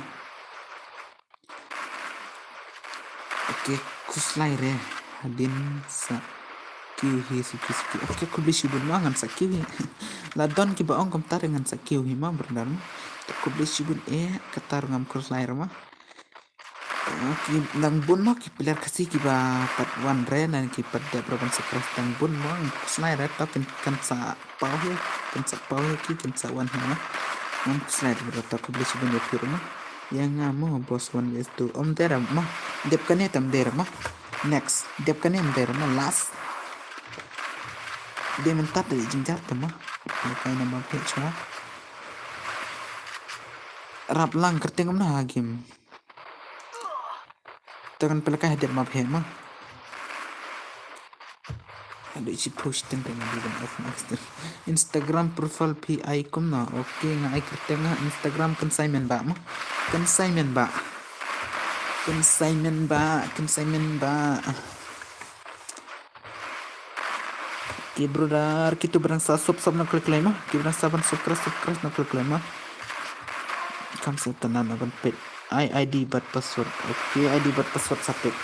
Okay, khuslai re. Hadien sa kiew hi suki suki. Okay, khublei shibun ma ngan sa kiew hi. La don kiba ong kumta re ngan sa kiew hi ma brother ma. Khublei shibun eh, kata ruh ngam khuslai re ma. Ki dang bun mo ki player Khasi kiba pat wan re na ki pat dep ruh ban subscribe dang bun mo, khuslai re to kin kan sa paw hi, kan sa paw hi ki kan sa wan hi mo. Ngam khuslai re to, khublei shibun ïa phi ruh mo. Ïa nga mo boss one versus two. Ym dei re mo. Dep kane tam dei re mo. Next. Dep kane ym dei re mo. Last. Dei mynta te jingjar te mo. Lehkai noh map heh shuwa. Rap lang kyrteng kumno ha game. Te ngan pynlehkai hadep map heh ma. Haduh shi post teng teng di ban off next. Instagram profile phi ai kumno? Okay, nga ai kyrteng nga Instagram Kynsaimynbah ma. Kynsaimynbah. Kynsaimynbah, Kynsaimynbah. Ki brother, kitu ba dang sa sub sub na klik like ma. Ki ba dang sa ban subscribe subscribe na klik like ma. Kam sa tana na ban pet. Ai I D bad password. Okay, I D bad password sa pet.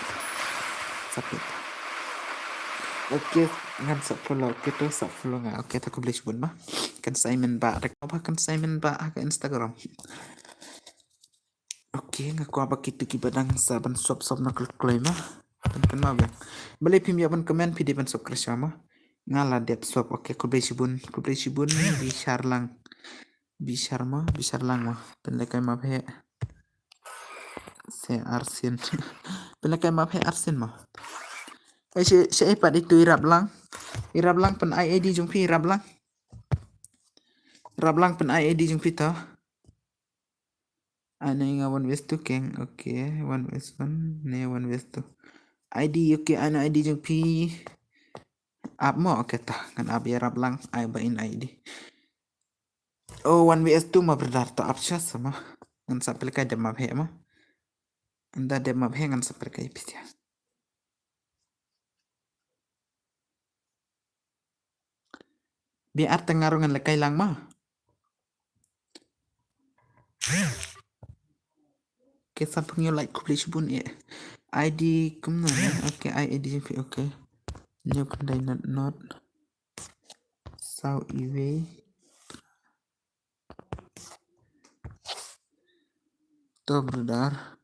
Sa pet. Okay, ngan sa follow. Okay, to sa follow nga. Okay, to khublei shibun ma. Kynsaimynbah. Rek ba Kynsaimynbah ha ka Instagram. Okay, nga kwah ba kitu kiba dang sa ban sub sub na klik like ma. Ban pynmap biang. Balei phim ïa ban comment phi dei ban sub kris ma. Nga la dep sub. Okay, khublei shibun, khublei shibun bishar lang. Bishar ma, bishar lang ma. Pynlehkai map heh. Se arsien. Pynlehkai map heh arsien ma. Ai shi shi ai pat itu i rap lang. I rap lang pyn ai I D jong phi i rap lang. Rap lang pyn ai I D jong phi to. Ai na nga one versus two keng. Okay, one versus one ne one versus two. I D, okay, ai na I D jong phi. Ap mo, okay ta. Ngan ap ïa rap lang ai ba in I D. Oh, one versus two ma brother ta ap sha sama. Ngan sa pynlehkai dep map heh ma. Nda dep map heh ngan sa pynlehkai pisa. Biar tang nga ruh ngan lehkai lang ma. Okay, sa pynïoh like khublei shibun eh. I D kumno ne? Okay, I D jong phi okay. New container not. Saw iwei. To brother.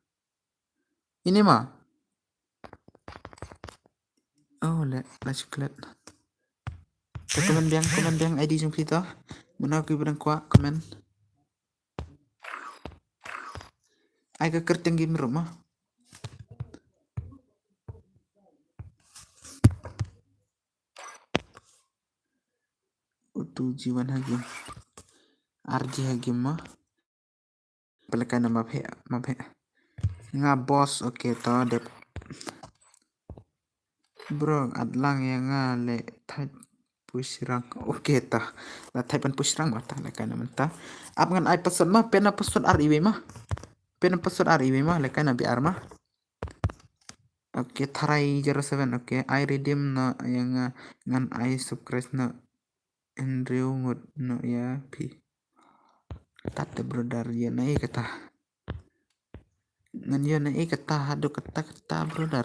Ini ma. Oh, le, la shi klet. Te comment biang, comment biang I D jong phi to. Mano kiba dang kwah comment. Ai ka kyrteng game ruh ma. Utu jiwan ha game. R G ha game ma. Pelekai na maphe, maphe. Nga boss, okay to dep. Bro, at lang ïa nga le thait push rank. Okay to. La thait ban push rank ma ta lekai na mynta. Ap ngan ai password ma, pynna password ar iwei ma. Pynna password ar iwei ma, lekai na B R ma. Okay, tharai zero seven, okay. Ai redeem noh ïa nga, ngan ai subscribe noh. Andrew ngut noh ïa phi. Tat te brother, ïa na i kata. Ngan ïa na i kata, haduh kata kata brother.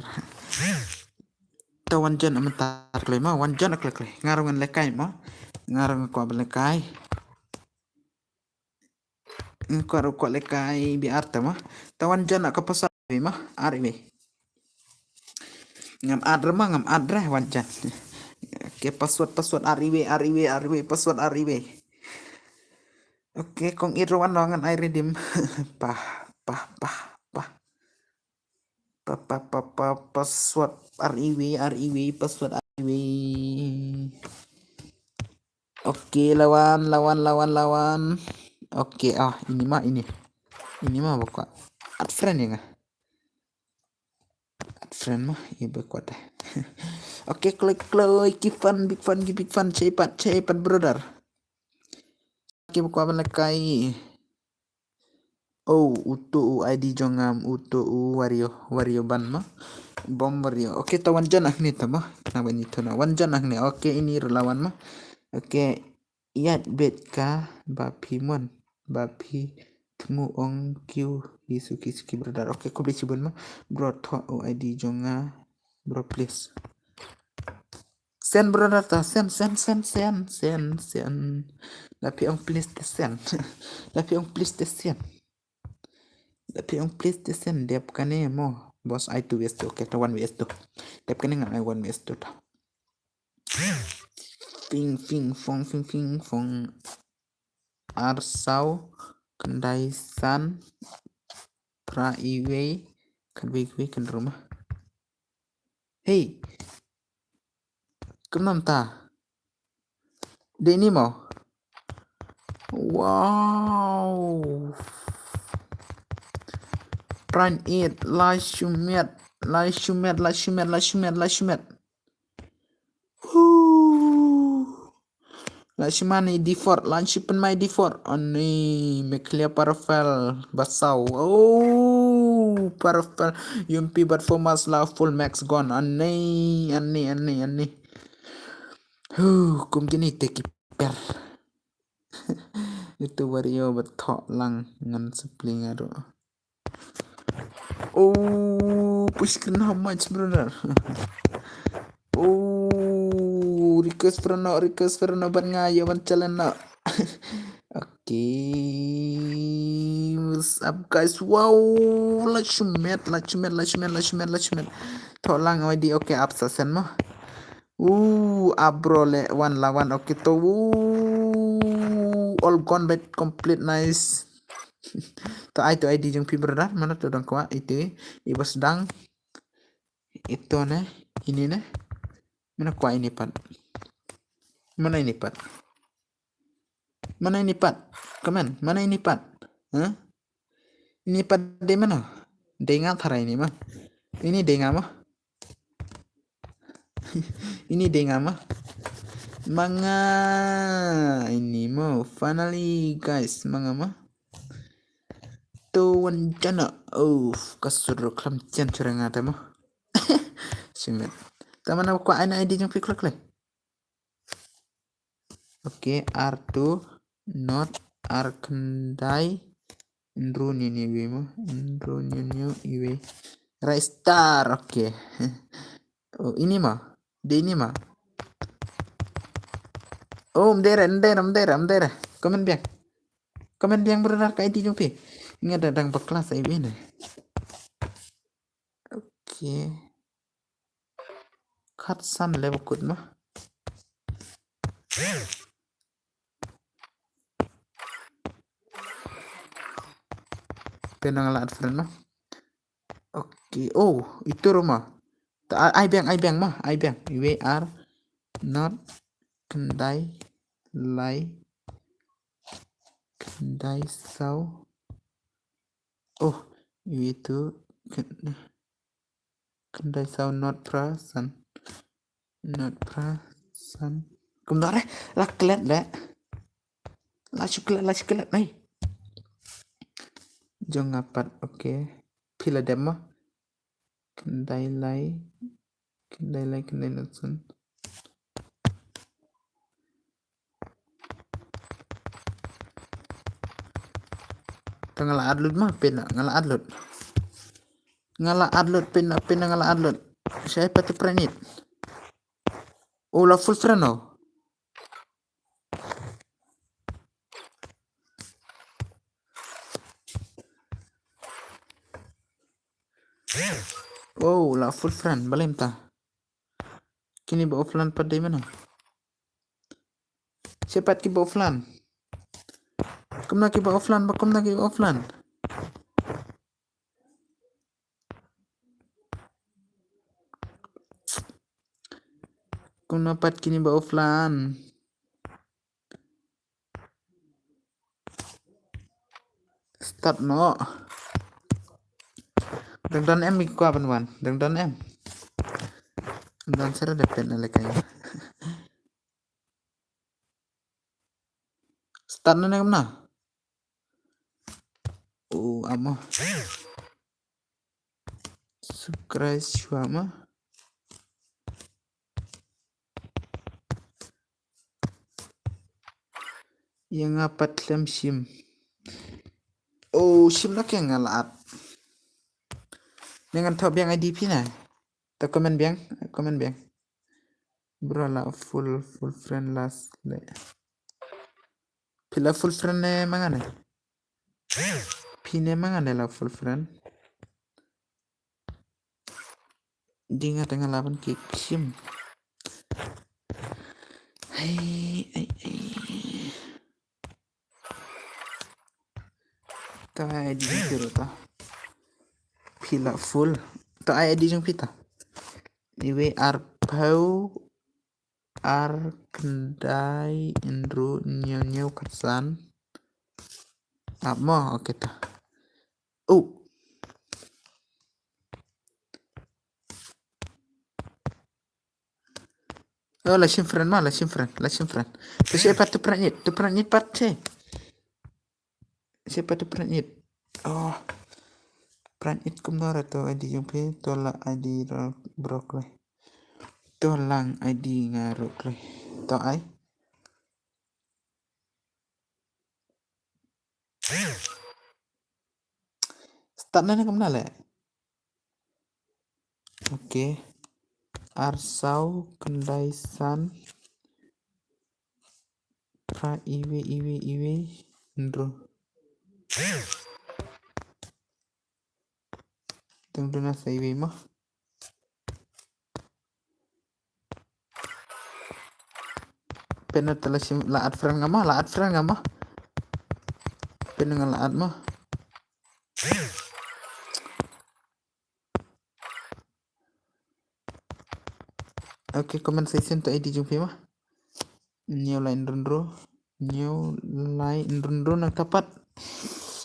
Ta wan jan am tar klei ma, wan jan klei klei. Nga ruh ngan lekai ma. Nga ruh nga kwah ban lekai. Nga kwah ruh kwah lekai B R ta ma. Ta wan jan ka password ma, ar iwei. Ngam add re ma, ngam add re, wan jan. Okay, password, password ar iwei, ar iwei, ar iwei, password ar iwei. Okay, kong it ruh wan noh ngan ai redeem. Pah, pah, pah, pah. Pah, pah, pah, pah, password ar iwei, ar iwei, password ar iwei. Okay, lawan, lawan, lawan, lawan. Okay, ah, ini ma, ini. Ini ma ba kwah. Add friend ïa nga. Add friend ma, i ba kwah deh. Okay, kloi, kloi, ki fan, big fan, ki big fan, chepat, chepat, brother. Ki ba kwah ban lekai. Oh, utu u I D jong nga, utu u Wario, Wario ban ma. Bom Wario. Okay, ta wan jan hangne ta ma. Kena ba ini ta na. Wan jan hangne. Okay, ini ruh la wan ma. Okay, ïa bet ka ba phi mon, ba phi thmu ong kiew hi suki suki brother. Okay, khublei shibun ma. Bro, thoh u I D jong nga. Bro, please. Send brother ta, send, send, send, send, send, send. La phi ong please te send. La phi ong please te send. La phi ong please te send. Dep kane mo. Boss ai two ways to. Okay, ta one ways to. Dep kane nga ai one ways to ta. Fing, fing, fong, fing, fing, fong. Ar saw, khyndai san, phra iwei, khatwei khatwei, khyndai ma. Hey. Kumno mynta? Dei ni mo. Wow. Prime it, lai shumet, lai shumet, lai shumet, lai shumet, lai shumet. Huh. Lashmani D four, Lashman mai D four. Ani, Meklia Parafel, Basau. Oh, Parafel, Yumpi, but for mas la full max gun. Ani, ani, ani, ani. Huh, kum kini te ki per. Itu Wario ba thoh lang ngan sibling aru. Oh, push kena how much, brother? Oh, request friend no, request friend no, ban nga, ya ban challenge no. Okay, what's up, guys? Wow, la shumet, la shumet, la shumet, la shumet, la shumet. Thoh lang I D, okay, up sa sen mo. Uh, abro le wan lawan, okay to. Uh, all gone back complete, nice. To ai to I D jong phi brother, mano to dang kwah ite, i bas dang. Ito ne, ini ne. Mano kwah ini pat. Mano ini pat. Mano ini pat. Comment, mano ini pat. Huh? Ini pat dei mano? Dei nga tharai ini ma. Ini dei nga ma. Ini dei nga ma. Ma nga ini mo. Finally, guys, ma nga ma. To wan jana. Oh, ka sur klam chen chura nga ta mo. Simet. Ta mano kwah ai na I D jong phi klak le. Okay, R two, not R khyndai. Andrew ni ni wi mo. Andrew ni ni wi. Right star, okay. Oh, ini ma. Dei ini ma. Oh, mdera, mdera, mdera, mdera. Comment biang. Comment biang brother ka I D jong phi. Nga da dang ba class ai wi ne. Okay. Khatsan le ba kut ma. Pynang la friend ma. Okay. Oh, itu rumah. Ta, ai biang, ai biang ma, ai biang. We are not khyndai lai khyndai saw. Oh, itu khyndai khyndai saw not phra san. Not phra san. Kumno re, la klet le. La shu klet, la shu klet, nei. Jong nga pat, okay. Phi la dem ma. Khyndai lai. Khyndai lai, khyndai not san. Ta nga la ad lut ma, pynang, nga la ad lut. Nga la ad lut, pynang, pynang nga la ad lut. Shai pat tu pranit. Oh, la full friend oh. Oh, la full friend, balei mynta. Kine ba offline pat dei mano. Shai pat ki ba offline. Kumno ki ba offline, ba kumno ki ba offline. Kumno pat kine ba offline. Start noh. Dang don em ki kwah ban wan. Dang don em. Dang don sera depend na lekai. Start na ne kumno. Oh, amo. Subscribe shuwa ma. Ïa nga pat khlem shim. Oh, shim na ke nga la ad. Ngan thoh biang I D phi na. Ta comment biang, comment biang. Bro la full, full friend last le. Phi la full friend ne ma nga ne. Phi ne ma nga ne la full friend. Ding nga tang la ban ki shim. Hai, ai, ai. Ta ai di jong phi ta. Phi la full. Ta ai di jong phi ta. Iwe arphew ar khyndai hynriew hynñiew hynñiew khatsan. Ap mo, okay ta. Oh. Oh, la shim friend ma, la shim friend, la shim friend. Tu shi pat tu pranit, tu pranit pat shi. Shi pat tu pranit. Oh. Pranit kumno ra to I D jong phi, to la I D ro brok le. To lang I D nga rok le. To ai. Start na ne kumno le. Okay. Arsaw khyndai san. Phra iwe iwe iwe. Hynriew. Tang duna sa iwe mo. Pynat la shim la add friend nga mo, la add friend nga mo. Pynat nga la add mo. Okay, comment section to I D jong phi mo. Hynñiew lai hynriew hynriew. Hynñiew lai hynriew hynriew nangta pat.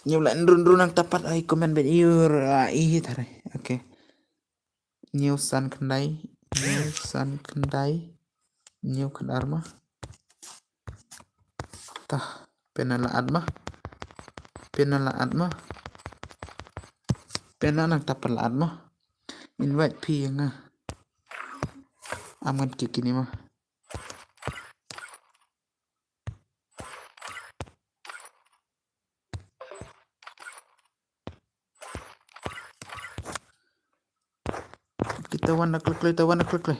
Hynñiew lai hynriew hynriew nangta pat ai comment bad iur ai hi tare. Okay. Hynñiew san khyndai, hynñiew san khyndai, hynñiew khyndai ar ma. Tah, pynat la add ma. Pynat la add ma. Pynat nangta pat la add ma. Invite phi ïa nga. Am ngan kik kine ma. Kita wan na klik klik, kita wan na klik klik.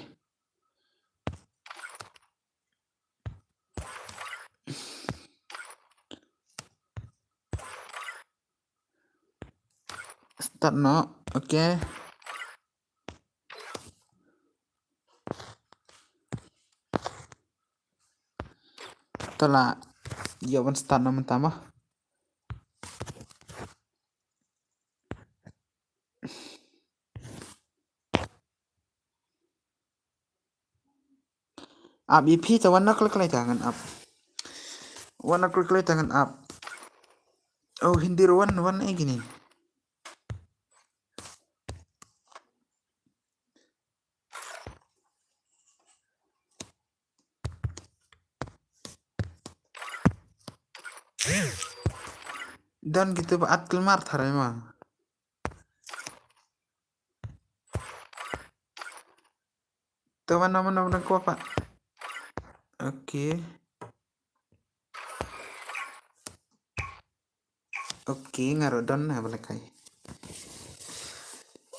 Start no, okay. To la ïa wan start na mynta ma. Ap ïa phi ta wan na klik klik ta ngan ap. Wan na klik klik ta ngan ap. Oh, Hindi ruh wan, wan eh gini. Don gitu ba at kelmar tharai ma. To mana mana mana ko apa? Oke. Oke, nga ruh don na ba lehkai.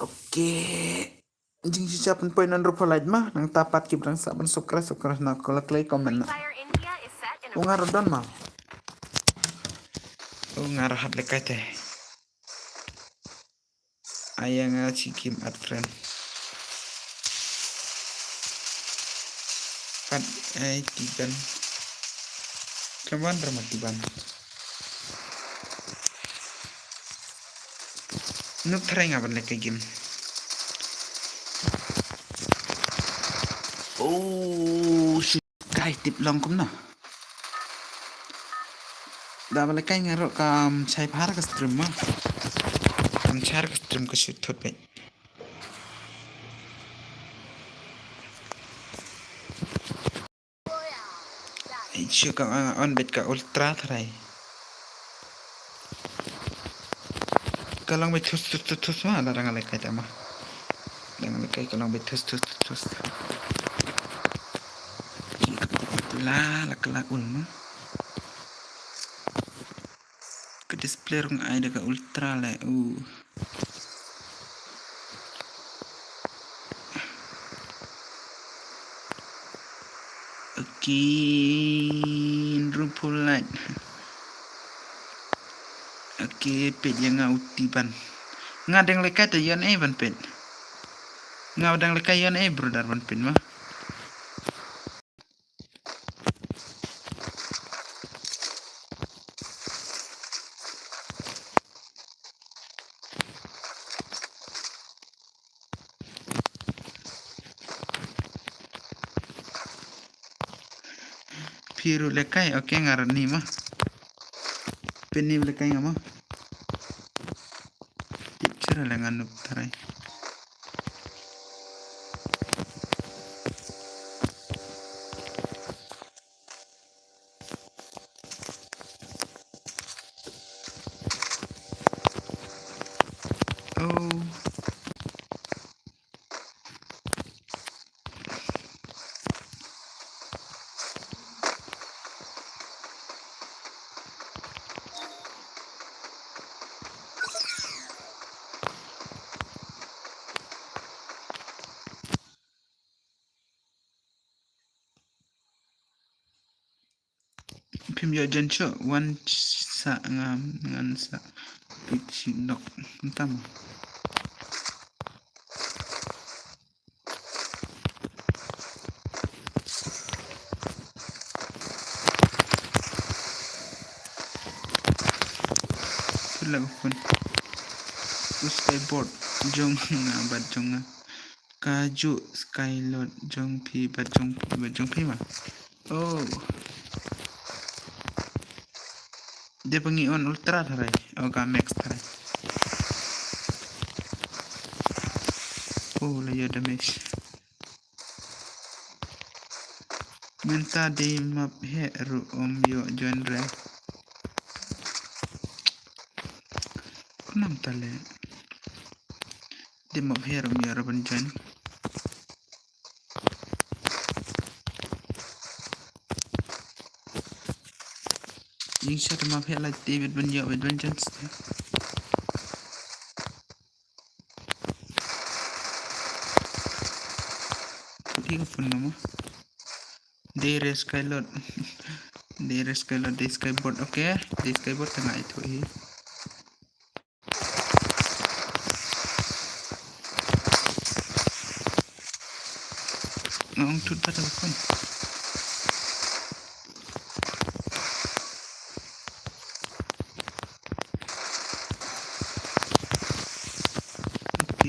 Oke. Jingshisha pynpoi nan rupa like ma, nangta pat kip dang sa ban subscribe, subscribe na ko lehkai comment na. U nga ruh don ma. U nga ruh hap lehkai te. Aya nga chi kim at friend. Pat ai tiban. Kaman drama tiban. Nuk tharai nga ban lehkai game. Oh, shit. Kai tip long kumno. Da ba lehkai nga ruh kam chai phar ka stream ma. Kam char ka stream ka shoot thut beit. Ai shu kam on beit ka ultra tharai. Ka long beit thus thus thus thus ma la dang lehkai ta ma. Dang lehkai ka long beit thus thus thus thus. La la ka la ul ma. Ka display rung ai da ka ultra le u. Oke, rupa light. Oke, peit ïa nga u tiban. Nga dang lehkai te ïa ne ban peit. Nga dang lehkai ïa ne brother ban peit ma. Phi ruh lehkai, oke nga ruh ni ma. Phin ni lehkai nga ma. Tip chira le nga nuk tharai. Oh. Phim ïoh jan shuh wan sa ngam ngan sa pit shi nok tam. Pula phone. Us keyboard jong nga bad jong nga. Ka ju Skylord jong phi bad jong phi bad jong phi ma. Oh. Dei ba ngi on ultra tharai. Oh, ka max tharai. Oh, la ïa damage. Mynta dei map heh ruh ym ïoh join re. Khnang ta le. Dei map heh ruh ym ïoh re ban join. Jingshisha te map heh la te bad ban ïoh bad ban join. Putih ka phone nama. Dei re Skylord. Dei re Skylord, dei Skybot. Okay, dei Skybot tengah itu hi. Ngong tut pada phone.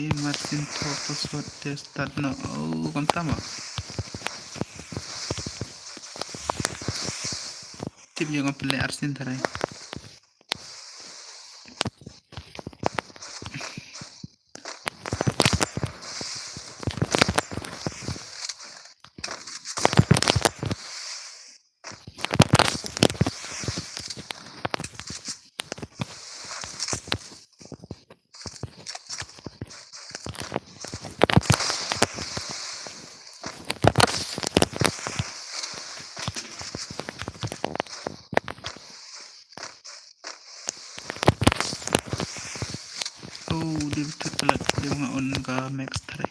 Martin to password te start no. Oh, kam tama. Tip jong pele arsin tharai. Oh, dia betul pala dia nga on ka max tadi.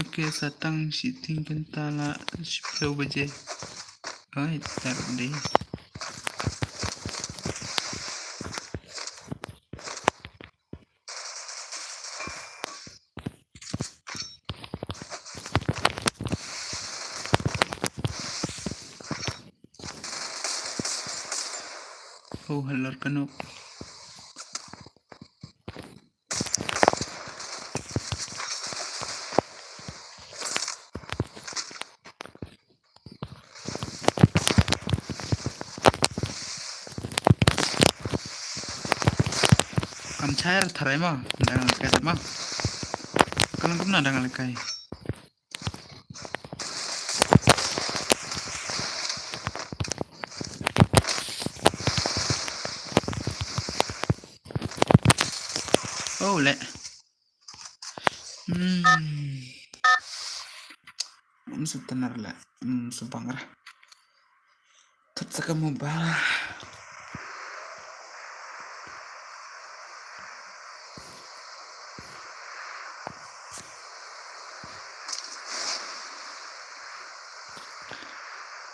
Okay, sa tang shitting kynta la shiphew baje. Ai, tar dei. Oh, halar kanuk. Kam chair tharai ma, dang lekai ma. Kalang kumna dang lekai. Oh, le. Hmm. Um, setenar le. Hmm, subang ra. Thot sa ka mobile.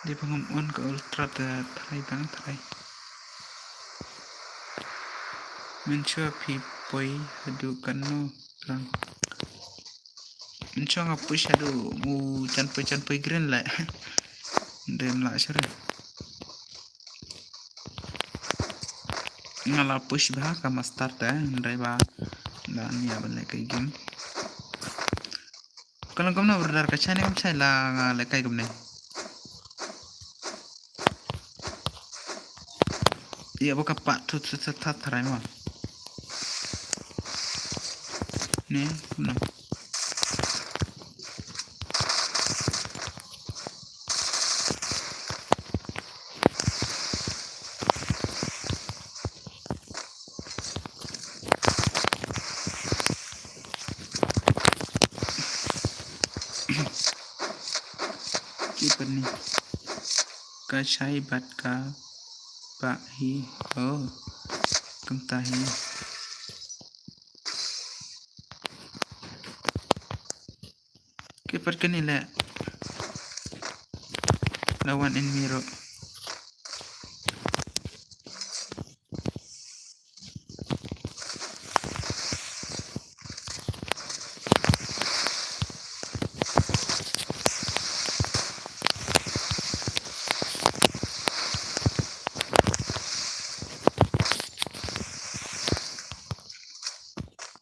Dei ba ngam on ka ultra te tharai dang tharai. Mynshuwa phi poi haduh katno rang. Mynshuwa nga push haduh u jan poi jan poi green le. Dem lah sure. Nga la push bha ka master te, hynrei ba la nia ban lekai game. Ka long kumno brother, ka chai ne kam chai la nga lekai kumne. Ïa ba ka pat thut thut thut thut tharai ma. Ne kumno. Ki pynni ka shai bad ka ba hi. Oh, kumta hi. Ki pat kane le la wan in miro.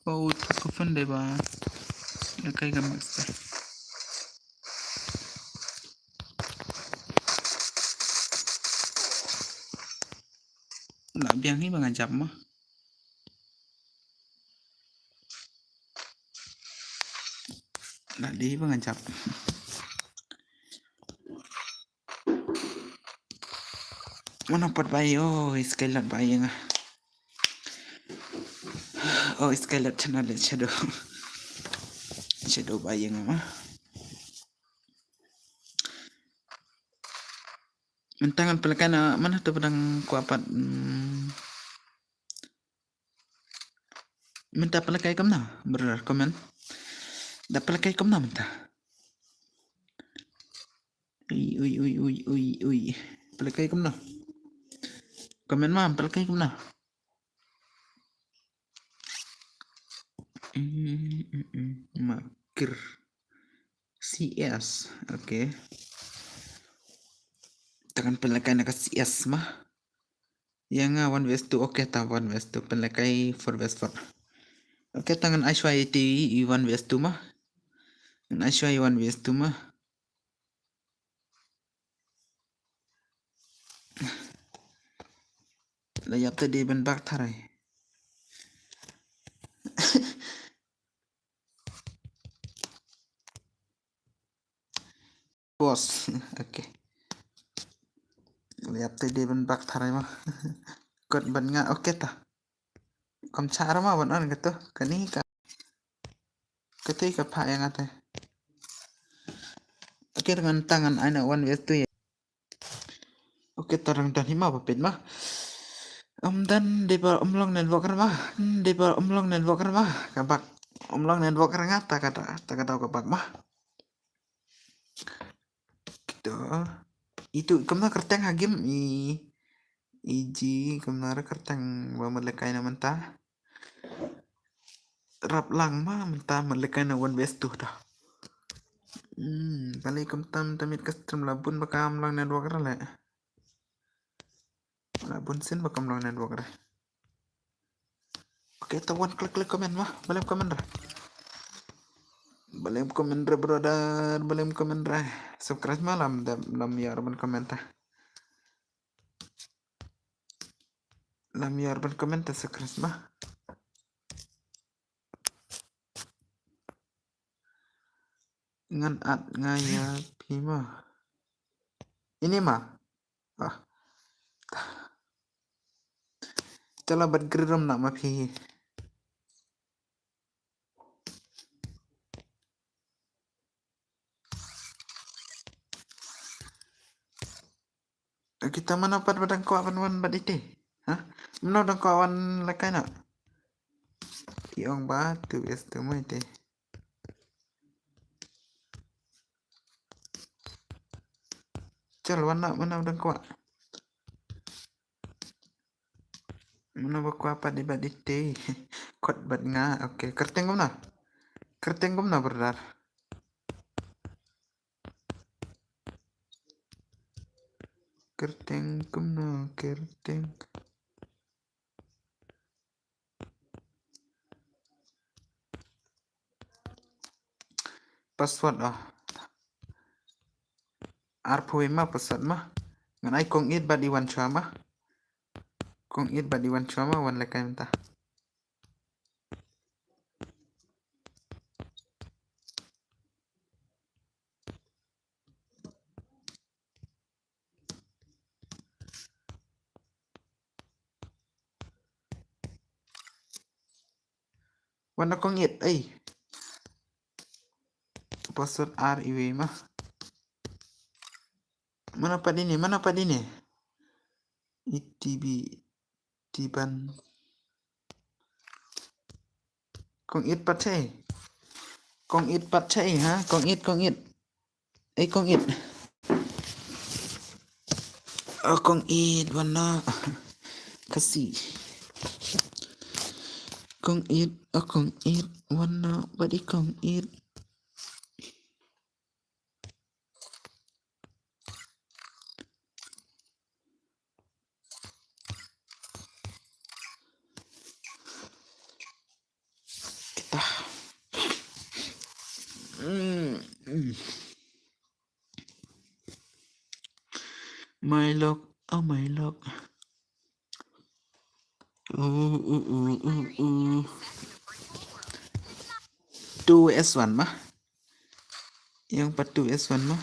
Pau tu ka phone dei ba. Lekai ka master. La biang hi ba nga jump ma. La dei ba nga jump. Mano pat ba ïa, oh, Skylat ba ïa nga. Oh, Skylat channel le shadow. Shadow ba ïa nga ma. Mynta ngan pynlehkai na, mano to ba dang kwah pat, mm. Mynta pynlehkai kumno, brother, comment. Da pynlehkai kumno mynta. Ui, ui, ui, ui, ui, ui. Pynlehkai kumno. Comment ma, pynlehkai kumno? Mm, mm, mm. Makir. C S. Okay. Te ngan pynlehkai na ka C S ma. Ïa nga one versus two. Okay, ta one versus two. Pynlehkai four versus four. Okay, te ngan ai shuwa ïa te i one versus two ma. Ngan ai shuwa ïa one versus two ma. La ïap te dei ban bak tharai. Boss. Okay. La ïap te dei ban bak tharai ma. Kot ban nga, okay ta. Kam char ma ban on kato. Kani ka. Kata ka pha ïa nga te. Okay, te ngan tang ngan ai na one versus two ïa. Okay, te rang don hi ma ba peit ma. Ym don, dei ba ym long network re ma. Hmm, dei ba ym long network re ma. Ka bak. Ym long network re nga ta ka da, ta ka daw ka bak ma. Kito. Itu kumno kyrteng ha game i, i ji kumno re kyrteng ba mut lehkai na mynta. Rap lang ma mynta mut lehkai na one versus two ta. Hmm, kali kumta mynta miet ka stream la bun ba kam long network re leh. La bun sien ba kam long network re. Okay, te wan klik klik comment ma, balei comment re. Balei comment re brother, balei comment re. Subscribe ma lam dep, lam ïar ban comment ta. Lam ïar ban comment ta subscribe ma. Ngan add nga ïa phi ma. Ini ma. Ah. Te la bat grir rum na ma phi. Kita mano pat ba dang kwah ban wan bad ite? Ha? Mano dang kwah wan lehkai na? Ki ong ba two versus two ma ite. Chal wan na, mano dang kwah? Mano ba kwah pat i bad ite? Kot bad nga. Okay, kyrteng kumno? Kyrteng kumno brother? Kyrteng kumno, kyrteng. Password ah. Arphew ma password ma. Ngan ai kong it bad i wan shuwa ma. Kong it bad i wan shuwa ma wan lehkai mynta. Wan na kong it, ai. Password ar iwei ma. Mano pat ini, mano pat ini? Itibi, tiban. Kong it pat chai. Kong it pat chai, ha? Kong it, kong it. Ei, kong it. Oh, kong it, wan na. Kasi. Kong it, oh, kong it, wan na. Bad i kong it. Kita. Mm, mm. My luck, oh my luck. Uh, uh, uh, uh, uh. Two S one ma. Ïa pat two S one ma.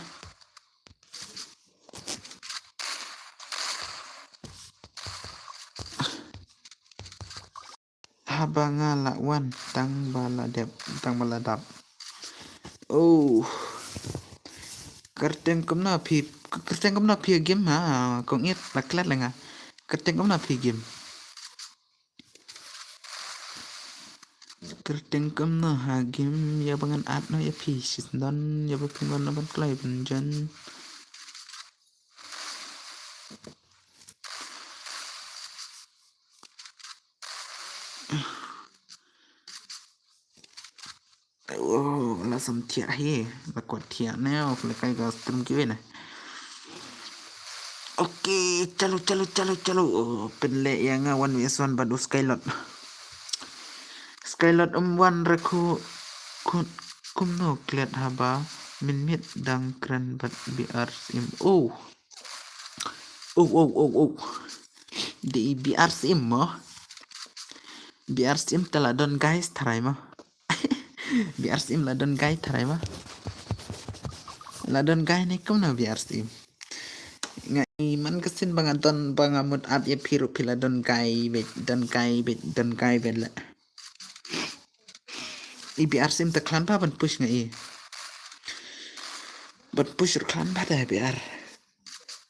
Haba nga la wan tang ba la dep, tang ba la dap. Oh. Kyrteng kumno phi, kyrteng kumno phi game ha, kong it la klet la nga. Kyrteng kumno phi game. Kyrteng kumno ha game, ïa ba ngan add noh ïa phi shisyndon, ïa ba phin wan noh ban kloi ban join. Sam thiah hi, la kwah thiah ne, ok, la kai ka stream ki ne. Ok, chalu, chalu, chalu, chalu. Oh, pynleh ïa nga one versus one bad u Skylord. Skylord um wan ra khu, khu, kumno klet haba mynmiet dang kren bad B R Sim. Oh. Oh, oh, oh, oh. Dei B R Sim mo. B R Sim te la don guys tharai mo. B R Sim la don guy tharai mo. La don guy ne kumno B R Sim. Nga i man ka sien ba nga don ba nga mut at ïa phi ruh phi la don guy beit, don guy beit, don guy beit la. I B R Sim te khlem ba ban push nga i. Ban push ruh khlem ba da B R.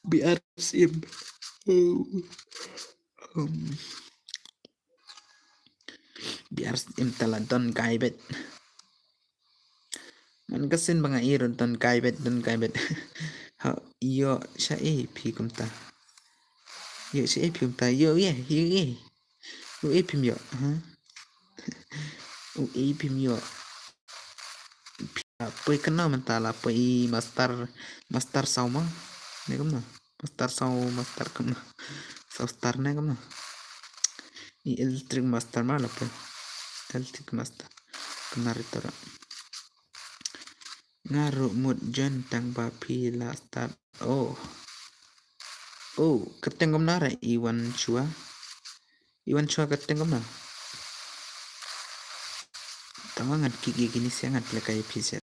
B R Sim. Oh. Um. B R Sim te la don guy beit. Man ka sien ba nga i ruh don guy beit, don guy beit. Ha, ïoh sha ei phi kumta. Ïoh sha ei phi kumta. Ïoh ei, ïoh ei. Ïoh ei phim ïoh, ha? Ïoh ei phim ïoh. Phi la poi kano mynta la poi i master, master saw ma? Ne kumno? Master saw, master kumno? Saw star ne kumno? I electric master ma la poi. Electric master. Kena ritora. Nga ruh mut join tang ba phi la start. Oh. Oh, kyrteng kumno re i wan shuwa. I wan shuwa kyrteng kumno. Tang ngan kik ïa kine sia ngan play kai phi sia.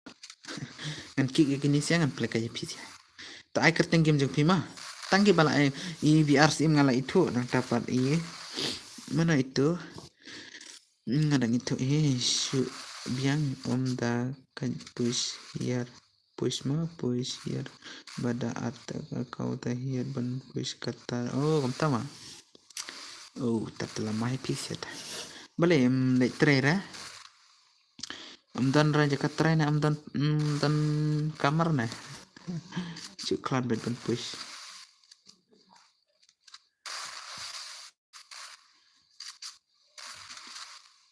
Ngan kik ïa kine sia ngan play kai phi sia. Ta ai kyrteng game jong phi ma. Tang ki ba la ai i B R Sim nga la ithuh nangta pat i. Mano itu? Nga dang ithuh hi shu biang um da ka push hiar. Push ma, push hiar. Ba da at ka kau da hiar ban push kata. Oh, kumta ma. Oh, ta te la mai phi sia ta. Balei em leh try ra. Em don ra jaka try na em don, em don kamar na. Shu khlad beit ban push.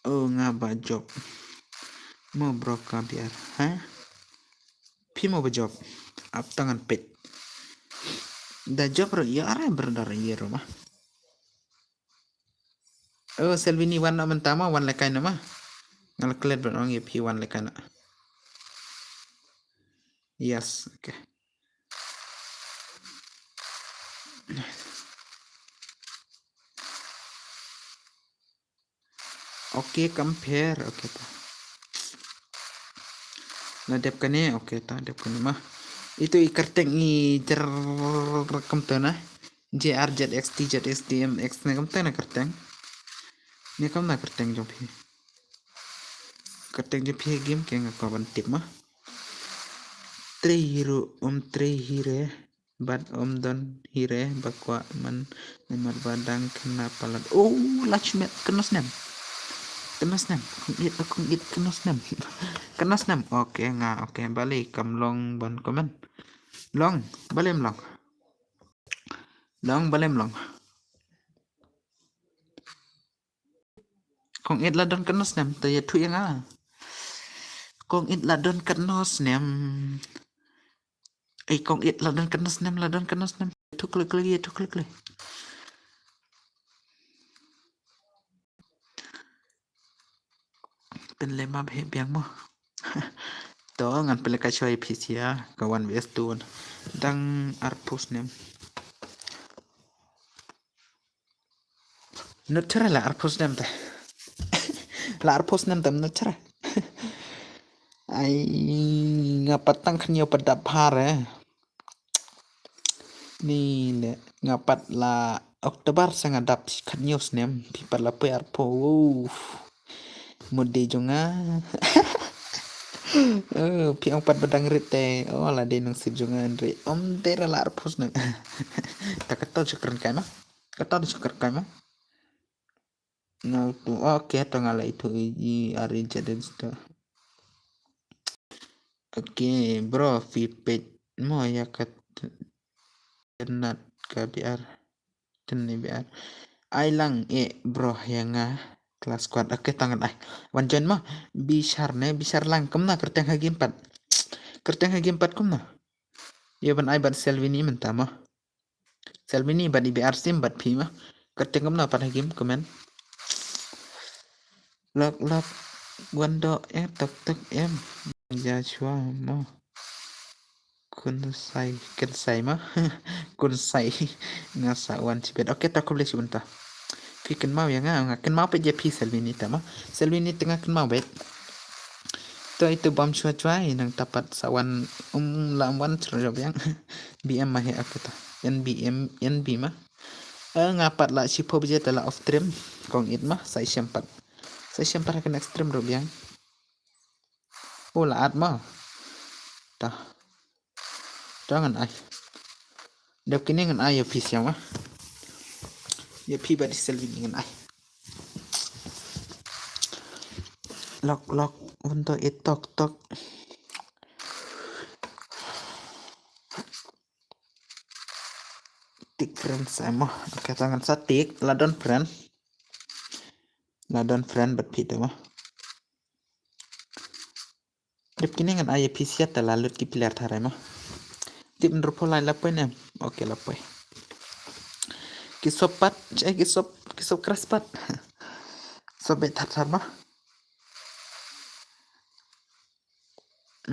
Oh, nga ba job. Mo bro ka biar, ha? Phi mo ba job. Ap tangan pet. Da job ro ïa are brother ïa ro ma. Oh, Selvini wan na mynta ma, wan lekai na ma. Nga la klet ban ong ïa phi wan lekai na. Yes, okay. Okay, compare. Okay, ta. La dep kane, okay, ta dep kane ma. Itu i kyrteng i jer kumta na. J R Z X T Z X D M X ne kumta na kyrteng. Ne kumta kyrteng jong phi. Kyrteng jong phi game ke nga kwah ban tip ma. Trei hero, um trei hero. Bad um don hire ba kwah man namar ba dang khynnah palat. Oh, lach met khynnah snem. Khynnah snem. Kong it, kong it khynnah snem. Khynnah snem. Okay, nga okay. Balei kam long ban comment. Long, balei em long. Long, balei em long. Kong it la don khynnah snem, te ïathuh ïa nga. Kong it la don khynnah snem. Ei, kong it la don khynnah snem, la don khynnah snem. Ïathuh klik klik, ïathuh klik klik. Pynleh map heh biang mo. To ngan pynleh ka shoi phi sia ka one vs two. Dang arphew snem. Nut chara la arphew snem te. La arphew snem te nut chara. Ai, nga pat tang khynnah pat dap har eh. Ni le nga pat la October sa nga dap khynnah snem. Phi pat la poi arphew. Mut dei jong nga. Oh, phi ong pat ba dang rit te. Oh, la dei nang sip jong nga rit. Om te ra la arphew snem. Ta kato chakran kai ma. Kata da shakar kai ma. Nga tu. Okay, to nga la itu i ari jaden sto. Okay, bro, phi pet mo ïa kat tenat ka biar. Ten ni biar. Ai lang eh bro ïa nga. Class squad. Okay, tang ngan ai. Wan join mo. Bishar ne, Bishar lang kumno kyrteng ha game pat. Kyrteng ha game pat kumno. Ïa ban ai bad Selvini mynta mo. Selvini bad i B R Sim bad phi mo. Kyrteng kumno pat ha game comment. Lok lok. Wan do eh tok tok em. Joshua mo. Kunsai, kunsai mo. Kunsai. Nga sa wan shibit. Okay, ta khublei shibun ta. Phi kynmaw ïa nga, nga kynmaw peit ïa phi Selvini ta mo. Selvini te nga kynmaw peit. To itu bam shwa shwa i nang tapat sa wan um la wan chro biang. B M ma he aku ta. N B M, N B ma. Eh, nga pat la shiphew baje ta la off stream. Kong it ma, sa i shem pat. Sa i shem pat ha ka next stream ruh biang. Oh, la at ma. Ta. Ta ngan ai. Dep kine ngan ai ïa phi siang ma. Ïa phi bad i Selvini ngan ai. Lok lok. Wan do eh tok tok. Tik friend sa mo. Okay, ta ngan sa tik. La don friend. La don friend bad phi ta mo. Dep kine ngan ai ïa phi siat ta la lut ki player tharai mo. Tip ndru pho lai la poi ne. Okay, la poi. Ki sop pat, eh, ki sop, ki sop kras pat. Sop bet thar thar mo.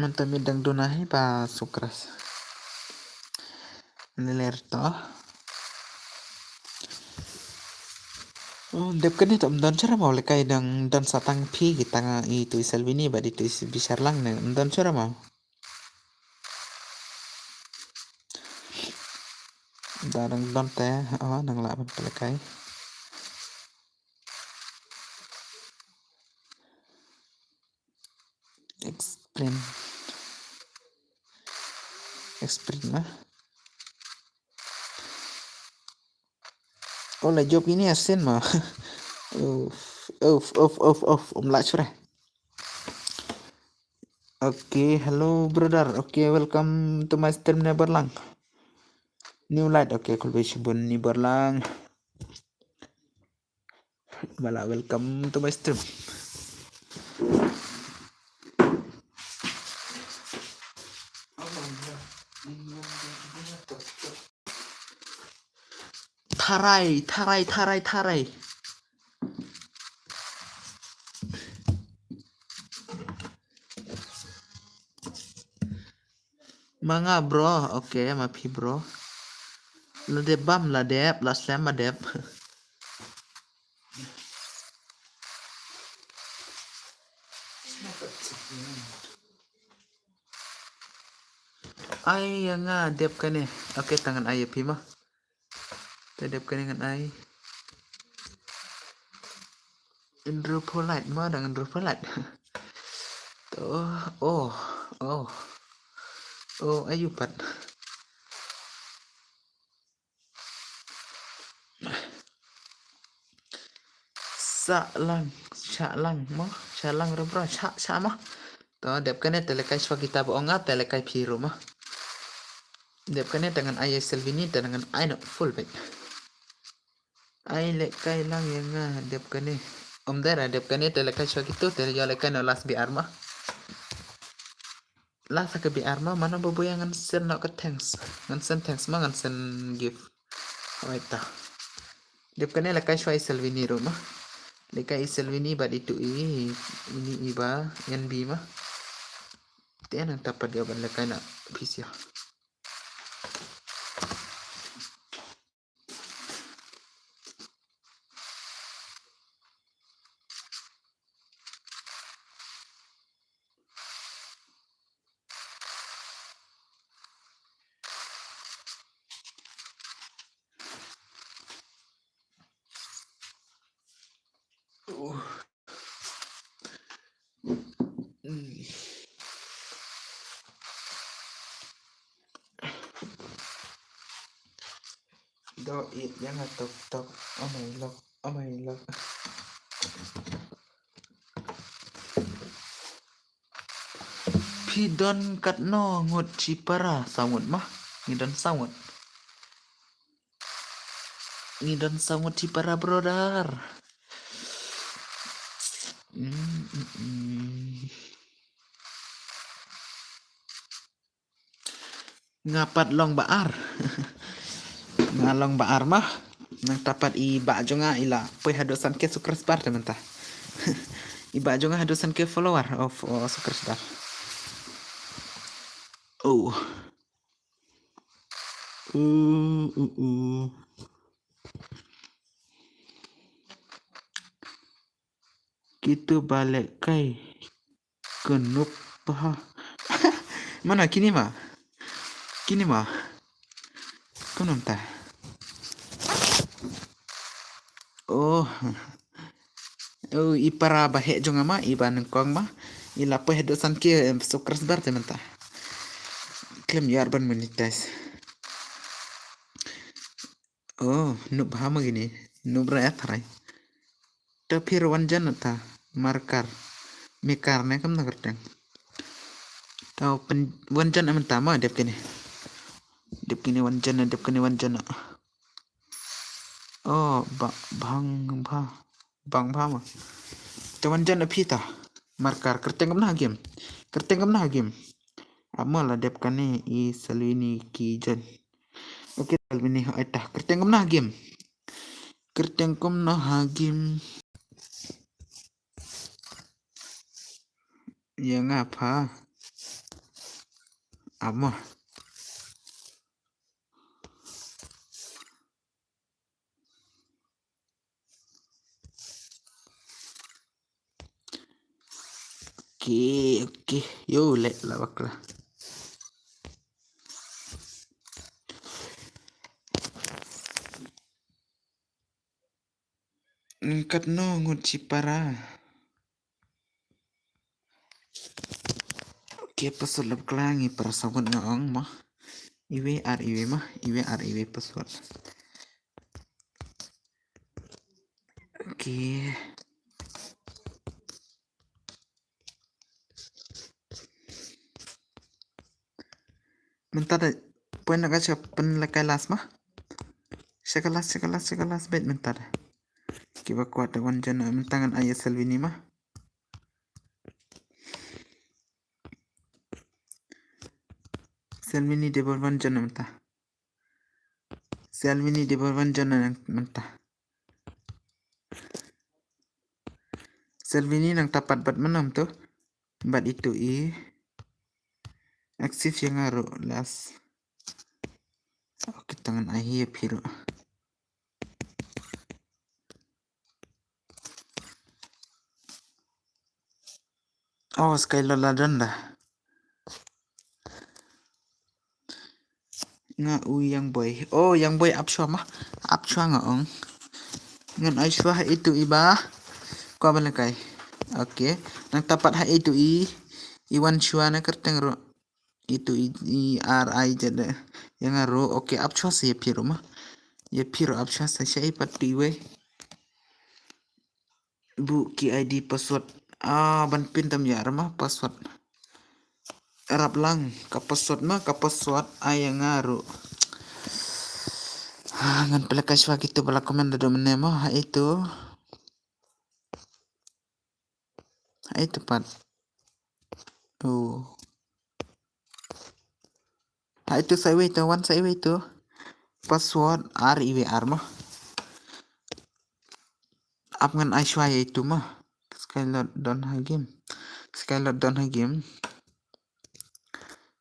Mynta mi dang duna hi ba sukras. Niler to. Oh, dep kane to mdon chara mau lekai dang don satang phi ki tang i tu i Selvini bad i tu i Bishar lang ne mdon chara mau. Da dang don te, oh, nang la ban lekai. Explain. Explain lah. Oh, la job ini asin mah. Uf, uf, uf, uf, uf, um lah sure. Okay, hello brother. Okay, welcome to my stream, Neberlang. New light. Okay, kulbe shibun Neberlang. Mala, welcome to my stream. Tharai, tharai, tharai, tharai. Ma nga bro, okay, ma phi bro. La dep bam, la dep, la slem ma dep. Ai ïa nga dep kane. Okay, tang ngan ai ïa phi ma. Te dep kane ngan ai. Andrew Polite ma dang Andrew Polite. To, oh, oh. Oh, ayu pat. Sa lang, sa lang mo, sa lang ro bro, sa, sa mo. To dep kane te lekai swa kita ba ong nga te lekai phi ro mo. Dep kane te ngan ai Selvini te ngan ai no full back. Ai lekai lang ïa nga dep kane. Om dera dep kane te lekai swa kitu te ïa lekai no last B R mo. Last ka B R mo, mano ba buya ngan send no ka thanks. Ngan send thanks mo, ngan send gift. Oi ta. Dep kane lekai swa i Selvini ro mo. Lekai i Selvini bad itu i, ini i ba, N B mo. Te nang tapat ïa ban lekai na phi sia. Do it ïa nga tok tok. Oh my lord. Oh my lord. Phi don katno ngut shipara? Saw ngut ma. Ngi don saw ngut. Ngi don saw ngut shipara brother. Nga pat long ba ar. Nga long ba ar ma. Nangta pat i bah jong nga i la poi haduh san K subscriber te mynta. I bah jong nga haduh san K follower of, oh, subscriber. Oh. Uh, uh, uh. Kitu balik kai. Kyndup bha. Mana kine ma? Kine ma? Kumno mynta? Oh. Oh, i para ba heh jong nga ma, i ba nyngkong ma. I la poi haduh san K, em, subscriber te mynta. Khlem ïar ban monetize. Oh, noob bha ma kine. Noob ra ïa tharai. To phi ruh wan jan na ta. Markar. Mekar ne kam na kyrteng. To pyn, wan jan na mynta ma dep kine. Dep kine wan jan na, dep kine wan jan na. Oh, ba, bang bha. Bang bha ma. To wan jan na phi ta. Markar. Kyrteng kumno ha game? Kyrteng kumno ha game? Ap ma la dep kane i Salwini ki jan. Okay, Salwini ha ai ta. Kyrteng kumno ha game? Kyrteng kumno ha game? Ïa nga pha. Ap ma. Okay, okay. Ïoh leh la bakla. Katno ngut shi para. Okay, password la bakla, ngi para saw ngut nga ong mo. Iwei ar iwei mo, iwei ar iwei password. Okay. Mynta da poi na ka sha pynlehkai last mo. Sha ka last, sha ka last, sha ka last beit mynta da. Kiba kwah da wan jan mynta ngan ai ïa Salwini mo. Salwini dei ban wan jan mynta. Salwini dei ban wan jan mynta. Salwini nangta pat bad mynno to. Bad itu i. Active ïa nga ruh last. Okay, to ngan ai hi ïa phi ruh. Oh, Skylord la don da. Nga u Young Boy. Oh, Young Boy ap shuwa mo. Ap shuwa nga ong. Ngan ai shuwa ha itu iba kwah ban lehkai. Okay. Nangta pat ha itu i, i wan shuwa na kyrteng ruh. Itu i, i ar ai jada. Ïa nga ruh. Okay, ap shuwa sa ïa phi ruh mo. Ïa phi ruh ap shuwa sa, sha i pat tu iwei. Buh ki I D password. Ah, ban pyn tam ïa rama password. Rap lang ka password mo, ka password ai ïa nga ruh. Ah, ngan pynlehkai shuwa kitu ba la comment da dum ne mo, ha itu. Ha itu pat. Oh. Ha itu sa iwei tu, wan sa iwei tu. Password ar iwei ar mo. Ap ngan ai shuwa ïa itu mo. Skylord don ha game. Skylord don ha game.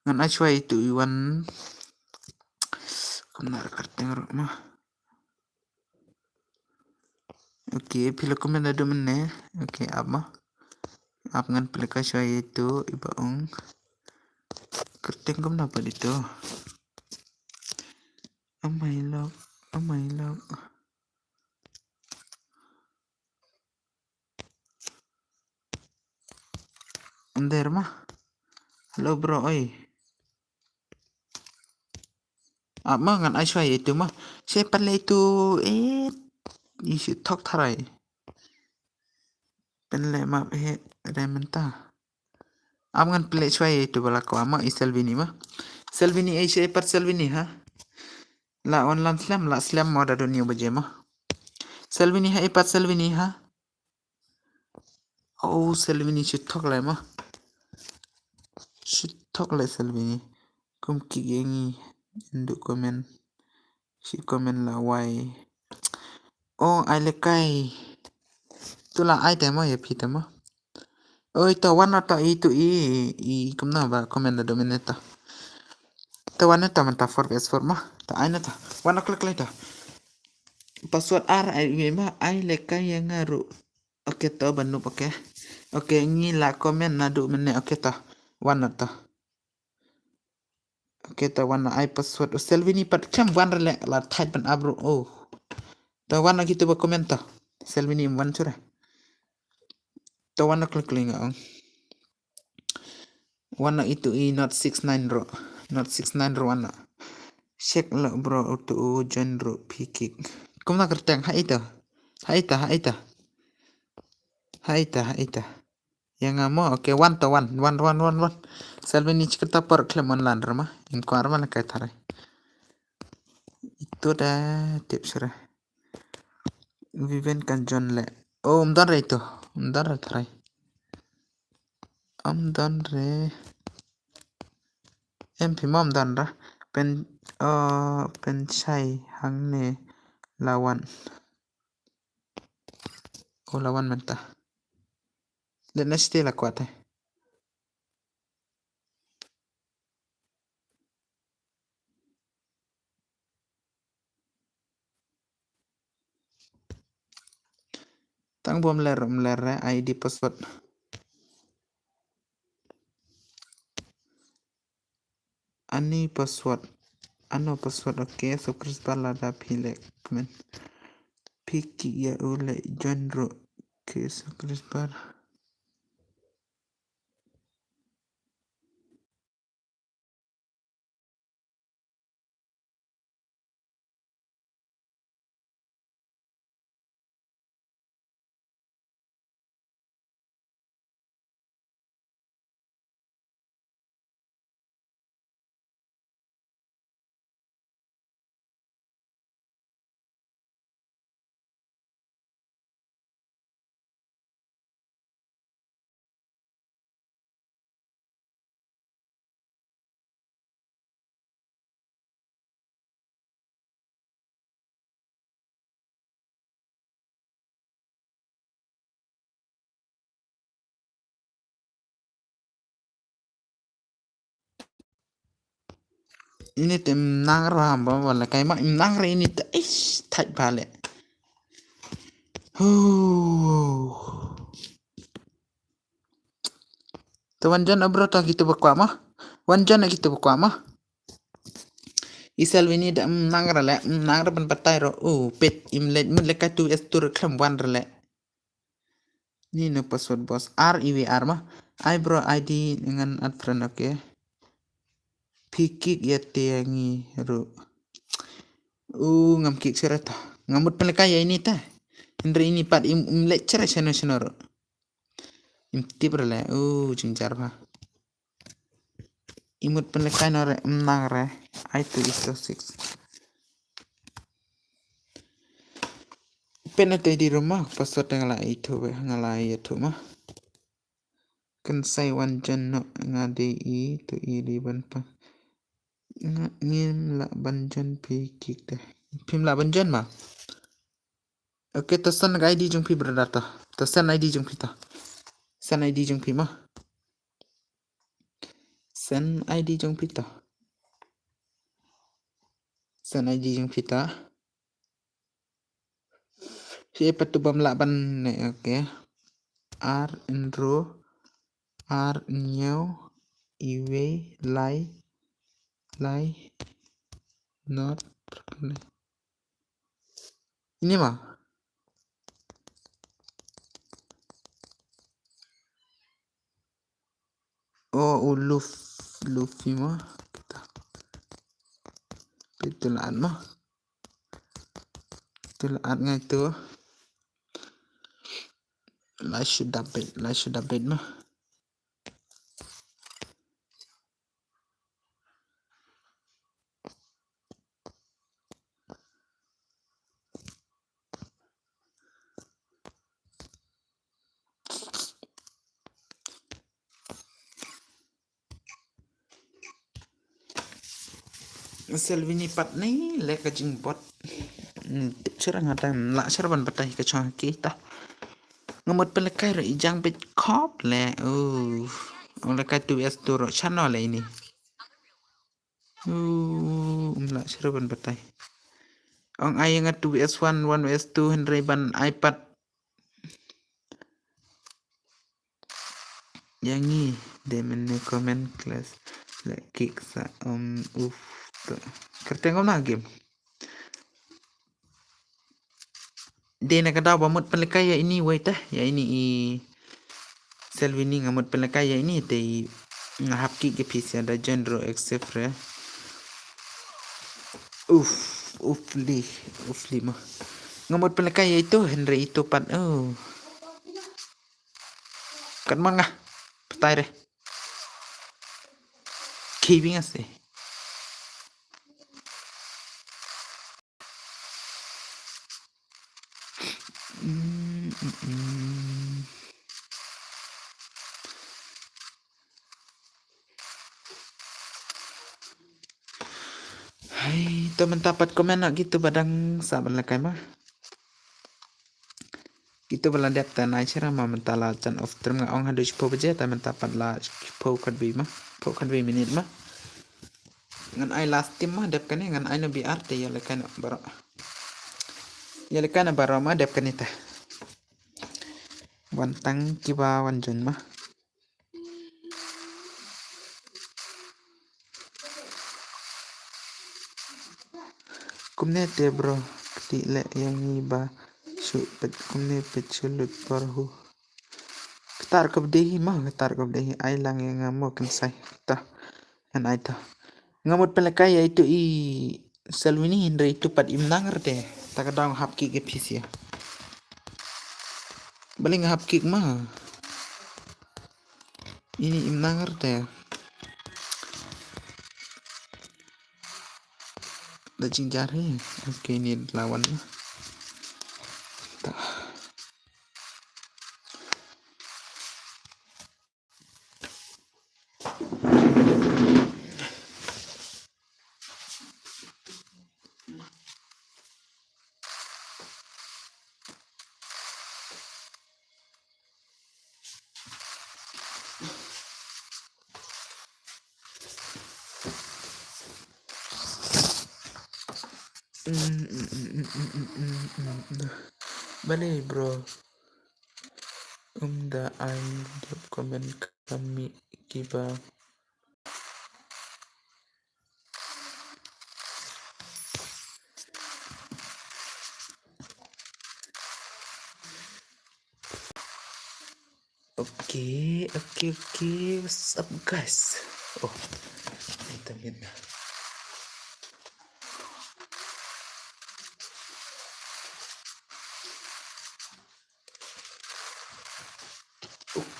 Ngan ai shuwa ïa itu i wan. Kumno kyrteng ruh mo. Okay, phi la comment da dum ne. Okay, ap mo. Ap ngan pynlehkai shuwa ïa itu iba ong. Kyrteng kumno pat itu. Amai lok, amai lok. Under mo. Hello bro oi. Ah, mo ngan ai shuwa ïa itu mo. Shu pynleh itu, eh, i shu thok tharai. Pynleh map he re mynta. Ap ngan pynleh shuwa ïa itu ba la kwah mo, i Salwini mo. Salwini, eh, shu pat Salwini ha. La wan lan slem, la slem mo da dun ïa baje mo. Salwini ha, i pat Salwini ha. Oh, Salwini shu thok leh mo. Shu thok leh Salwini. Kum ki ïa ngi. Ndu comment. Shi comment la wai. Oh, ai lekai. Tu la ai te mo ïa phi te mo. Oi, to wan na to i tu i, i kumno ba comment da dominate to. To wan na to man ta four versus four mo. To ai na to. Wan na klik klik to. Password ar ai wi ma ai lekai ïa nga ruh. Okay to ban nup okay. Okay ngi la comment naduh mynne okay to. Wan na to. Okay to wan na ai password. U Selvini pat khlem wan re le la thait ban ap ruh. Oh. To wan na kitu ba comment to. Selvini wan chura. To wan na klik klik nga ong. Wan na itu i not six nine ruh. Not six nine ruh wan na. Check lo bro utu u join ruh phi kik. Kumna kerteng ha ita. Ha ita, ha ita. Ha ita, ha ita. Yang amo, okay, wan to wan, wan, wan, wan, wan. Selvini chikta por khlem online rama. In kwar mana kai thare. Itu da tip sure. Vivian kan join le. Oh, um don re itu. Um don re thare. Am don re. Em phi mom don ra. Pen, oh, pen chai hangne lawan. Oh, lawan menta. Let na stay la kwat eh. Tang bom ler, ler re I D password. Ani password. Ano password, okay, so Chris Bala da phi le comment. Phi ki ya u le join ruh. Okay, so Chris Bala. Ini te nang ra ba wala kai ma nang re ini te ish thaj bale. Huh. Te wan jon abro ta kitu bakwa ma. Wan jon kitu bakwa ma. Isal wini da nang ra le nang ra ban patai ro. Uh, pet im le mun le katu es tur khlem wan ra le. Ni no password boss. R E V R ma. Ai bro I D ngan add friend, okay. Phi kik ya te ngi ru. U ngam kik sira ta. Ngamut pelekai ya ini ta. Indra ini pat im, im lecture seno seno ru. Im tip rele. U jingjar ba. Imut pelekai no re, nang re. Ai tu itu six. Pena te di rumah, password ngala itu be, ngala itu mah. Kan sai wan jon no ngade i tu i di ban pa. Nga ngim la ban jon pi kik te. Phim la ban jon ma. Okay, to send I D jong phi brother to. To send I D jong phi to. Send I D jong phi ma. Send I D jong phi to. Send I D jong phi to. Hi patu bam la ban ne, okay. Ar enro ar nyau iwei lai lai not. Ini ma. Oh, u luf lufi ma. Kita. Itu lah ma. Itu lah ngai tu. Lai should update, lai should update ma. Selvini pat ni leh ka jingbot. Hmm, tip shuh nga tang la shuh ban batai ka chong ki ta. Nga mut pynlehkai ruh i jang bit khop leh. Oh. Ong lehkai two vs two ruh chano leh ini. Oh, um la shuh ban batai. Ong ai nga two vs one, one vs two hynrei ban ai pat. Yang ngi de men ne comment class le kick sa um uf to. Kyrteng kum na game. De na ka daw ba mut pynlehkai ïa ini wei tah, ïa ini i Selvini nga mut pynlehkai ïa ini te i nga hap kick ïa phi sa da join ruh accept re. Uf, uf li, uf li ma. Nga mut pynlehkai ïa itu hynrei itu pat. Oh. Kat ma nga. Patai re. Ki bing ase. Mm, mm, mm. Hai, to mynta pat comment na kitu ba dang sah ban lehkai ma. Kitu ba la dep ta nai sera ma mynta la jan off stream nga ong haduh shiphew baje ta mynta pat la shiphew khatwei ma, shiphew khatwei minit ma. Ngan ai last team ma dep kane ngan ai na B R te ïa lehkai na baroh. Ïa lehkai na baroh ma dep kane ta. Wan tang kiba wan join ma. Kumne te bro, kti leh ïa ngi ba shu peit kumne peit shu lut por hu. Ktar ka bdei hi ma, ktar ka bdei hi ai lang ïa nga mo kynsai. Ta. Ngan ai ta. Nga mut pynlehkai ïa itu i Selvini hynrei itu pat im nang rte. Ta ka dang hap kick ïa phi sia. Balei nga hap kick ma. Ini im nang rte. Da jingjar hi. Okay, ini lawan ma. Ta. Balei bro. Um da ai dep comment kami kiba. Okay, okay, okay. What's up, guys? Oh, ito yun.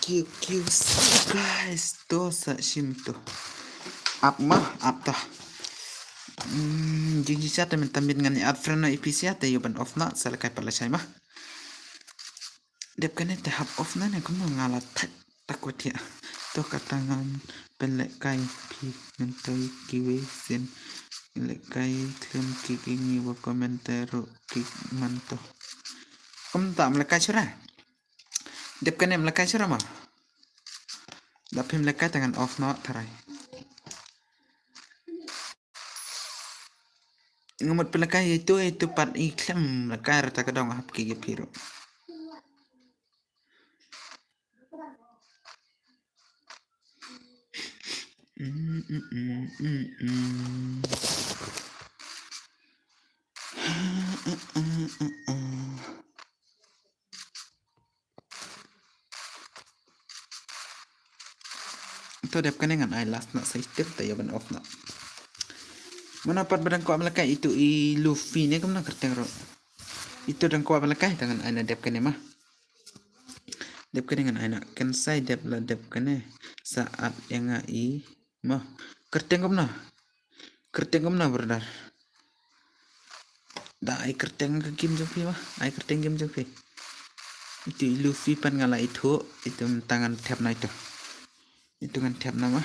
Okay, okay, what's up, guys? To sa shim to. Ap ma, ap ta. Hmm, jing jing sa ta min ta min ngan add friend na A P C ta ïa ban off na sa la kai pat la shai ma. Dep kane te hap off na ne kumno nga la thak tak wat ïa. To kata ngan pynlehkai phi ngan tai kiwei sien. Lehkai khlem kick ïa ngi wa comment te ruh kick man to. Kumta ym lehkai shuh ra. Dep kane ym lehkai shuh ra ma. Da phim lehkai te ngan off noh tharai. Nga mut pynlehkai ïa itu, ïa itu pat i khlem lehkai ra ta ka dang hap kick ïa phi ruh. To dep kane ngan ai last na sa step ta ïa ban off na. Mano pat ba dang kwah ban lehkai itu i Luffy ne kumno kyrteng ruh. Itu dang kwah ban lehkai ta ngan ai na dep kane ma. Dep kane ngan ai na kynsai dep la dep kane sa add ïa nga i ma. Kyrteng kumno. Kyrteng kumno brother. Da ai kyrteng ka game jong phi ma. Ai kyrteng game jong phi. Itu i Luffy pan nga la ithuh. Itu mynta ngan thep na itu. Itu ngan thep na ma.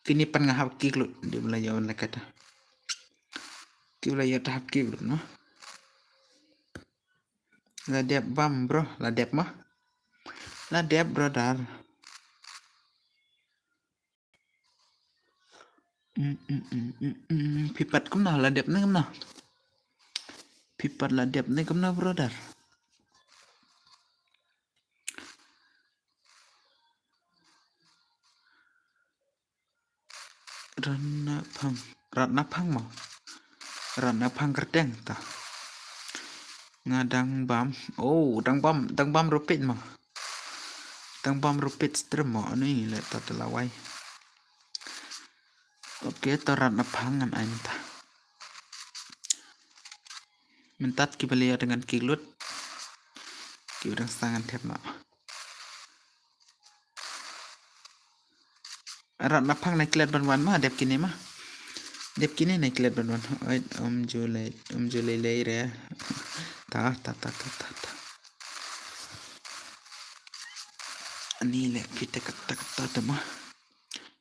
Kini pan nga hap kick lut. Dep la ïa wan la kata. Ki ba la ïoh ta hap ki bro ma. La dep bam bro, la dep ma. La dep brother. Mm, mm, mm, mm, mm. Phi pat kumno, la dep ne kumno? Phi pat la dep ne kumno brother? Ratnaphang. Ratnaphang mo. Ratnaphang kyrteng ta. Nga dang bam. Oh, dang bam, dang bam ruh peit mo. Dang bam ruh peit stream mo. Ani leh ta te lawei. Okay, to Ratnaphang ngan ai mynta. Mynta ki ba la ïoh tang ngan kick lut. Ki ba dang sdang ngan thep ma. Ratnaphang na klet ban wan ma, dep kine ma. Dep kine na klet ban wan. Oi, um ju lei, um ju lei lei re. Ta, ta, ta, ta, ta, ta. Ani leh phi te kat, ta, kat, ta, ta ma.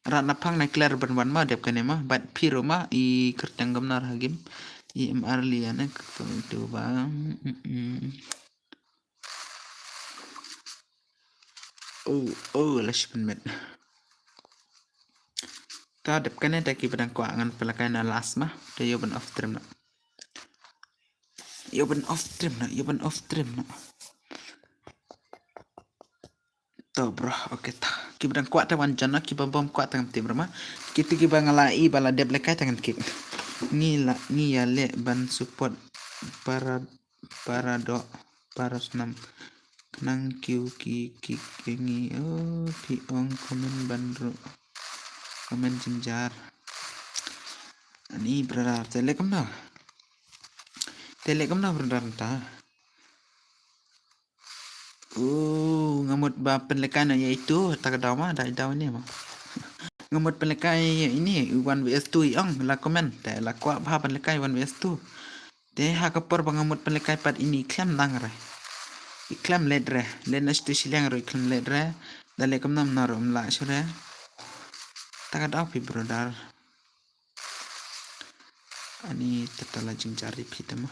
Ratnaphang na klet ban wan ma, dep kane ma. Bad phi ruh ma, i kyrteng kumno ha game. I M R Lian, eh, tu ba. Mm, mm. Oh, oh, la shi pynmit. Ta dep kane ta ki ba dang kwah ngan pynlehkai na last ma. Ta ïoh ban off stream na. Ïoh ban off stream na, ïoh ban off stream na. To bro, okay ta. Ki ba dang kwah ta wan jan na, ki ba bym kwah ta ngam tip bro ma. Kito ki ba nga la i ba la dep lehkai ta ngan kick. Ngi la, ngi ïaleh ban support para, para doh, para snam. Khnang kiew ki kick ïa ngi. Oh, phi ong comment ban ruh. Comment jingjar. Ani brother, te leh kumno? Te leh kumno brother ta? Oh, nga mut ba pynlehkai na ïa itu, ta ka daw ma, da i daw ini ma. Nga mut pynlehkai ïa ini, one versus two i ong, la comment, te la kwah bha pynlehkai one versus two. Te ha ka por ba nga mut pynlehkai pat ini i khlem nang re. I khlem let re, let na stu shiliang ruh i khlem let re. Da leh kumno mno ruh ym lah shuh re. Ta ka daw phi brother. Ani ta ta la jingjar ïa phi te ma.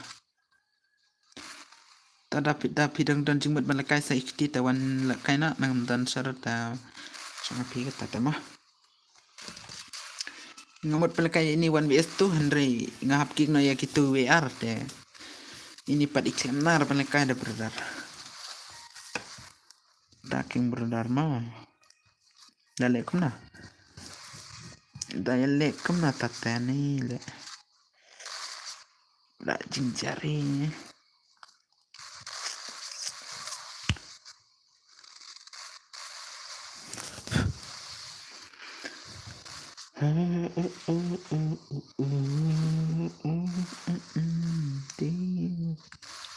Ta da phi, da phi dang don jingmut ban lehkai sa i kti ta wan lehkai na, nang don sar ta shong phi kata ta ma. Nga mut pynlehkai ini one versus two hynrei nga hap kick noh ïa kitu V R te. Ini pat i khlem nang ra pynlehkai da brother. Da king brother ma. Da leh kumno? Da leh kumno ta te ni leh. Da jingjari.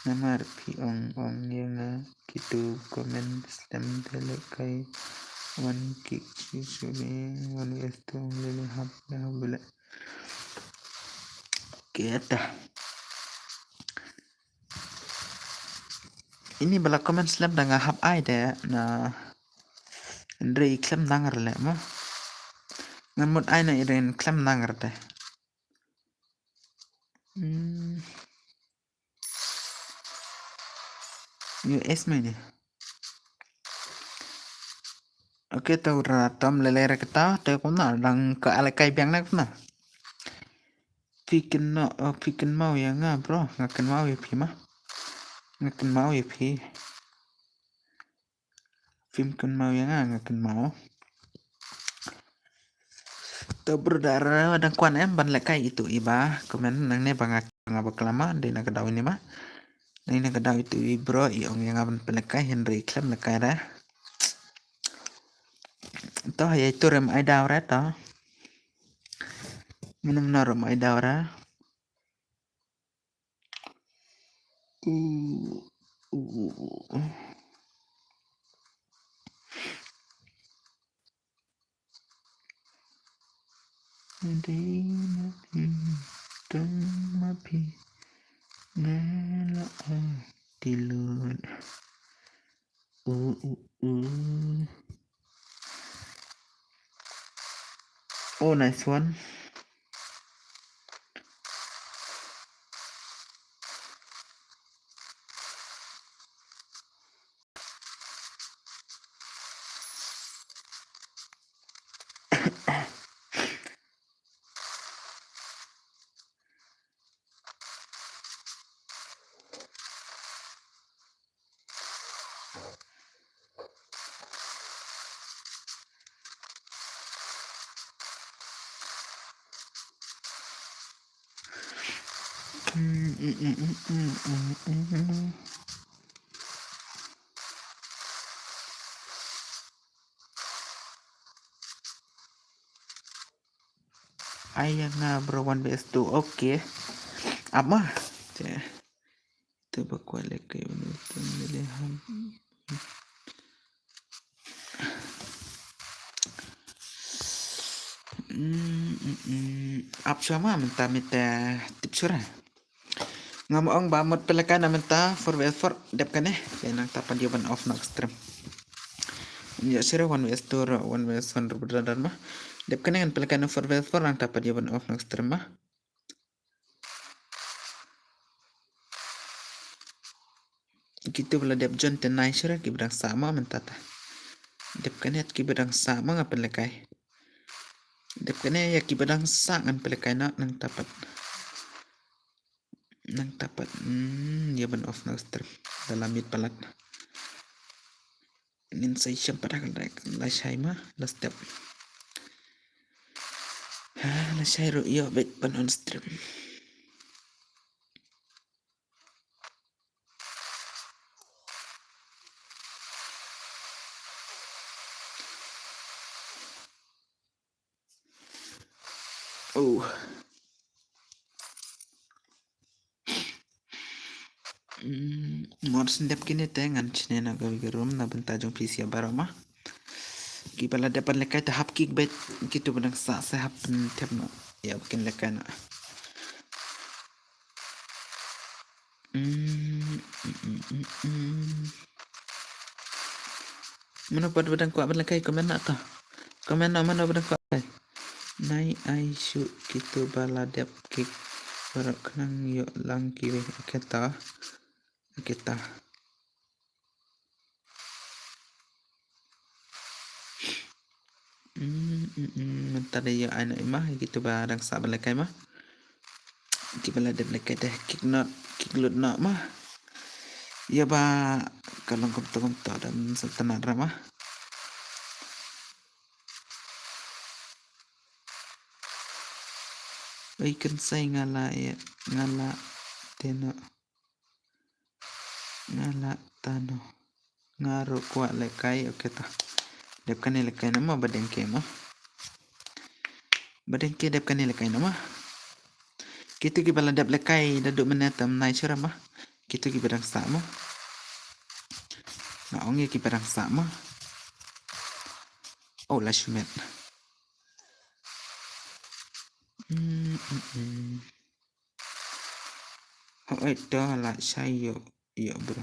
Namar phi ong ong ïa nga kitu comment slem te lehkai wan kick shuh shuh wan wes tu ong lele hap leh hap leh. Kata. Ini ba la comment slem da nga hap ai de na hynrei i khlem nang re leh ma. Ngan mut ai na i ren khlem nang re de. Hmm. U S mai ni. Okay, to ra tam lele re kata, to kumno dang ka alai kai biang na kumno. Phi kynmaw, oh, phi kynmaw ïa nga bro, nga kynmaw ïa phi ma. Nga kynmaw ïa phi. Phim kynmaw ïa nga, nga kynmaw. To brother, dang kwah em ban lehkai itu i ba comment nangne ba nga, nga bakla ma, dei na ka daw ini ma. Nangne ka daw itu i bro i ong ïa nga ban pynlehkai hynrei khlem lehkai re. To ha ïa itu rem ai daw re to. Mynno mynno rem ai daw re. Dei ma phi, tang ma phi, nga la ong ti lut. Uh, uh, uh. Oh, nice one. Ai ïa nga bro, one vs two. Okay. Ap ma. Te. Te ba kwah leh kai one vs two, nilai ham. Mm, mm, mm. Ap shuwa ma mynta, mynta tip shuwa. Ngam ong ba mut pynlehkai na mynta four vs four, dep kane. Te nangta pat ïa ban off noh stream. Ïa shuwa one vs two ruh, one vs one ruh brother ma. Dep kane ngan pynlehkai na four vs four, nangta pat ïa ban off noh stream ma. Kitu ba la dep join te nai shuwa, kiba dang sah ma mynta ta. Dep kane kiba dang sah ma nga pynlehkai. Dep kane ïa kiba dang sah ngan pynlehkai noh, nangta pat. Nangta pat. Hmm, ïa ban off noh stream. Da la miet palat. Ngin sa ïashem pat ha ka lashai ma, last step. Ha, lashai ruh ïoh beit ban on stream. Oh. Mm, mor shen dep kine te ngan shne na ka room na bynta jong phi sha baroh ma. Kiba la dep ban lehkai te hap kick beit, kitu ba dang sah sa hap pynthep noh. Ïa ba kin lehkai noh. Mm, mm, mm, mm, mm. Mano pat ba dang kwah ban lehkai, comment noh to. Comment noh mano ba dang kwah lehkai. Nai ai shuh kitu ba la dep kick baroh khnang ïoh lang kiwei. Okay to. Okay to. Mm, mm, mm. Mynta da ïoh ai noh i ma, kitu ba dang sah ban lehkai ma. Kiba la dep lehkai te kick noh, kick lut noh ma. Ïa ba ka long kumta kumta da mynta sngewtynnat ra ma. Oi kynsai nga la ïa, nga la te noh. Nga la tano. Nga ruh kwah lehkai, okay to. Dep kane lehkai noh ma, ba dang ke ma. Ba dang ke dep kane lehkai noh ma. Kitu kiba la dep lehkai da duh mynne tam nai shuwa ma. Kitu kiba dang sah ma. Nga ong ïa kiba dang sah ma. Oh, la shu miet. Hmm, hmm, hmm. Hooid to, lashai ïoh, ïoh bro.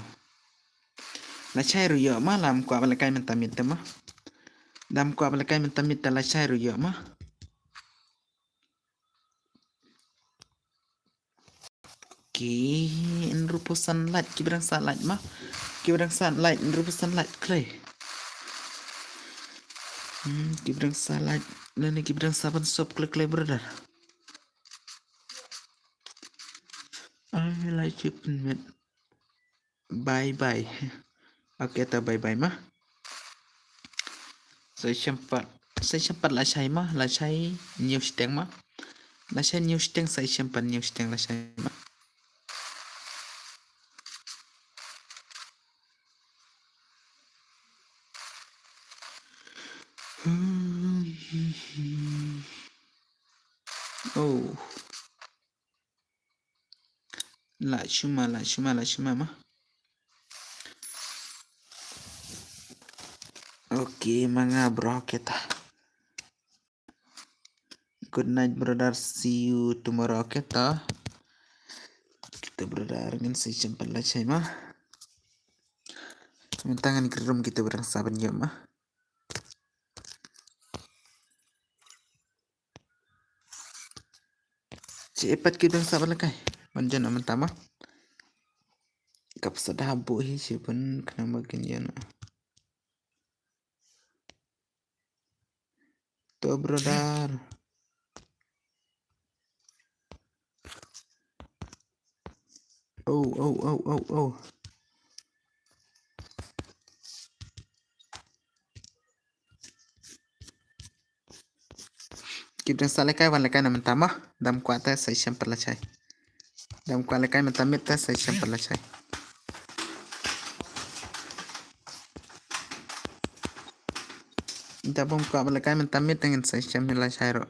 Lashai ruh ïoh ma, lam kwah ba lehkai mynta miet te ma. Lam kwah ba lehkai mynta miet te lashai ruh ïoh ma. Ki hynriewphew san lait, kiba dang sah lait ma. Kiba dang sah lait, hynriewphew san lait klei. Hmm, kiba dang sah lait, lane kiba dang sah ban sub klei klei brother. Ai, lait shu pynmih. Bye bye. Okay to, bye bye ma. Sa ïashem pat, sa ïashem pat lashai ma, lashai hynñiew shiteng ma. Lashai hynñiew shiteng, sa ïashem pat hynñiew shiteng lashai ma. Oh. Lah shu ma, lah shu ma, lah shu ma ma. Okay, ma nga bro, okay to. Good night brother, see you tomorrow, okay to. Kita brother ngin sa ïashem pat lashai ma. Mynta ngan kyrpad ïa kita ba dang sah ban ïoh ma. Shi pat ki dang sah ban lehkai. Ban jan mynta ma. Kap sa da buh hi shi ban khnang ba kin jan. To brother. Oh, oh, oh, oh, oh. Ki dang sah lehkai, wan lehkai na mynta ma. Dam kwah te sa ïashem pat lashai. Dam kwah lehkai mynta miet te sa shem pat lashai. Da bym kwah lehkai mynta miet te ngin sa shem lashai ruh.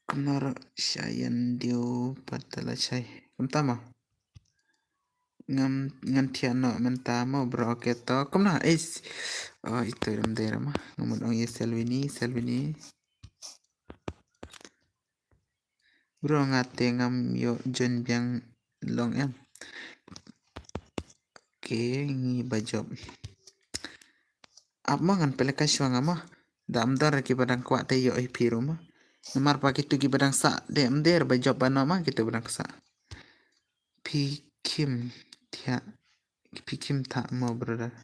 Kumno ruh sha ïa diu pat lashai. Kumta mo. Ngam ngan thiah noh mynta mo bro, okay to. Kumno is. Oh, ito ram dei ram. Ngam mut ong ïa Selvini, Selvini. Bro nga te ngam ïoh join biang long em. Okay, ngi ba jop. Ap mo ngan pele ka shwa nga mo. Da am dar ki ba dang kwah te ïoh hi phi ruh mo. Namar ba kitu ki ba dang sah de am der ba jop ba no mo kitu ba dang sah. Phi khim thiah, phi khim tha mo brother.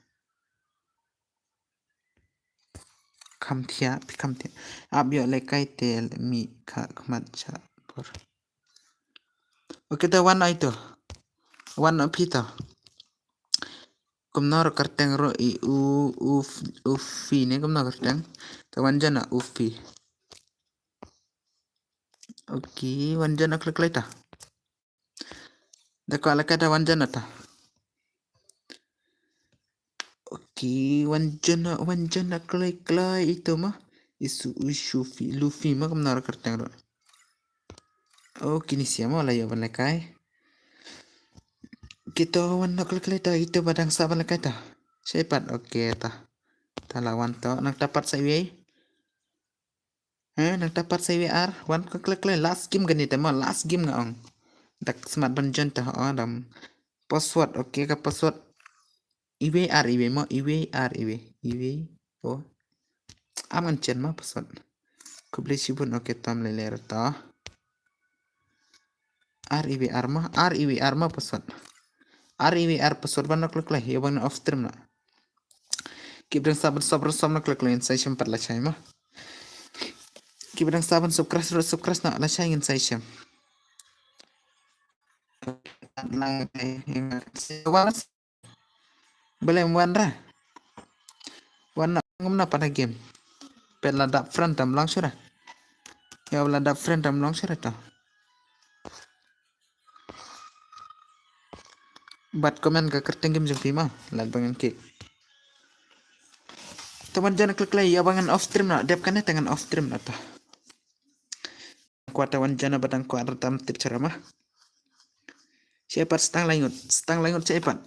Kham thiah, phi kham thiah. Ap ïoh lehkai te mi kha khmat cha por. Okay, te wan ai to. Wan no phi to. Kumno ruh kyrteng ruh i u, u, u phi ne kumno kyrteng. Te wan jana u phi. Okay, wan jana klik klik ta. Da kwah lehkai ta wan jana ta. Okay, wan jana, wan jana klik klik ito ma. Isu, isu phi, lu phi ma kumno ruh kyrteng ruh. Oh, kini siam oh la ïoh ban lehkai. Kito wan no klik klik ta ito ba dang sah ban lehkai ta. Shai pat, okay ta. Ta la wan to, nangta pat sa iwei. Eh, nangta pat sa iwei ar, wan klik klik last game kani te mo, last game nga ong. Dak smat ban join ta ho dam. Password, okay ka password. Iwei ar iwei mo, iwei ar iwei. Iwei, oh. Am ngan chen mo password. Khublei shibun, okay tam lele rata. Ar iwei ar mo, ar iwei ar mo password. Ar iwei ar password ban nok lek leh, ïa ban off stream na. Ki ba dang sah ban sub, sub nok lek leh, ngin sa ïashem pat lashai mo. Ki ba dang sah ban subscribe, subscribe na lashai ngin sa ïashem. Lang ai, wan Balei ym wan ra? Wan na ngam na pat ha game. Peit la dap friend tam long shuh ra. Ïa la dap friend tam long shuh ra to. Bad comment ka kyrteng game jong phi ma. Lad ba ngan kick. Te wan jan klik leh ïa ba ngan off stream na. Dep kane te ngan off stream na to. Kwah te wan jan ba dang kwah ra tam tip chara ma. Shepard stang lai ngut, stang lai ngut Shepard.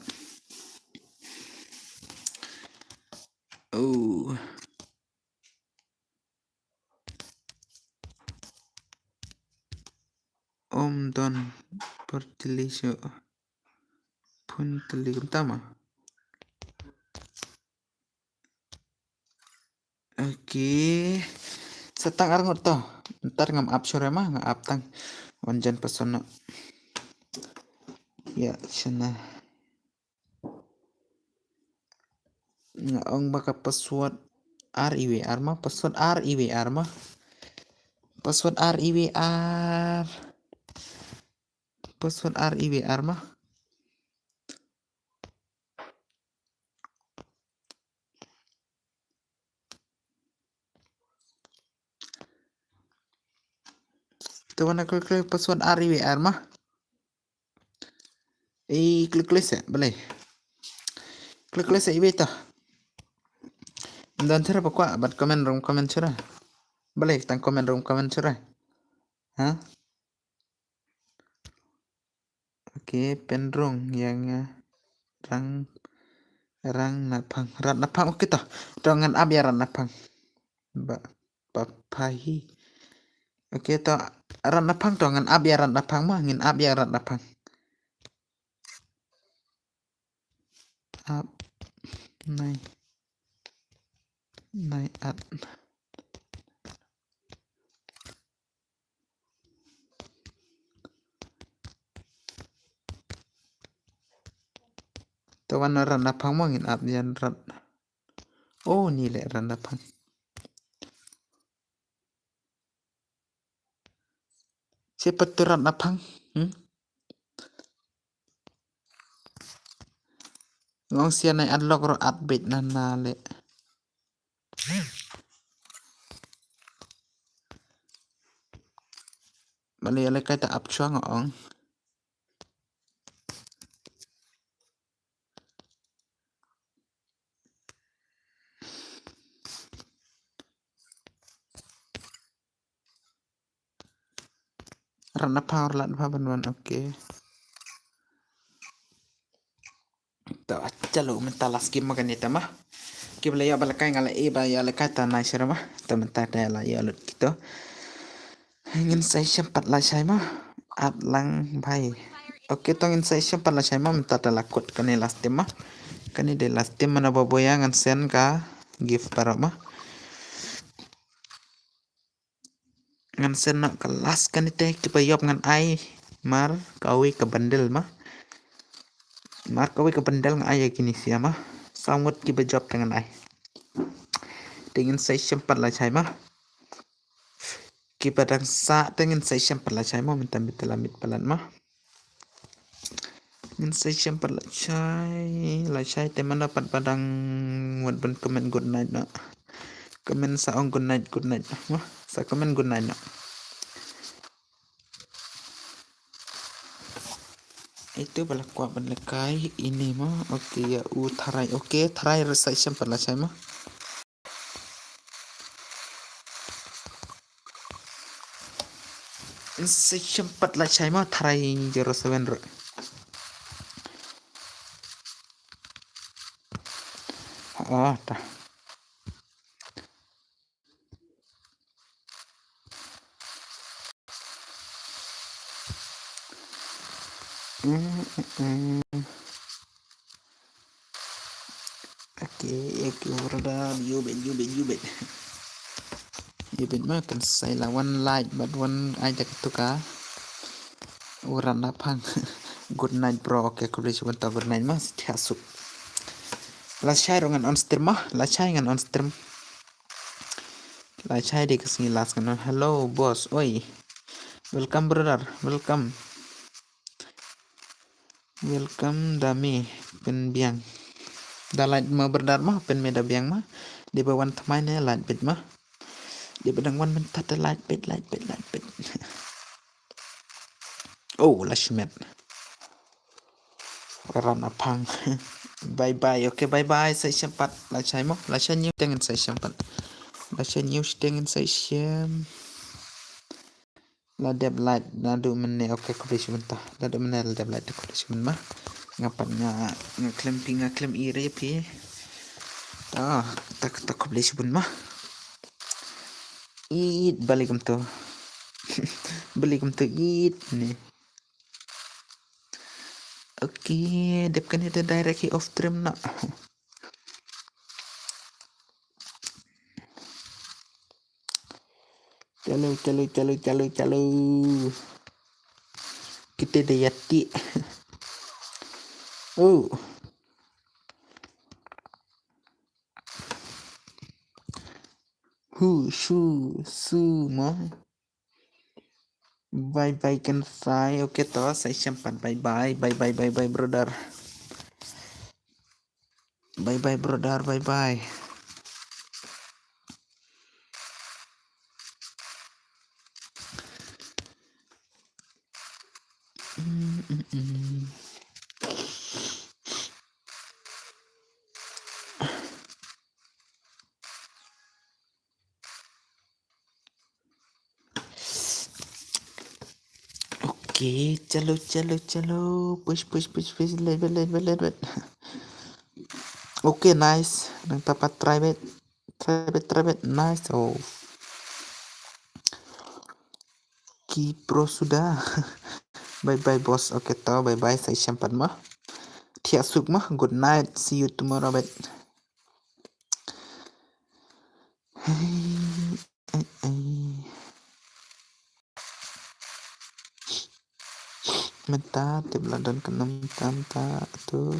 Oh. Om don pertilisho. Pun teli kumta ma. Okay. Sa tang ar ngut to. Ntar ngam ap shuh re ma, nga ap tang. Wan jan pasono. Ïa, shana. Nga ong ba ka password ar iwei ar ma, password ar iwei ar ma. Password ar iwei ar. Password ar iwei ar ma. Te wan klik klik password ar iwei ar ma. Ei klik klik se balei. Klik klik se iwei to. Don chara ba kwah bad comment room comment chara. Balei tang comment room comment chara. Ha? Okay, pynrung ïa nga rang rang na phang rat na phang okay to. To ngan ap ïa rat na phang. Ba pa pha hi. Okay to rat na phang to ngan ap ïa rat na phang ma ngin ap ïa rat na phang. Ap nai nai at. To wan rat na phang mo ngin ap ïa rat. Oh ni le rat na phang. Shepard to rat na phang. Hmm? Ngong sia nai at lok ro at bit na na le. Pale ya le kai ta ap chuang ong. Rat na power lat ba ban wan, okay. To, chalo mynta last game ma kane ta ma. Ki ba la ïoh ba la kai nga la e ba ïoh la kai ta nai sha ma. To mynta ta la ïoh lut kito. Ngin sa shem pat la shai ma. At lang bhai. Okay to ngin sa shem pat la shai ma mynta ta la kut kane last game ma. Kane de last game mana ba boya ngan send ka gift para ma. Ngan send noh ka last kane te ki ba ïoh ngan ai mar kawei ka bundle ma. Mar kawei ka bundle ngan ai ïa kine sia ma. Sa ngut ki ba jop te ngan ai. Te ngin sa shem pat la shai ma. Ki ba dang sah te ngin sa shem pat la shai ma mynta mynta la mit palat ma. Ngin sa shem pat la shai, la shai te mana pat ba dang wat ban comment good night noh. Comment sa ong good night, good night noh. Wah, sa comment good night noh. Itu ba la kwah ban la kai ini ma. Okay, ïa u tharai. Okay, tharai re sa shem pat la shai ma. Sa shem pat la shai ma tharai zero seven ro. Oh, ta. Mm, mm, mm. Okay, okay, brother, you bet, you bet, you bet. You bet ma kan sai la wan like, but wan ai da katu ka. Uran na pang. Good night, bro. Okay, khublei shibun ta good night ma. Setia suk. La shai ro ngan on stream ma. La shai ngan on stream. La shai de ka sngi last ngan on. Hello, boss. Oi. Welcome, brother. Welcome. Welcome da me pynbiang. Da light ma brother ma pyn me da biang ma. Dei ba wan thymmai ne light bit ma. Dei ba dang wan mynta da light bit, light bit, light bit. Oh, la shimet. Ran apang. Bye bye. Okay, bye bye. Sa shem pat. La shai mo. La shai new teng sa shem pat. La shai new teng sa shem. La dep light, la dep mynne, okay, khublei shibun ta. La dep mynne, la dep light, khublei shibun ma. Nga pat nga, nga khlem phi, nga khlem i re phi. Ta, ta, ta khublei shibun ma. It, bali kumto. Bali kumto it ne. Okay, dep kane te direct hi off stream na. Chalo, chalo, chalo, chalo, chalo. Kita dah yati. Oh. Hu, shu, su, ma. Bye bye kan sai. Okay to, sai shem pat. Bye bye, bye bye, bye bye, brother. Bye bye, brother. Bye bye. Mm, mm, mm. Okay, chalo, chalo, chalo. Push, push, push, push. Let bet, let bet, let bet. Okay, nice. Nang tapat try bet. Try bet, try bet. Nice. Oh. Ki pro suda. Bye bye, boss. Okay to, bye bye. Sai shem pat ma. Thiah suk ma. Good night. See you tomorrow bet. Hey, hey, hey. Mynta tip la don kano mynta, mynta tu.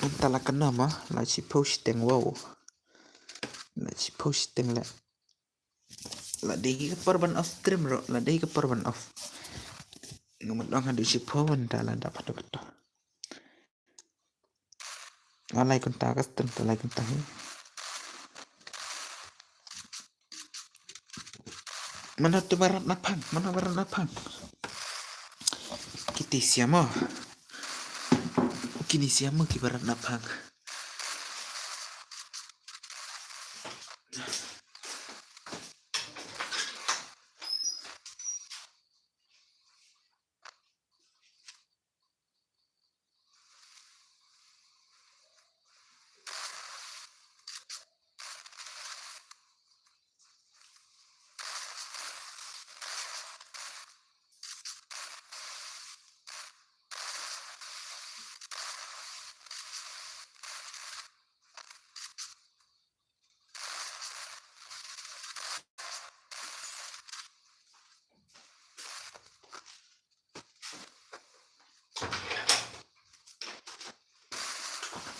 Mynta la kano ma, la shiphew shiteng, wow. La shiphew shiteng la. La dei ka por ban off stream ro, la dei ka por ban off. Ngam don haduh shiphew mynta la dap haduh kato. Nga lai kynta ka stem ta lai kynta hi. Mano te barat naphang, mano barat naphang. Kiti siamo. Kini siamo ki barat naphang.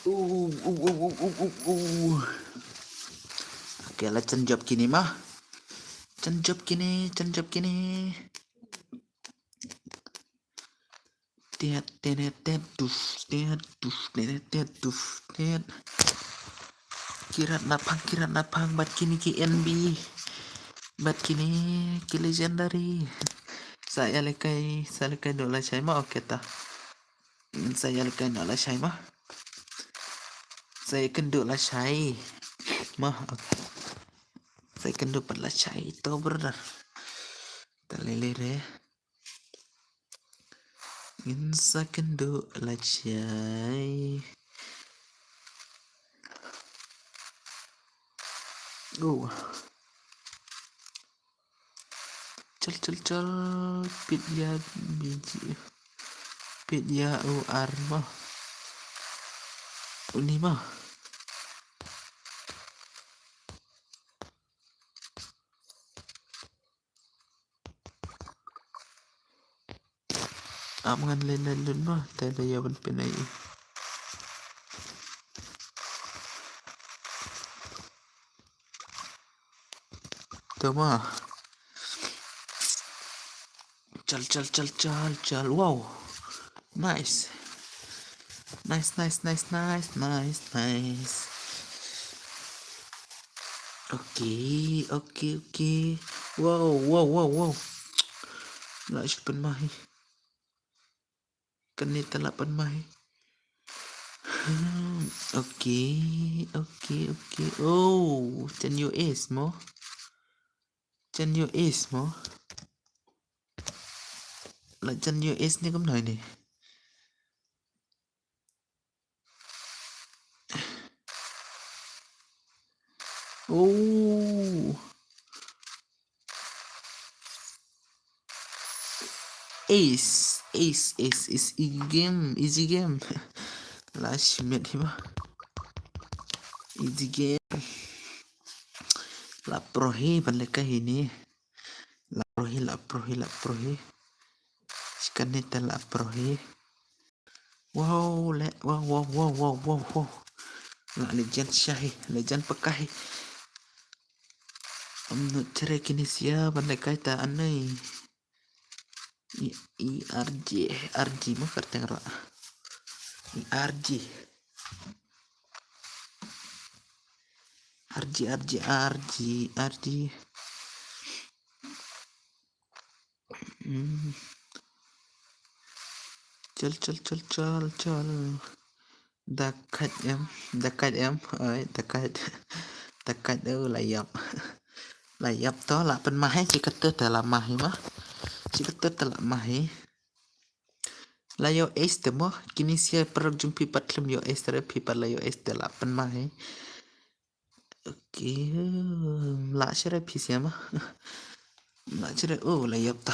Uh, uh, uh, uh, uh, uh, uh. Okay, la jan jop kine ma. Jan jop kine, jan jop kine. Tet, tet, tet, tuf, tet, tuf, tet, tet, tuf, tet. Ki rat naphang, ki rat naphang, bad kine ki N B. Bad kine ki legendary. Sa ïa lehkai, sa lehkai duh lashai ma, okay ta. Sa ïa lehkai duh lashai ma. Sa ïa kynduh lashai ma, okay. Sa ïa kynduh pat lashai to, brother. Ta lei lei re. Ngin sa kynduh lashai. Oh. Chal, chal, chal. Pit ïa biji. Pit ïa u ar ma. Uni ma. Am ngan len len lun ma, te da ïa ban pynai. To ma. Chal, chal, chal, chal, chal. Wow. Nice. Nice, nice, nice, nice, nice, nice. Okay, okay, okay. Wow, wow, wow, wow. La shu pynmai. Kane te la pynmai. Hmm, okay, okay, okay. Oh, jan ïoh ace mo. Jan ïoh ace mo. La jan ïoh ace ne kumno ne. Oh. Ace, ace, ace, ace, easy game, easy game. La shimet hi ma. Easy game. La pro hi, ban lehkai hi ni. La pro hi, la pro hi, la pro hi. Shi kane te la pro hi. Wow, le, wow, wow, wow. La legend sha hi, legend paka hi. Am nu chere kini sia ban lehkai ta anai. I, I R G, R G ma kyrteng ra. I R G. R G, R G, R G, R G. Hmm. Chal, chal, chal, chal, chal. Da khat em, da khat em, oi, da khat. Da khat, oh, la ïap. La ïap to, la pynmai, shi katta te la mai ma. Shi katta te la mai. La ïoh ace te mo, kini sia paralok jong phi pat khlem ïoh ace te re, phi pat la ïoh ace te la pynmai. Okay, la shere phi sia ma. La shere, oh, la ïap ta.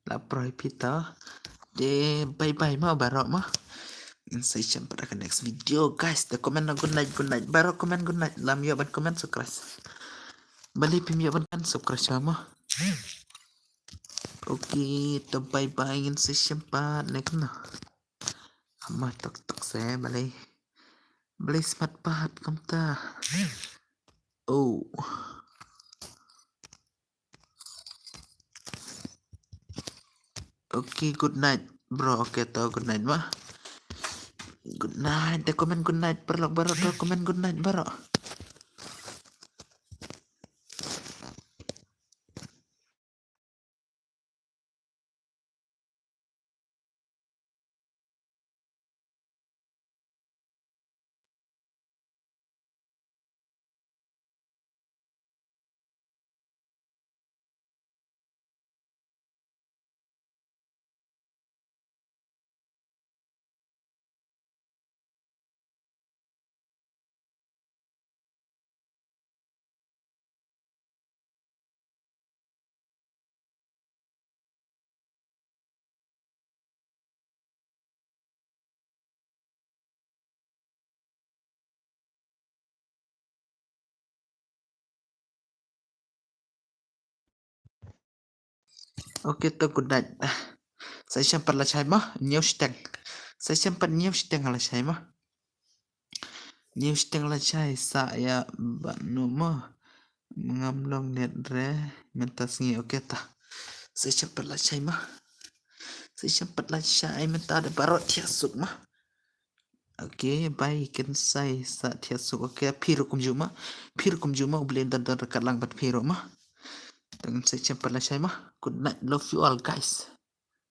La pro hi phi ta. Te bye bye ma baroh ma. Ngin sa ïashem pat ha ka next video, guys. Te comment na good night, good night. Baroh comment good night. Lym ïoh ban comment, subscribe. Balei phim ïoh ban comment, subscribe ma. Okay, te bye bye, ngin sa ïashem pat ne kumno. Ama tok tok se balei. Balei smat pat kumta. Oh. Okay, good night, bro. Okay, to good night ma. Good night. Te comment good night paralok baroh, to comment good night baroh. Okay, to good night. Sa shem pat lashai mo, ñiew shiteng. Sa shem pat ñiew shiteng lashai mo. Ñiew shiteng lashai sa ïa ba nu mo. Ngam long net re mynta sngi, okay ta. Sa shem pat lashai mo. Sa shem pat lashai mynta da baroh thiah suk mo. Okay, bye, kynsai sa thiah suk. Okay, phi ruh kumjuh mo. Phi ruh kumjuh mo, U Blei un don don ryngkat lang bad phi ruh mo. Tang sa shem pat lashai mo. Good night, love you all guys.